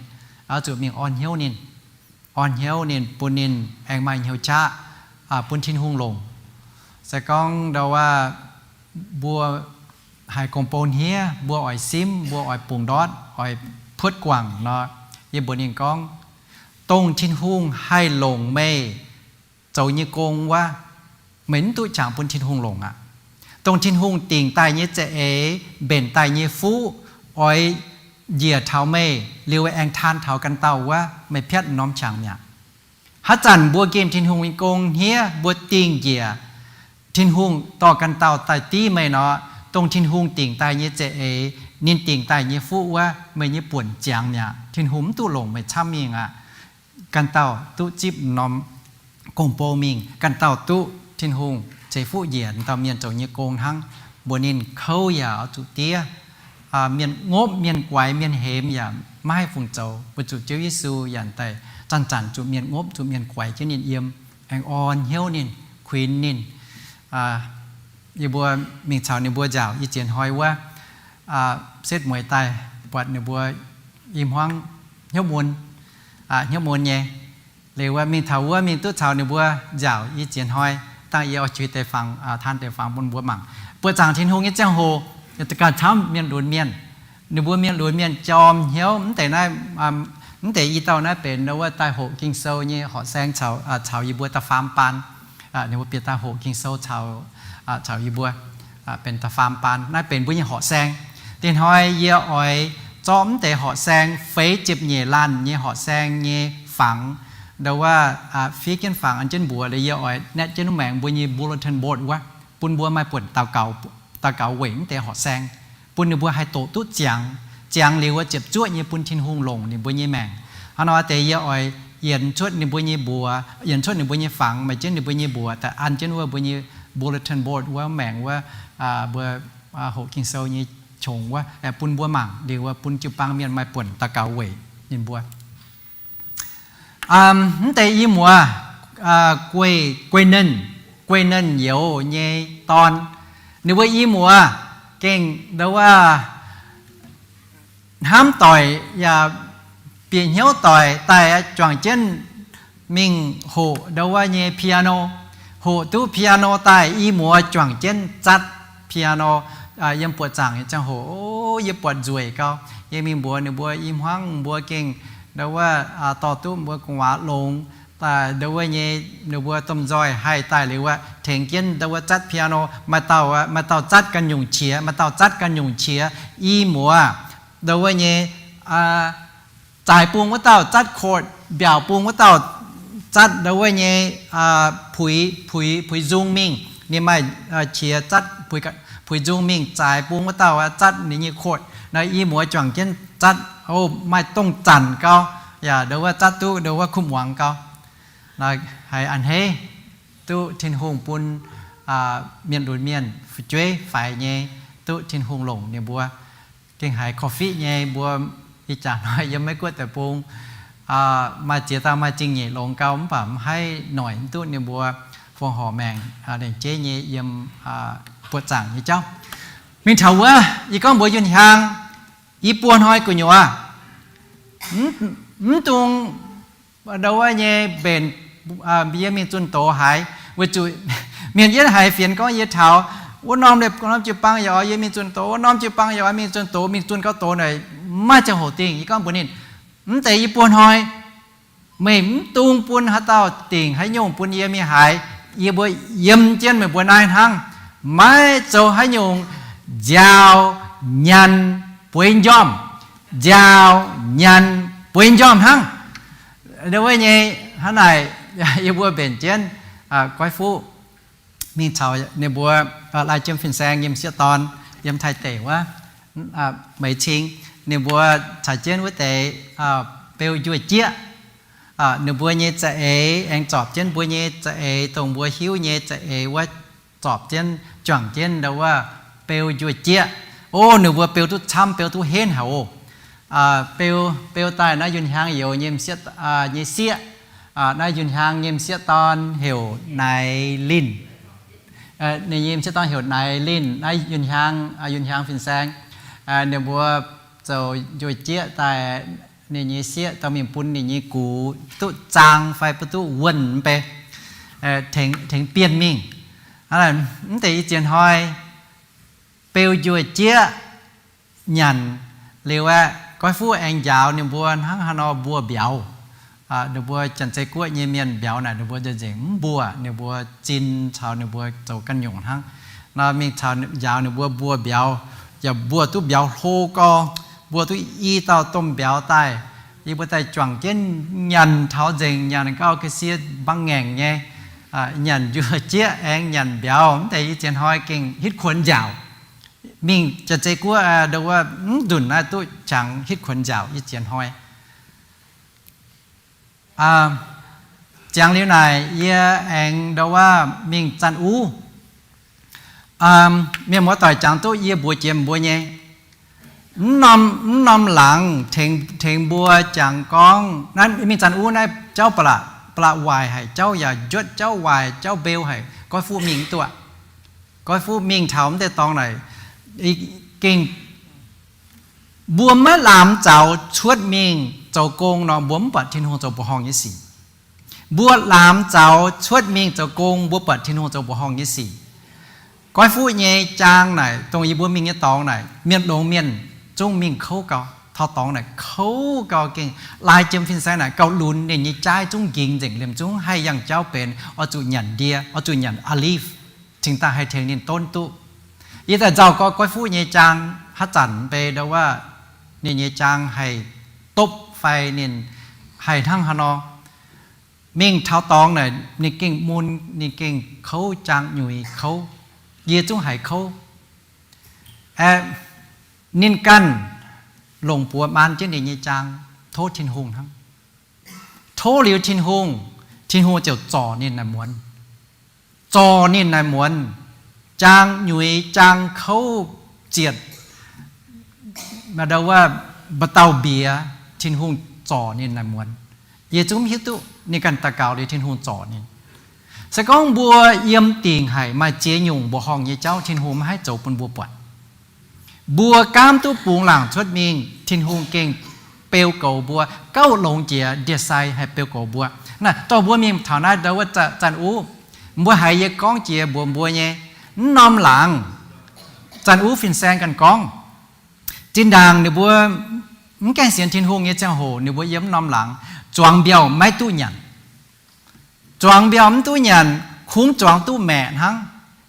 oix zuqc mingh orn hnyouv ninh, orn hnyouv ninh, bun ninh aengx maaih hnyouv qaqv bun Tin-Hungh longc. Se gorngv ndo wuov mbuo haiz gong-bou hniev, mbuo oix simv, mbuo oix bungx ndortv, oix puotv guangc nor, yie mbuox ninh gorngv, dongh Tin-Hungh haih longc meih zoux nyei gong wuov, meih mv duqv qangx bun Tin-Hungh longc aqv. Dongh Tin-Hungh dingc daaih nyei za'eix, mbenc daaih nyei fuqv, oix njiec taux meih liuz aengx taan taux ganh dauh wuov, meih piatv norm qangx mi'aqv. Haaix zanc mbuo nqemh Tin-Hungh nyei gong hniev, mbuo dingh njiec Tin-Hungh dorh ganh dauh daaih div meih nor, dongh Tin-Hungh dingc daaih nyei za'eix, ninh dingc daaih nyei fuqv wuov, meih nyei buonc ziangx mi'aqv. Tin-Hungh mv duqv longc meih camv mingh aqv. Ganh dauh duqv zipv norm gong-bou mingh, ganh dauh duqv Tin-Hungh ceix fuqv njiec dauh mienh zoux nyei gong hnangv. Mbuox ninh kouv yaac oix zuqc diev, mienh ngopv, mienh guaix, mienh hemx yaac maiv haih fungc zoux, weic zuqc Ziouv Yesu yaac daaih zanc-zanc zuqc mienh ngopv, zuqc mienh guaix jienv ninh yiem, aengx orn hnyouv ninh, kuinx ninh. Yie mbuo mingh caux ninh mbuo nziaauc i ziex hnoi wuov, setv mueiz daaih buatc ninh mbuo i hmuangv hnyouv mun, hnyouv mun nyei. Liuz wuov mingh taux wuov mingh duqv caux ninh mbuo nziaauc i ziex hnoi, dangh yie oix juix deix fangx, taan deix fangx bun mbuo mangc. Buoqc zaangc Tin-Hungh nyei ziangh hoc, gauh camv mienh lunx mienh. Ninh mbuo mienh lunx mienh jorm hnyouv. Mv deix naaiv, mv deix i dauh naaiv benx wuov daaih hoqc Ging-Sou nyei horqc saeng caux, caux yie mbuo da'faam baan. Ninh mbuo bieqc daaih hoqc Ging-Sou caux, caux yie mbuo benx da'faam baan. Naaiv benx mbuo nyei horqc saeng. Dinh hnoi yie oix zorqv mv deix horqc saeng, feix ziepc nyeic laanh nyei horqc saeng nyei fangx, ndo wuov, fiev jienv fangx an jienv mbuox liuz, yie oix naetv jienv maengx mbuo nyei bulletin board wuov, bun mbuo maaih buonc daux gaux weic mv deix horqc saeng, bun ninh mbuo haih doqc duqv ziangx. Ziangx liuz wuov ziepc zuoqv nyei bun Tin-Hungh longc ninh mbuo nyei maengc. Hnangv nor deix yie oix yienx cuotv ninh mbuo nyei mbuox, yienx cuotv ninh mbuo nyei fangx, maaiz jienv ninh mbuo nyei mbuox daaih an jienv wuov mbuo nyei bulletin board wuov, maengx wuov, mbuo hoqc Ging-Sou nyei qongx wuov, bun mbuo mangc liuz wuov bun jiu-baang mienh maaih buonc daux gaux weic ninh mbuo. Mv deix i muoz, guei, guei Nenh, guei Nenh youz nyei dorn, ninh mbuo i muoz gengh ndo wuov hnamv doic yaac bieqc hnyouv doic daaih juangc jienv mingh hoqc ndo wuov nyei piano. Hoqc duqv piano daaih, i muoz juangc jienv zatv piano. Yiem buoqc zaangc nyei ziangh hoc, o, yie buatc nzueic gau. Yie mingh mbuox ninh mbuo i hmuangv, mbuo gengh ndo wuov dorh duqv mbuo gu'nguaaz longx, ndo wuov nyei, ninh mbuo domh nzoih haih daaih liuz wuov tengx jienv ndo wuov zatv piano. Maaih dauh, maaih dauh zatv ganh nyungc qiex, maaih dauh zatv ganh nyungc qiex. I muoz ndo wuov nyei zaaix bung wuov dauh zatv chord, mbiaauc bung wuov dauh zatv ndo wuov nyei puix, puix, puix nzung mingh. Ninh maaih qiex zatv puix nzung mingh, zaaix bung wuov dauh zatv ninh nyei chord. Naaiv i muoz juangc jienv zatv, o, maaih dongh zanc gau, yaac ndo wuov zatv duqv ndo wuov kuv muangx gau. Naaiv haiz a'hneiv. duqv Tin-Hungh bun mienh lunx mienh fu'jueiv faix nyei, duqv Tin-Hungh longc ninh mbuo. Gengh haiz korv-fiqv nyei mbuo, ih jaax hnoi yiem Meiv Guoqv deic-bung maaih ziex dauh maaih zingh nyeic longx gau, mv baac maiv haih noic mv duqv ninh mbuo fongc horc maengc lengc jeiv nyei yiem buoqc zaangc nyei jauv. Mingh taux wuov, yie gorngv mbuox Yunh Hiaang, yie buo hnoi gu'nyuoz mv dungx ndo wuov nyei mbenc, yie mingh zunh doz haaix, weic zuqc mienh yietv haiz fienx gorngv yie taux wuov norm liepc norm jiu-baang yaac oix yie mingh zunh doz, wuov norm jiu-baang yaac oix mingh zunh doz, mingh zunh gau doz naaic maiv ziangh hoc dingh. Yie gorngv mbuox ninh, mv deix yie buo hnoi meih mv dungx bun haaix dauh dingc haaix nyungc bun yie mingh haaix. Yie mbuo yiem jienv meih mbuo naaiv hnangv, maiv zoux haaix nyungc nziaaux nyanc bueix njormh, nziaaux nyanc bueix njormh hnangv. Ndo wuov nyei hnangv naaic, yie mbuo mbenc jienv goiv fuqv mingh caux ninh mbuo lai jiem fin-saeng nyei m'sieqv dorn yiem Taiv deic wuov, meix cing, ninh mbuo caux jienv wuov deix beu njuov jieqv. Ninh mbuo nyei za'eix aengx zorpc jienv mbuo nyei za'eix, dongh mbuo hiuv nyei za'eix wuov, zorpc jienv juangc jienv ndo wuov beu njuov jieqv. O, ninh mbuo beu duqv camv, beu duqv henv haic oc. Beu, beu daaih naaiv Yunh Hiaang youz nyei m'sieqv, nyei sieqv. Naaiv Yunh Hiaang nyei m'sieqv dorn heuc Naix Linh. Ninh nyei m'sieqv dorn heuc Naix Linh, naaiv Yunh Hiaang, Yunh Hiaang fin-saeng. Ninh mbuo zoux njuov jieqv daaih, ninh nyei sieqv dorh mingh bun ninh nyei gux duqv zaang fai bun duqv wuonh mv bei, tengx, tengx bienh mingh. Mv deix ih ziex hnoi beu njuov jieqv nyanc liuz aeqv, goiv fuqv aengx njaaux ninh mbuo hnangv haaix nor mbuo mbiauz. Ninh mbuo Janx-Zei Guoqv nyei mienh mbiauz naaic ninh mbuo nzengc mv mbuoqc, ninh mbuo zin caux ninh mbuo zoux ganh nyungc hnangv. Nor mingh caux njaaux ninh mbuo mbuo mbiauz, yaac mbuo duqv mbiauz hlo gau, mbuo duqv i dauh domh mbiauz daaih. Yie mbuo daaih juangc jienv nyanc taux nzengc, nyanc gau ga'sie mbaang ngaengc nyei, nyanc njuov jieqv aengx nyanc mbiauz. Mv deix ih ziex hnoi gengh hitv kuonx nziaauc. Mingh Janx-Zei Guoqv ndo wuov mv nzunc naaiv duqv jangx hitv kuonx nziaauc ih ziex hnoi. Ziangx liuz naaic yie aengx ndo wuov mingh Zanh Uv. Mienh muoz doic jangx duqv yie mbuox jiex mbuo nyei, mv norm, mv norm laangz tengx, tengx mbuo jangx gorngv naaiv mingh Zanh Uv naaiv jauv ba'laqc, ba'laqc waaic haic, jauv yaac njuotv, jauv waaic, jauv mbeu haic, goiv fuqv mingh mv duqv. Goiv fuqv mingh taux mv deix dorngx naaic, gengh mbuo maiv laamx zaux cuotv mingh zoux gong nor, mbuo mv buatc Tin-Hungh zoux mbuoqc horngh nyei sic. Mbuo laamx zaux cuotv mingh zoux gong, mbuo buatc Tin-Hungh zoux mbuoqc horngh nyei sic. Goiv fuqv nyei jaang naaic, dongh yie mbuo mingh nyei dorngx naaic, mienh longx mienh zungv mingh kouv gau. Taux dorngx naaic kouv gau gengh, lai jiem fin-saeng naaic gauh lunx, ninh nyei jaaiv zungv nqingx nzengc liemh zungv, haih yangh jauv benx oix zuqc nyanc ndie, oix zuqc nyanc olive, cingx daaih haih tengx ninh donv duqv. Yie daaih nzauh gorngv goiv fuqv nyei jaang haaix zanc mv bei ndo wuov, ninh nyei jaang haih dopv fai ninh haih hnangv haaix nor. Mingh taux dorngx naaic ninh gengh mun, ninh gengh kouv, jaang nyuix kouv. Yie zungv haiz kouv. Aeqv, ninh ganh longc buoz maan jienv ninh nyei jaang tov Tin-Hungh hnangv. Tov liuz Tin-Hungh, Tin-Hungh ziouc zorc ninh naaic muonz. Zorc ninh naaic muonz, jaang nyuix, jaang kouv zietc, maaih ndo wuov, mba'dauh mbiex, Tin-Hungh zorc ninh naaic muonz. Yie zungv mv hiuv duqv, ninh ganh daux gaux liuz Tin-Hungh zorc ninh. Se gorngv mbuo yiem dingc haic maaih ziex nyungc mbuoqc horngh nyei jauv Tin-Hungh maiv haih zoux bun mbuo buatc. Mbuo gaamv duqv bungx laangc cuotv mingh, Tin-Hungh gengh beu goux mbuo, gauh longx jiex ndie-sai haih beu goux mbuo. Naaiv dorh mbuo mingh taux naaiv ndo wuov Zanh Uv, mbuo haiz yie gorngv jiex mbuox mbuo nyei, mv norm laangz Zanh Uv fin-saeng ganh gorngv, zinh ndaangc ninh mbuo mv gaengh sienx Tin-Hungh nyei ziangh hoc, ninh mbuo yiem mv norm laangz zuangx mbiauh maiv duqv nyanc. Zuangx mbiauh mv duqv nyanc, kungx zuangx duqv maeqc hnangv.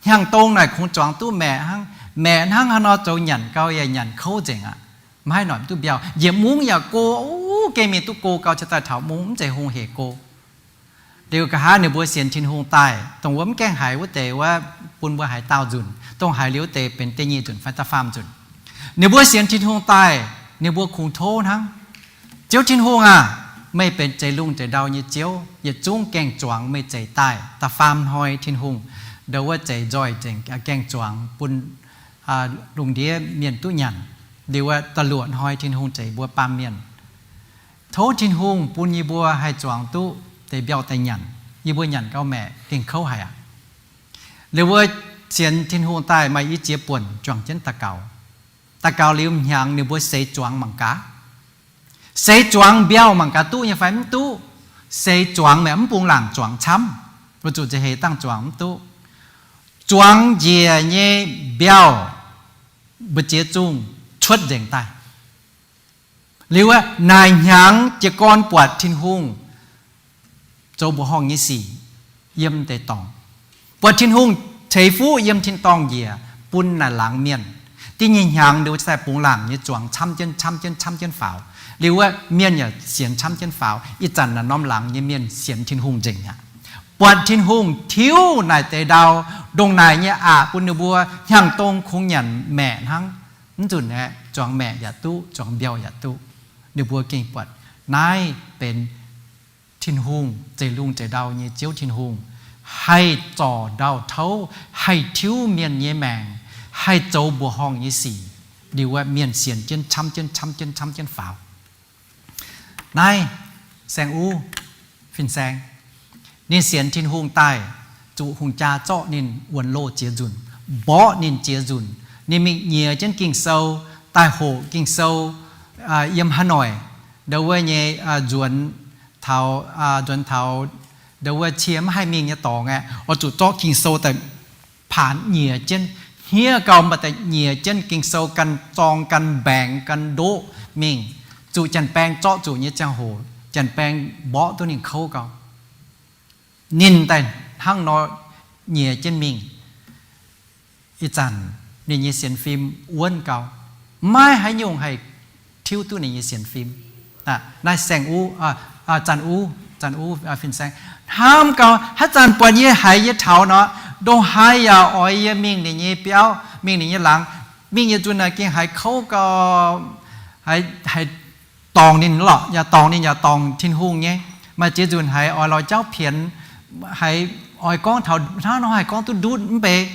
Hnyangx-dong naaic kungx zuangx duqv maeqc hnangv. Maeqc hnangv haaix nor zoux nyanc gau yaac nyanc kouv nzengc aqv. Maiv haih noic duqv mbiauh. Njiec mungv yaac go, gengh mingh duqv go gau, cingx daaih taux mungv mv zeiz hungh hec go. Liuz nqa'haav ninh mbuo sienx Tin-Hungh daaih, dongh wuov mv gaengh haiz wuov deix wuov, bun mbuo haiz daauh nzunc, dongh haiz liuz deix benx da'nyeic nzunc fai da'faam nzunc. Ninh mbuo sienx Tin-Hungh daaih, ninh mbuo kungx tov hnangv. Ziouv Tin-Hungh aah! Meih benx zeix lungh zeix ndau nyei Ziouv. Yietc zungv gaeng-zuangx meih zeix daaih. Da'faam hnoi Tin-Hungh ndau wuov zeix nzoih nzengc gaeng-zuangx bun lungh ndiev mienh duqv nyanc. Liuz wuov da'luoqc hnoi Tin-Hungh zeix mbuo baamh mienh. Tov Tin-Hungh bun yie mbuo haih zuangx duqv deix mbiauh daaih nyanc. Yie mbuo nyanc gau maeqc gengh kouv haic aqv. Liuz wuov sienx Tin-Hungh daaih maaih i ziex buonc juangc jienv daux gaux. Daux gaux liuz m'hnyangx ninh mbuo seix zuangx mangc gaax. Seix zuangx mbiauh mangc gaax duqv nyei fai mv duqv. Seix zuangx maeqc mv bungx laangc zuangx camv. Mbuo zuqc nza'heix dangh zuangx mv duqv. Zuangx njiec nyei mbiauh mbu'ziex zungh cuotv nzengc daaih. Liuz wuov naaic hnyangx jiez gorn buatc Tin-Hungh zoux mbuoqc horngh nyei sic yiem deix dorngx, buatc Tin-Hungh ceix fuqv yiem tin-dorngh njiec bun naaic laangz mienh. Da'nyeic hnyangx liuz daaih bungx laangc nyei zuangx camv jienv, camv jienv, camv jienv faaux. Liuz wuov mienh yaac sienx camv jienv faaux. Ih zanc naaic norm laangz nyei mienh sienx Tin-Hungh nzengc aqv. Buatc Tin-Hungh tiuv naaic deix ndau, ndongc naaic nyei aqc bun ninh mbuo hnyangx-dong kungx nyanc maeqc hnangv. Mv nzunc aeqv, zuangx maeqc yaac duqv, zuangx mbiauh yaac duqv. Ninh mbuo gengh buatc naaiv benx Tin-Hungh, zeix lungh zeix ndau nyei Ziouv Tin-Hungh, haih zorc ndau-touv, haih tiuv mienh nyei maengc, haih zoux mbuoqc horngh nyei sic. Liuz wuov mienh sienx jienv camv jienv, camv jienv, camv jienv faaux. Naaiv Saeng Uv, fin-saeng, ninh sienx Tin-Hungh daaih, zuqc hungh jaa zorqv ninh wuonx loh jiex nzunc, mborqv ninh jiex nzunc. Ninh mingh nyiex jienv Ging-Sou, daaih hoqc Ging-Sou yiem haaix noic ndau wuov nyei nzuonx taux, nzuonx taux ndau wuov cie mv haih mingh nyei dorngx aeqv, oix zuqc zorqv Ging-Sou daaih paanx nyiex jienv, hniev gau mv baac daaih nyiex jienv Ging-Sou ganh zorng ganh mbaengx ganh ndoqv mingh, zuqc janx-baeng zorqv zuqc nyei ziangh hoc, janx-baeng mborqv duqv ninh kouv gau. Ninh daaih hnangv nor nyiex jienv mingh. Ih zanc ninh nyei sienx fim wuonv gau, maiv haaix nyungc haih tiuv duqv ninh nyei sienx fim. Naaiv Saeng Uv, Zanx Uv, Zanx Uv fin-saeng, hnamv gau, haaix zanc buatc yie haiz yie taux nor, ndongc haaix yaac oix yie mingh ninh nyei biauv, mingh ninh nyei laangz. Mingh yietc nzunc naaic gengh haiz kouv gau, haiz dorngc ninh lorqc, yaac dorngc ninh yaac dorngc Tin-Hungh nyei. Maaih ziex nzunc haiz oix lorz jauv pienx, haiz oix gorngv taux hnangv nor haih gorngv duqv ndutv mv bei.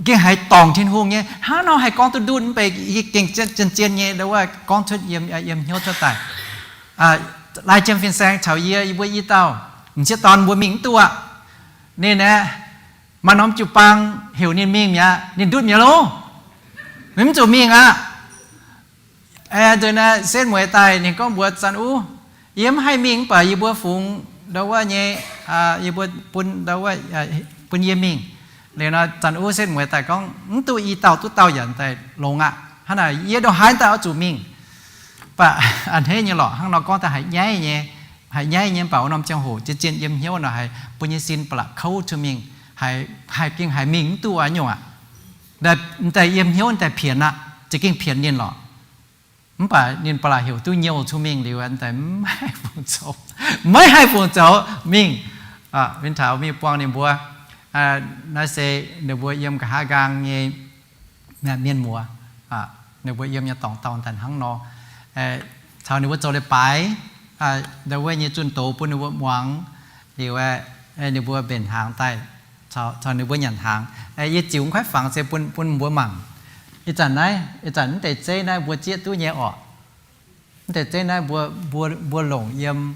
Gengh haiz dorngc Tin-Hungh nyei, hnangv nor haih gorngv duqv ndutv mv bei. Yie gengh zien-zien nyei ndau wuov gorngv cuotv yiem hnyouv cuotv daaih. Lai Jiem fin-saeng caux yie, yie mbuo i dauh m'sieqv dorn mbuo mingh mv duqv aqv. Ninh aeqv, maaih norm jiu-baang heuc ninh mingh mi'aqv, ninh ndutv mi'aqv loh. Ninh mv zuqc mingh aqv. Nzunc naaiv setv mueiz daaih ninh gorngv mbuox Zanx Uv, yie mv haih mingh mv baac yie mbuo fungx ndau wuov nyei, yie mbuo bun ndau wuov, bun yie mingh. Liuz nor Zanx Uv setv mueiz daaih gorngv, mv duqv i dauh duqv dauh yaac daaih longx aqv. Hnangv naaic yie ndongc haaix daaih oix zuqc mingh. Mv baac a'hneiv nyei lorqc, hnangv nor gorngv daaih haiz nyaiv nyei, haiz nyaiv nyei mv baac wuov norm ziangh hoc zien-zien yiem hnyouv nor haiz bun nyei sin ba'laqc kouv cuotv mingh, haih gengh haiz mingh mv duqv aqv nyungc aqv. Daaih yiem hnyouv daaih pienx aqv, za'gengh pienx ninh lorqc. Mv baac ninh ba'laqc heuc duqv nyouh cuotv mingh liuz, daaih maiv haih fungc zoux, maiv haih fungc zoux mingh. Win taux mingh buangh ninh mbuo, naaiv se ninh mbuo yiem nqa'haav nqaang nyei mienh muoz, ninh mbuo yiem nyei dorngx dauh daaih hnangv nor, caux ninh mbuo zoux leiz-baaix, ndau wuov nyei zunh doz bun ninh mbuo muangx. Liuz ninh mbuo mbenc hnaangx daaih, caux ninh mbuo nyanc hnaangx. Yie ziux mv kuaaiv fangx se bun mbuo mangc. Ih zanc naaiv, ih zanc mv deix zeiv naaiv mbuo zieqv duqv nyei orqc. Mv deix zeiv naaiv mbuo, mbuo longc yiem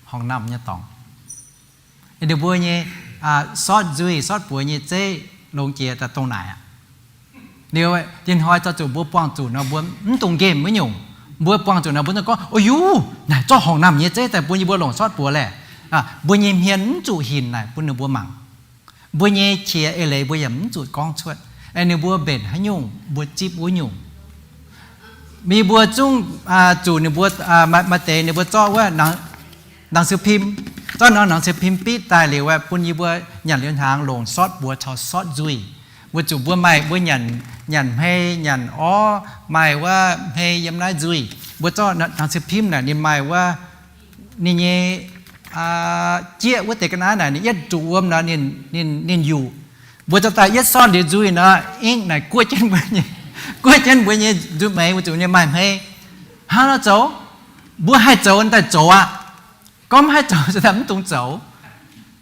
horngc namh nyei dorngx. Ninh mbuo nyei sortv nzuih sortv buoz nyei zeiv longx jiex daaih dongh naaic aqv. Liuz, dinh hnoi zorqv zuqc mbuo buangh zuqc nor mbuo mv dungx nqemh wuov nyungc. Mbuo buangh zuqc nor mbuo zungv gorngv, o yuv, naaic zorqv horngc namh nyei zeiv daaih bun yie mbuo longc sortv buoz laeh. Mbuo nyei hmien mv zuqc hinc naaic bun ninh mbuo mangc. Mbuo nyei qiex eix leiz mbuo yaac mv zuqc gorngv cuotv. Ninh mbuo mbenc haaix nyungc mbuo zipv wuov nyungc. Mbuo zungv zuqc ninh mbuo, maaih deix ninh mbuo zorqv wuov หนังสือพิมพ์, zorqv norm หนังสือพิมพ์ bitv daaih liuz aeqv, bun yie mbuo nyanc liuz hnaangx longc sortv buoz caux sortv nzuih. Mbuo zuqc mbuo maaih mbuo nyanc, nyanc hmei nyanc orv, maaih wuov hmei yiem naaiv nzuih. Mbuo zorqv หนังสือพิมพ์ naaic ninh maaih wuov, ninh nyei jieqv wuov deix ga'naaiv naaic ninh yietv zuqc wuom nor, ninh yuqc. Mbuo zorqv daaih yietv sortv liuz nzuih nor, ing naaic guoqv jienv mbuo nyei, guoqv jienv mbuo nyei nzuih meix, mbuo zuqc ninh maaih hmei. Hnangv nor zoux. Mbuo haih zoux daaih zoux aqv. Gorngv mv haih zoux daaih mv dungx zoux.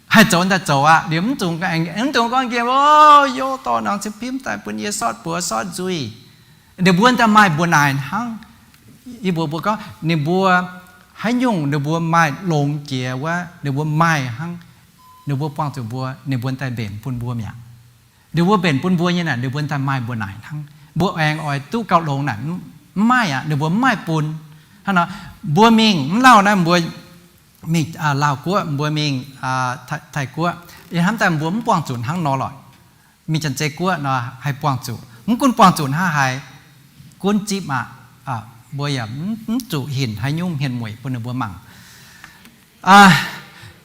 Haih zoux daaih zoux aqv. Liuz mv dungx, mv dungx gorngv nqemh, O, youh dorh nangc cin-bimv daaih bun yie sortv buoz sortv nzuih. Ninh mbuo daaih maaih mbuox naaic hnangv. Yie mbuox mbuo gorngv ninh mbuo haaix nyungc ninh mbuo maaih longx jiex wuov, ninh mbuo maaih hnangv, ninh mbuo buangh zuqc mbuo, ninh mbuo daaih mbenc bun mbuo mi'aqv. Ninh mbuo mbenc bun mbuo nyei naaic, ninh mbuo daaih maaih mbuox naaic hnangv. Mbuo aengx oix duqv gauh longx naaic, mv maaih aqv, ninh mbuo mv maaih bun. Hnangv nor, mbuo mingh mv lauh naaiv mbuo mingh Laauh Guoqv, mbuo mingh Taiv-Guoqv, yie hnamv daaih mbuo mv buangh zuqc hnangv nor lorqc. Mingh Janx-Zei Guoqv nor haih buangh zuqc. Mv gunv buangh zuqc hnangv haaix, gunv zipv aqv. Mbuo yaac mv zuqc hinc haaix nyungc hmien mueic bun ninh mbuo mangc.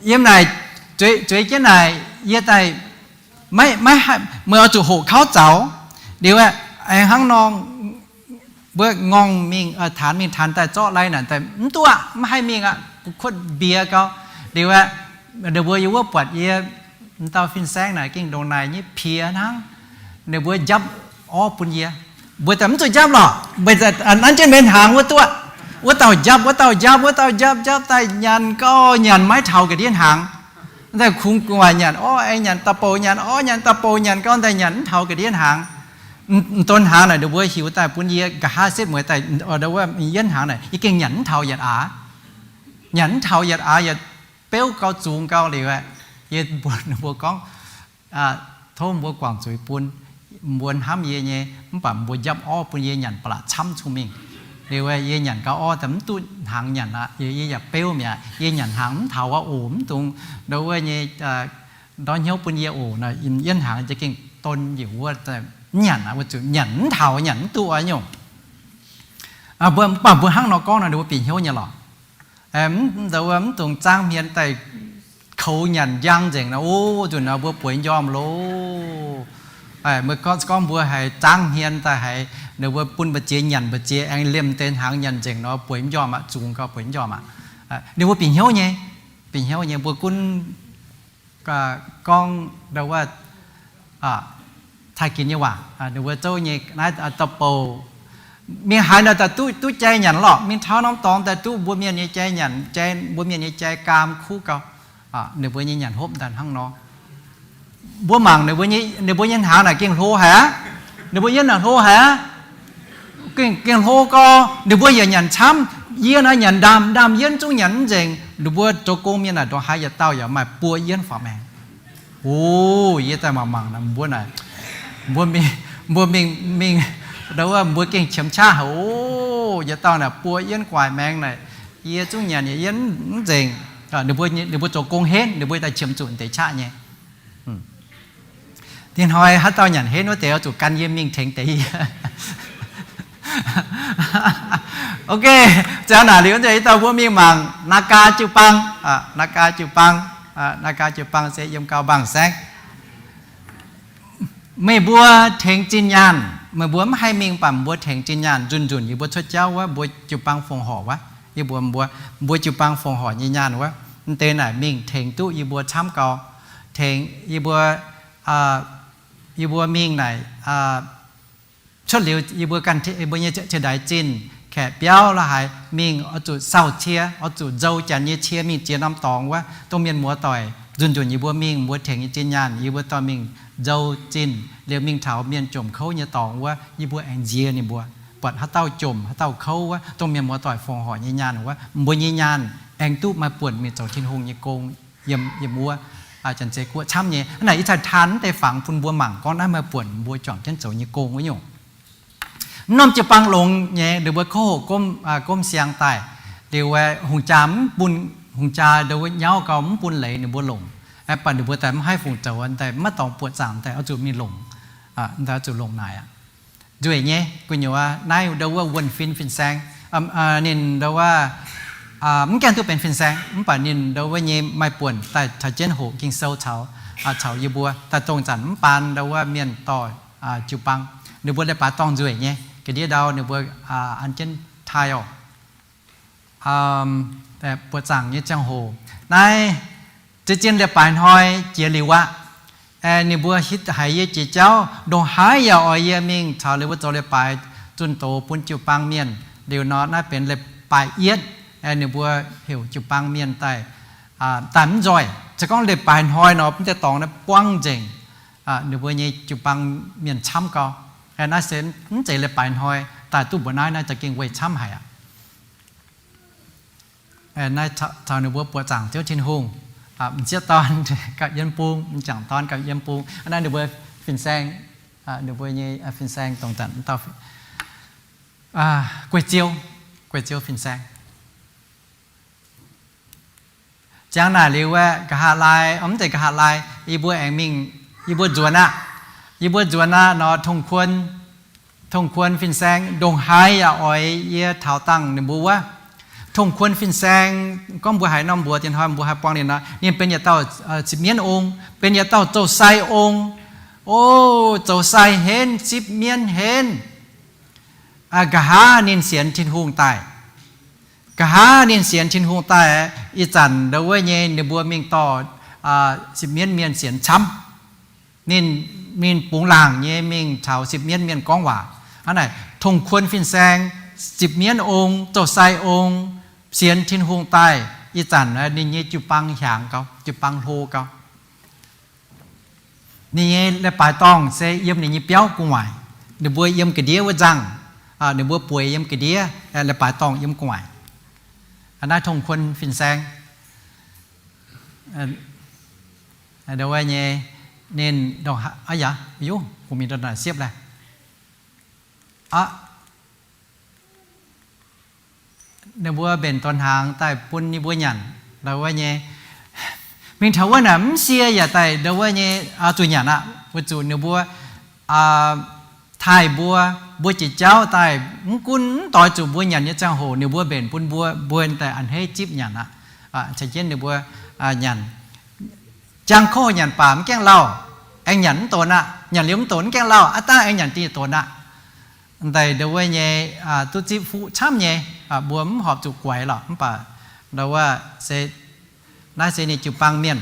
Yiem naaic zueiz jienv naaic yie daaih, maiv, maiv, meih oix zuqc hoqc kauv zaux. Liuz aeqv, aengx hnangv nor, mbuo ngorngv mingh, taanx mingh taanx daaih zorqv lai naaic daaih mv duqv aqv, mv haih mingh aqv, kuotv mbie gau. Liuz aeqv, ninh mbuo yiem wuov buatc yie m'dauh fin-saeng naaic gengh ndongc naaic nyei piex hnangv. Ninh mbuo njapv orv bun yie. Mbuo daaih mv zuqc njapv lorqc, mbuo nanv jienv mbenc hnaangx wuov duqv. Wuov dauh njapv, wuov dauh njapv, wuov dauh njapv, njapv daaih nyanc gau, nyanc maiv taux ga'ndiev hnaangx. Daaih kungx gu'nguaaic nyanc orv, aengx nyanc da'bouc, nyanc orv, nyanc da'bouc, nyanc gau daaih nyanc mv taux ga'ndiev hnaangx. M'donx hnaangx naaic ninh mbuo hiuc daaih bun yie, nqa'haav setv mueiz daaih, wuov yietv hnaangx naaic yie gengh nyanc mv taux yietc aax. Nyanc mv taux yietc aax, yietc beuv gau, zungx gau liuz aeqv, yie mbuox ninh mbuo gorngv, tov mbuo guangc zuiz bun, mbuo hnamv yie nyei, mv baac mbuo njapv orv bun yie nyanc ba'laqc camv cun mingh. Liuz yie nyanc gau orv daaih mv duqv hnaangx nyanc aqv, yie yaac beuv mi'aqv. Yie nyanc hnaangx mv taux aqv oc, mv dungx ndau wuov nyei ndortv hnyouv bun yie oc. Yietv hnaangx yie gengh don njiec wuov, mv nyanc aqv, weic zuqc nyanc mv taux, nyanc mv duqv nyungc. Mv baac mbuo hnangv nor gorngv nor, ninh mbuo bieqc hnyouv nyei lorqc. Ndau wuov mv dungx zaangv hmien daaih koux nyanc njang nzengc nor, o, nzunc nor mbuo bueix njormh loh. Meih gorngv mbuo haiz zaangv hmien daaih haiz ninh mbuo bun mbu'ziex nyanc, mbu'ziex aengx liemh deix hnaangx nyanc nzengc nor, bueix njormh aqv, zungx gau bueix njormh aqv. Ninh mbuo bieqc hnyouv nyei, bieqc hnyouv nyei, mbuo gunv gorngv ndau wuov taaih ginx nyei waac, ninh mbuo zouv nyei naaiv da'bouc. Mingh haaix nor daaih duqv, duqv jai nyanc lorqc. Mingh taux norm dorngx daaih duqv mbuo mienh nyei jai nyanc, jai, mbuo mienh nyei jai gaam kuv gau. Ninh mbuo nyei nyanc hopv daaih hnangv nor. Mbuo mangc ninh mbuo nyei, ninh mbuo nyei hnaangx naaic gengh hlo haic aqv. Ninh mbuo yienv naaic hlo haic aqv. Gengh, gengh hlo gau, ninh mbuo yaac nyanc camv. Yie naaiv nyanc ndaamv-ndaamv yienv zungv nyanc mv nzengc. Ninh mbuo zoux gong mienh naaic ndongc haaix yietc dauh yaac maaih buo yienv faaux maengx. O, yie daaih mangc mangc naaic mbuo naaic, mbuo mingh, mbuo mingh, mingh, ndau wuov mbuo gengh qiemx qaqv haic oc. Yietc dauh naaic buo yienv guaax maengx naaic, yie zungv nyanc yietc yienv mv nzengc. Ninh mbuo, ninh mbuo zoux gong henv, ninh mbuo daaih qiemx zuqc deix qaqv nyei. Dingh hnoi haaix dauh nyanc henv wuov deix oix zuqc gan yie mingh tengx deix yie. Ok, ziangh naaic liuz nzengc, yie dauh mbuo mingh mangc Naagaa jiu-baang. Naagaa jiu-baang, Naagaa jiu-baang se yiem Gau Mbaang Saengv. Meih mbuo tengx zinh nyaanh, meih mbuo mv haih mingh, mv baac mbuo tengx zinh nyaanh. Nzunc nzunc yie mbuo cuotv jauv wuov, mbuo jiu-baang fongc horc wuov, yie mbuo, mbuo, mbuo jiu-baang fongc horc nyei nyaanh wuov, m'deix naaic mingh tengx duqv yie mbuo camv gau. Tengx yie mbuo, yie mbuo mingh naaic, cuotv liuz yie mbuo ganh, yie mbuo nyei cie-ndaix zinh, kaeqv biauv la'haaix, mingh oix zuqc sauh cie, oix zuqc nzou janx nyei cie mingh jiex norm dorngx wuov, dongh mienh muoz-doic. Nzunc nzunc yie mbuo mingh, mbuo tengx nyei zinh nyaanh, yie mbuo dorh mingh nzou zinh liuz mingh taux mienh jomc kouv nyei dorngx wuov, yie mbuo aengx nziex ninh mbuo, buatc haaix dauh jomc haaix dauh kouv wuov, dongh mienh muoz-doic fongc horc nyei nyaanh wuov, mbuo nyei nyaanh aengx duqv maaih buonc mingh zoux Tin-Hungh nyei gong yiem, yiem wuov, Janx-Zei Guoqv camv nyei. Hnangv naaic yie cingx taan mv deix fangx bun mbuo mangc gorngv naaiv maaih buonc mbuo juangc jienv zoux nyei gong wuov nyungc. Mv norm jiu-baang longx nyei, ninh mbuo kouv hoqc gomv, gomv siang daaih. Liuz hungh jaa mv bun, hungh jaa ndau wuov nyauv gau mv bun leiz ninh mbuo longc. Mv baac ninh mbuo daaih mv haih fungc zoux daaih, maiv dorngx buoqc zaangc daaih oix zuqc mingh longc, daaih oix zuqc longc naaic aqv. Nzueic nyei gu'nyuoz naaiv ndau wuov wuonh fin fin-saeng, ninh ndau wuov mv gaengh duqv benx fin-saeng, mv baac ninh ndau wuov nyei maaih buonc daaih caux jienv hoqc Ging-Sou caux, caux yie mbuo daaih dongh zanc mv baan ndau wuov mienh dorh jiu-baang, ninh mbuo leiz-baaix dorngh nzueic nyei, ga'ndiev ndau ninh mbuo an jienv taaih oc. Buoqc zaangc nyei ziangh hoc naaiv, za'gengh leiz-baaix hnoi jiex liuz aqv. Ninh mbuo hitv haiz yie jiex jauv, ndongc haaix yaac oix yie mingh caux ninh mbuo zoux leiz-baaix zunh doz bun jiu-baang mienh. Liuz nor naaiv benx leiz-baaix yietv, Ninh mbuo heuc jiu-baang mienh daaih, daaih mv nzoih. Se gorngv leiz-baaix hnoi nor, mv deix dorngx naaiv buangv nzengc, ninh mbuo nyei jiu-baang mienh camv gau. Naaiv se mv zeiz leiz-baaix hnoi daaih duqv mbuoqc naaiv, naaiv za'gengh weic camv haic aqv. Naaiv caux ninh mbuo buoqc zaangc Ziouv Tin-Hungh, m'sieqv dorn gauh yiem bung, m'jangc dorn gauh yiem bung. Naaiv ninh mbuo fin-saeng, ninh mbuo nyei fin-saeng dongh zanc dauh guei-ziou, guei-ziou fin-saeng. Ziangh naaic liuz aeqv, nqa'haav laai, mv zeiz nqa'haav laai, yie mbuo aengx mingh, yie mbuo nzuonx aqv. Yie mbuo nzuonx aqv nor, Tong-Kuon, Tong-Kuon fin-saeng ndongc haaix yaac oix yie taux dangh ninh mbuo wuov. Tong-Kuon fin-saeng gorngv mbuo haiz norm mbuox, diex hnoi mbuo haih buangh ninh nor, ninh benx yietc dauh sipv mienv ong, benx yietc dauh zoux sai ong. O, zoux sai henv, sipv mienv henv. Nqa'haav ninh sienx Tin-Hungh daaih. Nqa'haav ninh sienx Tin-Hungh daaih, ih zanc ndau wuov nyei ninh mbuo mingh dorh sipv mienv mienh sienx camv. Ninh, ninh bungx laangc nyei mingh caux sipv mienv mienh gorngv waac. Hnangv naaic, Tong-Kuon fin-saeng, sipv mienv ong, zoux sai ong, sienx Tin-Hungh daaih, ih zanc ninh nyei jiu-baang hiaangx gau, jiu-baang hlo gau. Ninh nyei leiz-baaix dorngh se yiem ninh nyei biauv gu'nguaaic. Ninh mbuo yiem ga'ndiev wuov nzangh, ninh mbuo bueix yiem ga'ndiev, leiz-baaix dorngh yiem gu'nguaaic. Naaiv Tong-Kuon fin-saeng, ndau wuov nyei, ninh, aa yaac, yuv, kuv mingh ndau naaic siepv laeh. Ninh mbuo mbenc donx hnaangx daaih bun ninh mbuo nyanc, ndau wuov nyei. Mingh taux wuov naaic mv sie yaac daaih ndau wuov nyei zuqc nyanc aqv, weic zuqc ninh mbuo taaih mbuo, mbuo jiex jauv daaih mv gunv mv doix zuqc mbuo nyanc nyei ziangh hoc, ninh mbuo mbenc bun mbuo, mbuo daaih a'hneiv zipv nyanc aqv. Caux jienv ninh mbuo nyanc. Jangx kouv nyanc baac mv gaengh lauh, aengx nyanc mv donx aqv. Nyanc liuz mv donx mv gaengh lauh, aav dangh aengx nyanc diqc donx aqv. Daaih ndau wuov nyei, duqv zipv fuqv camv nyei, mbuo mv horpc zuqc guaix lorqc. Mv baac ndau wuov se, naaiv se ninh jiu-baang mienh,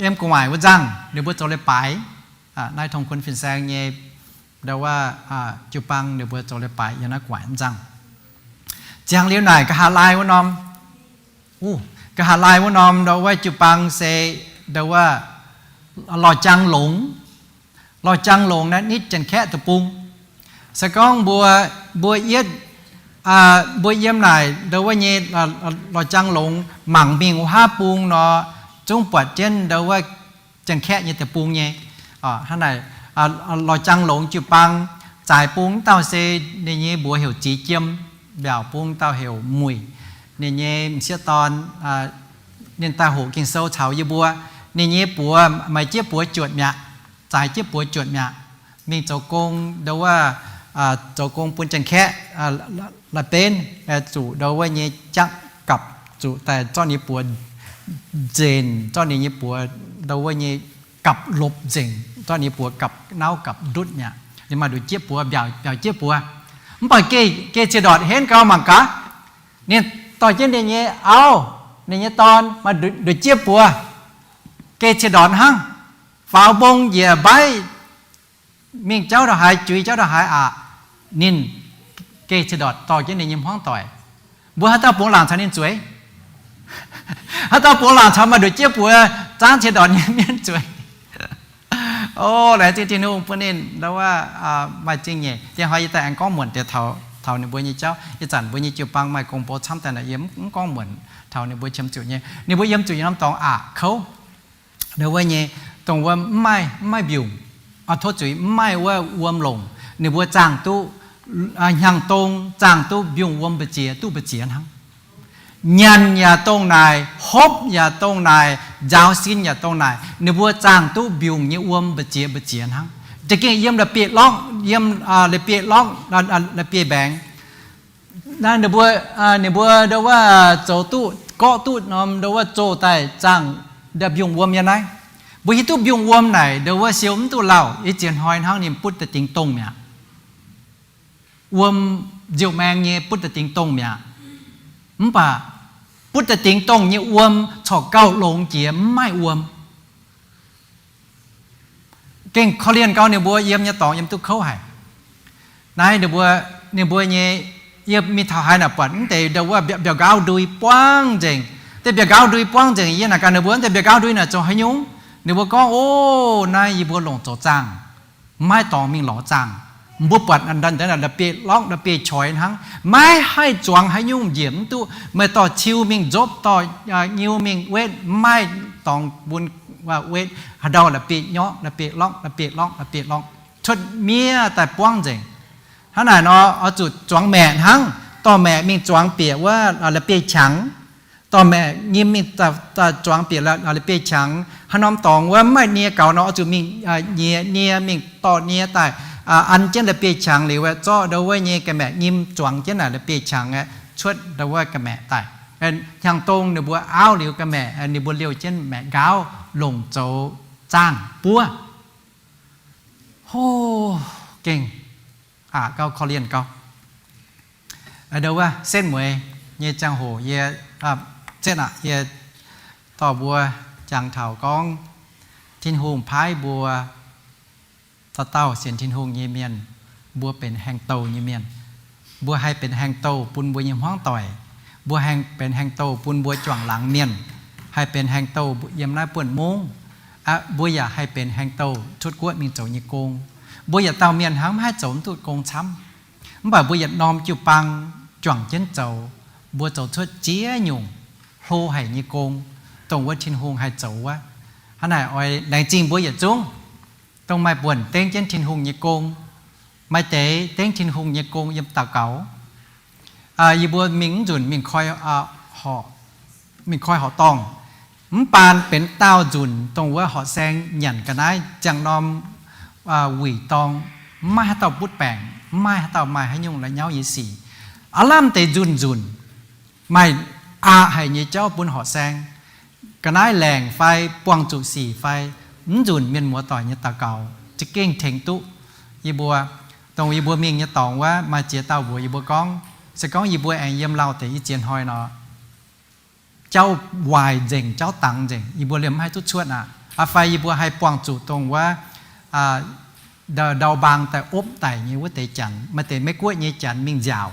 yiem gu'nguaaic wuov nzangh ninh mbuo zoux leiz-baaix. Naaiv Tong-Kuon fin-saeng nyei, ndau wuov, jiu-baang ninh mbuo zoux leiz-baaix yiem naaiv gu'nguaaic wuov nzangh. Ziangh liuz naaic nqa'haav laai wuov norm, nqa'haav laai wuov norm ndau wuov jiu-baang se ndau wuov lorz jangx longx. Lorz jangx longx naaiv nitv Janx-Kaeqv deic-bung. Se gorngv mbuo, mbuo yietv, mbuo yiem naaic ndau wuov nyei lorz jangx longx mangc mingh wuov haav bung nor, zungv buatc jienv ndau wuov Janx-Kaeqv nyei deic-bung nyei. Hnangv naaic, lorz jangx longx jiu-baang, zaaix bung dauh se ninh nyei mbuox heuc Ziex Jiem, mbiaauc bung dauh heuc Muic. Ninh nyei m'sieqv dorn, ninh daaih hoqc Ging-Sou caux yie mbuo. Ninh nyei buoz maaih jieqv buoz juotc mi'aqv, zaaix jieqv buoz juotc mi'aqv. Mingh zoux gong ndau wuov, zoux gong bun Janx-Kaeqv la'benv, zuqc ndau wuov nyei jaqv gapv, zuqc daaih zorqv ninh buoz nzenc, zorqv ninh nyei buoz ndau wuov nyei gapv lopc nzengc, zorqv ninh buoz gapv nauv gapv ndutv mi'aqv. Ninh maaih nduqc jieqv buoz, mbiaauc, mbiaauc jieqv buoz. Mv baac geh, geh ciex ndortc henv gau mangc gaax. Ninh dorh jienv ninh nyei auv, ninh nyei dorn maaih nduqc jieqv buoz, geh ciex ndortc hnangv, faaux mbong njiec mbaiv mingh jauv ndongc haaix, juix jauv ndongc haaix aqv. Ninh geh ciex ndortc dorh jienv ninh nyei hmuangv doic. Mbuo haaix dauh bungx laangc caux ninh zueiz? Haaix dauh bungx laangc caux maaih nduqc jieqv buoz zaangv ciex ndortc nyei mienv zueiz? O, laengz zingh Tin-Hungh bun ninh ndau wuov maaih zingh nyeic. Diex hnoi yie daaih aengx gorngv muonc deix taux, taux ninh mbuo nyei jauv. Ih zanc mbuo nyei jiu-baang maaih gong-bou camv daaih naaic, yie mv gorngv muonc taux ninh mbuo qiemx zuqc nyei. Ninh mbuo yiem zuqc yietc norm dorngx aqc kouv. Ndau wuov nyei, dongh wuom mv maaih, mv maaih mbiungc. Tov zuiz, mv maaih wuov wuom longc. Ninh mbuo zaangh duqv hnyangx-dong, zaangh duqv mbiungc wuom mbu'ziex duqv mbu'ziex hnangv. Nyanc yaac dongh naaic, hopv yaac dongh naaic, nzaaux sin yaac dongh naaic. Ninh mbuo zaangh duqv mbiungc nyei wuom mbu'ziex mbu'ziex hnangv. Za'gengh yiem la'bieiv-lorqv, yiem la'bieiv-lorqv, la'bieiv-mbaengx. Naaiv ninh mbuo, ninh mbuo ndau wuov zoux duqv, gorqv duqv norm ndau wuov zoh daaih zaangh mbiungc wuom nyei naaiv. Mbuo hiuv duqv mbiungc wuom naaic ndau wuov siou mv duqv lauh, ih ziex hnoi hnangv ninh butv daaih dingx dongh mi'aqv. Wuom nziouv maeng nyei butv daaih dingx dongh mi'aqv. Mv baac butv daaih dingx dongh nyei wuom corc gauh longx jiex mv maaih wuom. Gengh korv-lienh gau ninh mbuo yiem nyei dorngx yiem duqv kouv haic. Naaiv ninh mbuo, ninh mbuo nyei Yie mingh taux haaix naaic buatc mv deix ndau wuov mbiauz-nqaauv ndui buangv nzengc. Deix mbiauz-nqaauv ndui buangv nzengc, yie naaic gaax ninh mbuo, mv deix mbiauz-nqaauv ndui naaic zoux haaix nyungc? Ninh mbuo gorngv, Ov, naaiv yie mbuo longc zoux zaangh, maiv dorngx mingh lorz zaangh. Mbuo buatc naaiv la'bieiv-lorqv la'bieiv-qoix hnangv, maiv haih zuangx haaix nyungc, njiec mv duqv. Meih dorh ciu mingh nzopv, dorh nyiu mingh wetv, maiv dorngx bun wetv. Haaix ndau la'bieiv-nyorqv, la'bieiv-lorqv, la'bieiv-lorqv, la'bieiv-lorqv, cuotv miev daaih buangv nzengc. Hnangv naaic nor, oix zuqc zuangx maeqc hnangv, dorh maeqc mingh zuangx bieqc wuov la'bieiv-qangx, dorh maeqc nyim mingh zuangx bieqc la'bieiv-qangx. Haaix norm dorngx wuov maiv nie gaux nor, oix zuqc mingh nyiex nie, mingh dorh nie daaih an jienv la'bieiv-qangx liuz aeqv, zorqv ndau wuov nyei ga'maeqc nyim zuangx jienv naaic la'bieiv-qangx aeqv, cuotv ndau wuov ga'maeqc daaih. Hnyangx-dong ninh mbuo auv liuz ga'maeqc, ninh mbuo liouh jienv maeqc nqaauv longc zoux zaangh buov. Hov, gengh aqc gauh korv-lienh gauh. Ndau wuov setv mueiz nyei ziangh hoc yie, setv aqv, yie dorh mbuo jangx taux gorngv Tin-Hungh paaiv mbuo dauh dauh sienx Tin-Hungh nyei mienh, mbuo benx haengh douh nyei mienh. Mbuo haih benx haengh douh bun mbuo nyei hmuangv doic. Mbuo haih benx haengh douh bun mbuo juangc laangz mienh, haih benx haengh douh yiem naaiv buonv mungv. Mbuo yaac haih benx haengh douh cuotv guoqv mingh zoux nyei gong. Mbuo yietc dauh mienh hnangv maiv haih zoux mv duqv gong camv. Mv baac mbuo yietc norm jiu-baang juangc jienv zoux, mbuo zoux cuotv ziex nyungc hlo haic nyei gong, dongh wuov Tin-Hungh haih zoux wuov. Hnangv naaic oix laengz zingh mbuo yietc zungv, dongh maaih buonc dengv jienv Tin-Hungh nyei gong. Maaih deix dengv Tin-Hungh nyei gong yiem daux gaux. Yie mbuo mingh mv nzunc mingh koi, mingh koi horqc dorngh, mv baan benx daauh nzunc dongh wuov horqc saeng nyanc ga'naaiv ziangh norm wuic dorngh, mv maaih haaix dauh butv baengc, mv maaih haaix dauh maaih haaix nyungc la'nyauv nyei sic. Aav lamh deix nzunc nzunc maaih aqc haic nyei jauv bun horqc saeng. Ga'naaiv laengc fai buangh zuqc sic fai, mv nzunc mienh muoz doic nyei daux gaux za'gengh tengx duqv yie mbuo. Dongh yie mbuo mingh nyei dorngx wuov maaih ziex dauh mbuox yie mbuo gorngv, se gorngv yie mbuo aengx yiem lauh deix i ziex hnoi nor, jauv waaic nzengc, jauv dangx nzengc, yie mbuo liemh mv haih duqv cuotv aqv. Fai yie mbuo haih buangh zuqc dongh wuov ndau mbaang daaih opv daic nyei wuov deix janx, maaih deix Meiv Guoqv nyei janx mingh nziaauc,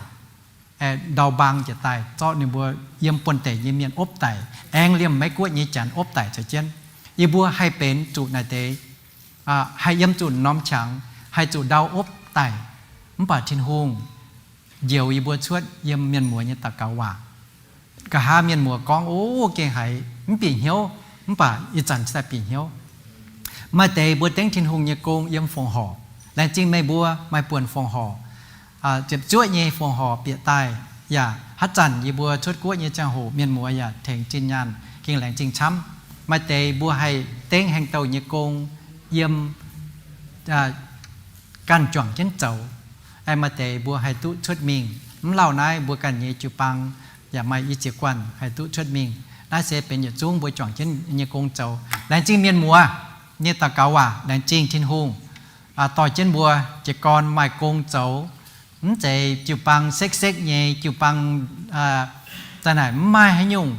ndau mbaang jiex daaih zorqv ninh mbuo yiem buonv-deic nyei mienh opv daic, aengx liemh Meiv Guoqv nyei janx opv daic zoux jienv. Yie mbuo haih benx zuqc naaic deix, haih yiem zuqc norm qangx, haih zuqc ndau opv daic. Mv baac Tin-Hungh njoux yie mbuo cuotv yiem mienh muoz nyei daux gaux waac. Nqa'haav mienh muoz gorngv, O, gengh haiz mv bieqc hnyouv, mv baac ih zanc cingx daaih bieqc hnyouv. Maaih deix mbuo dengv Tin-Hungh nyei gong yiem fongc horc. Laengz zingh meih mbuo maaih buonc fongc horc, ziepc zuoqv nyei fongc horc bieqc daaih. Yaac haaix zanc yie mbuo cuotv guoqv nyei ziangh hoc mienh muoz yaac tengx zinh nyaanh, gengh laengz zingh camv. Maaih deix mbuo haih dengv haeng douh nyei gong yiem ganh juangc jienv zoux. Aengx maaih deix mbuo haih duqv cuotv mingh. Mv lauh naaiv mbuo ganh nyei jiu-baang yaac maaih i ziex guanh haih duqv cuotv mingh. Naaiv se benx yietc zungv mbuo juangc jienv nyei gong zoux. Laengz zingh mienh muoz nyei daux gaux waac, laengz zingh Tin-Hungh dorh jienv mbuo jiez gorn maaih gong zoux. Mv zeiz jiu-baang sekv-sekv nyei jiu-baang, daaih naaic mv maaih haaix nyungc,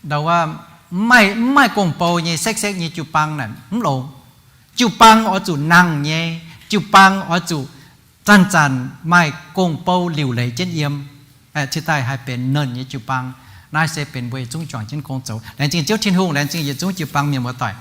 ndau wuov, mv maaih gong-bou nyei sekv-sekv nyei jiu-baang naaic mv longx. Jiu-baang oix zuqc nangh nyei, jiu-baang oix zuqc zanc-zanc maaih gong-bou liuc leiz jienv yiem, cingx daaih haih benx nernh nyei jiu-baang. Naaiv se benx mbuo yietc zungv juangc jienv gong zoux. Laengz zingh Ziouv Tin-Hungh, laengz zingh yietc zungv jiu-baang mienh muoz-doic.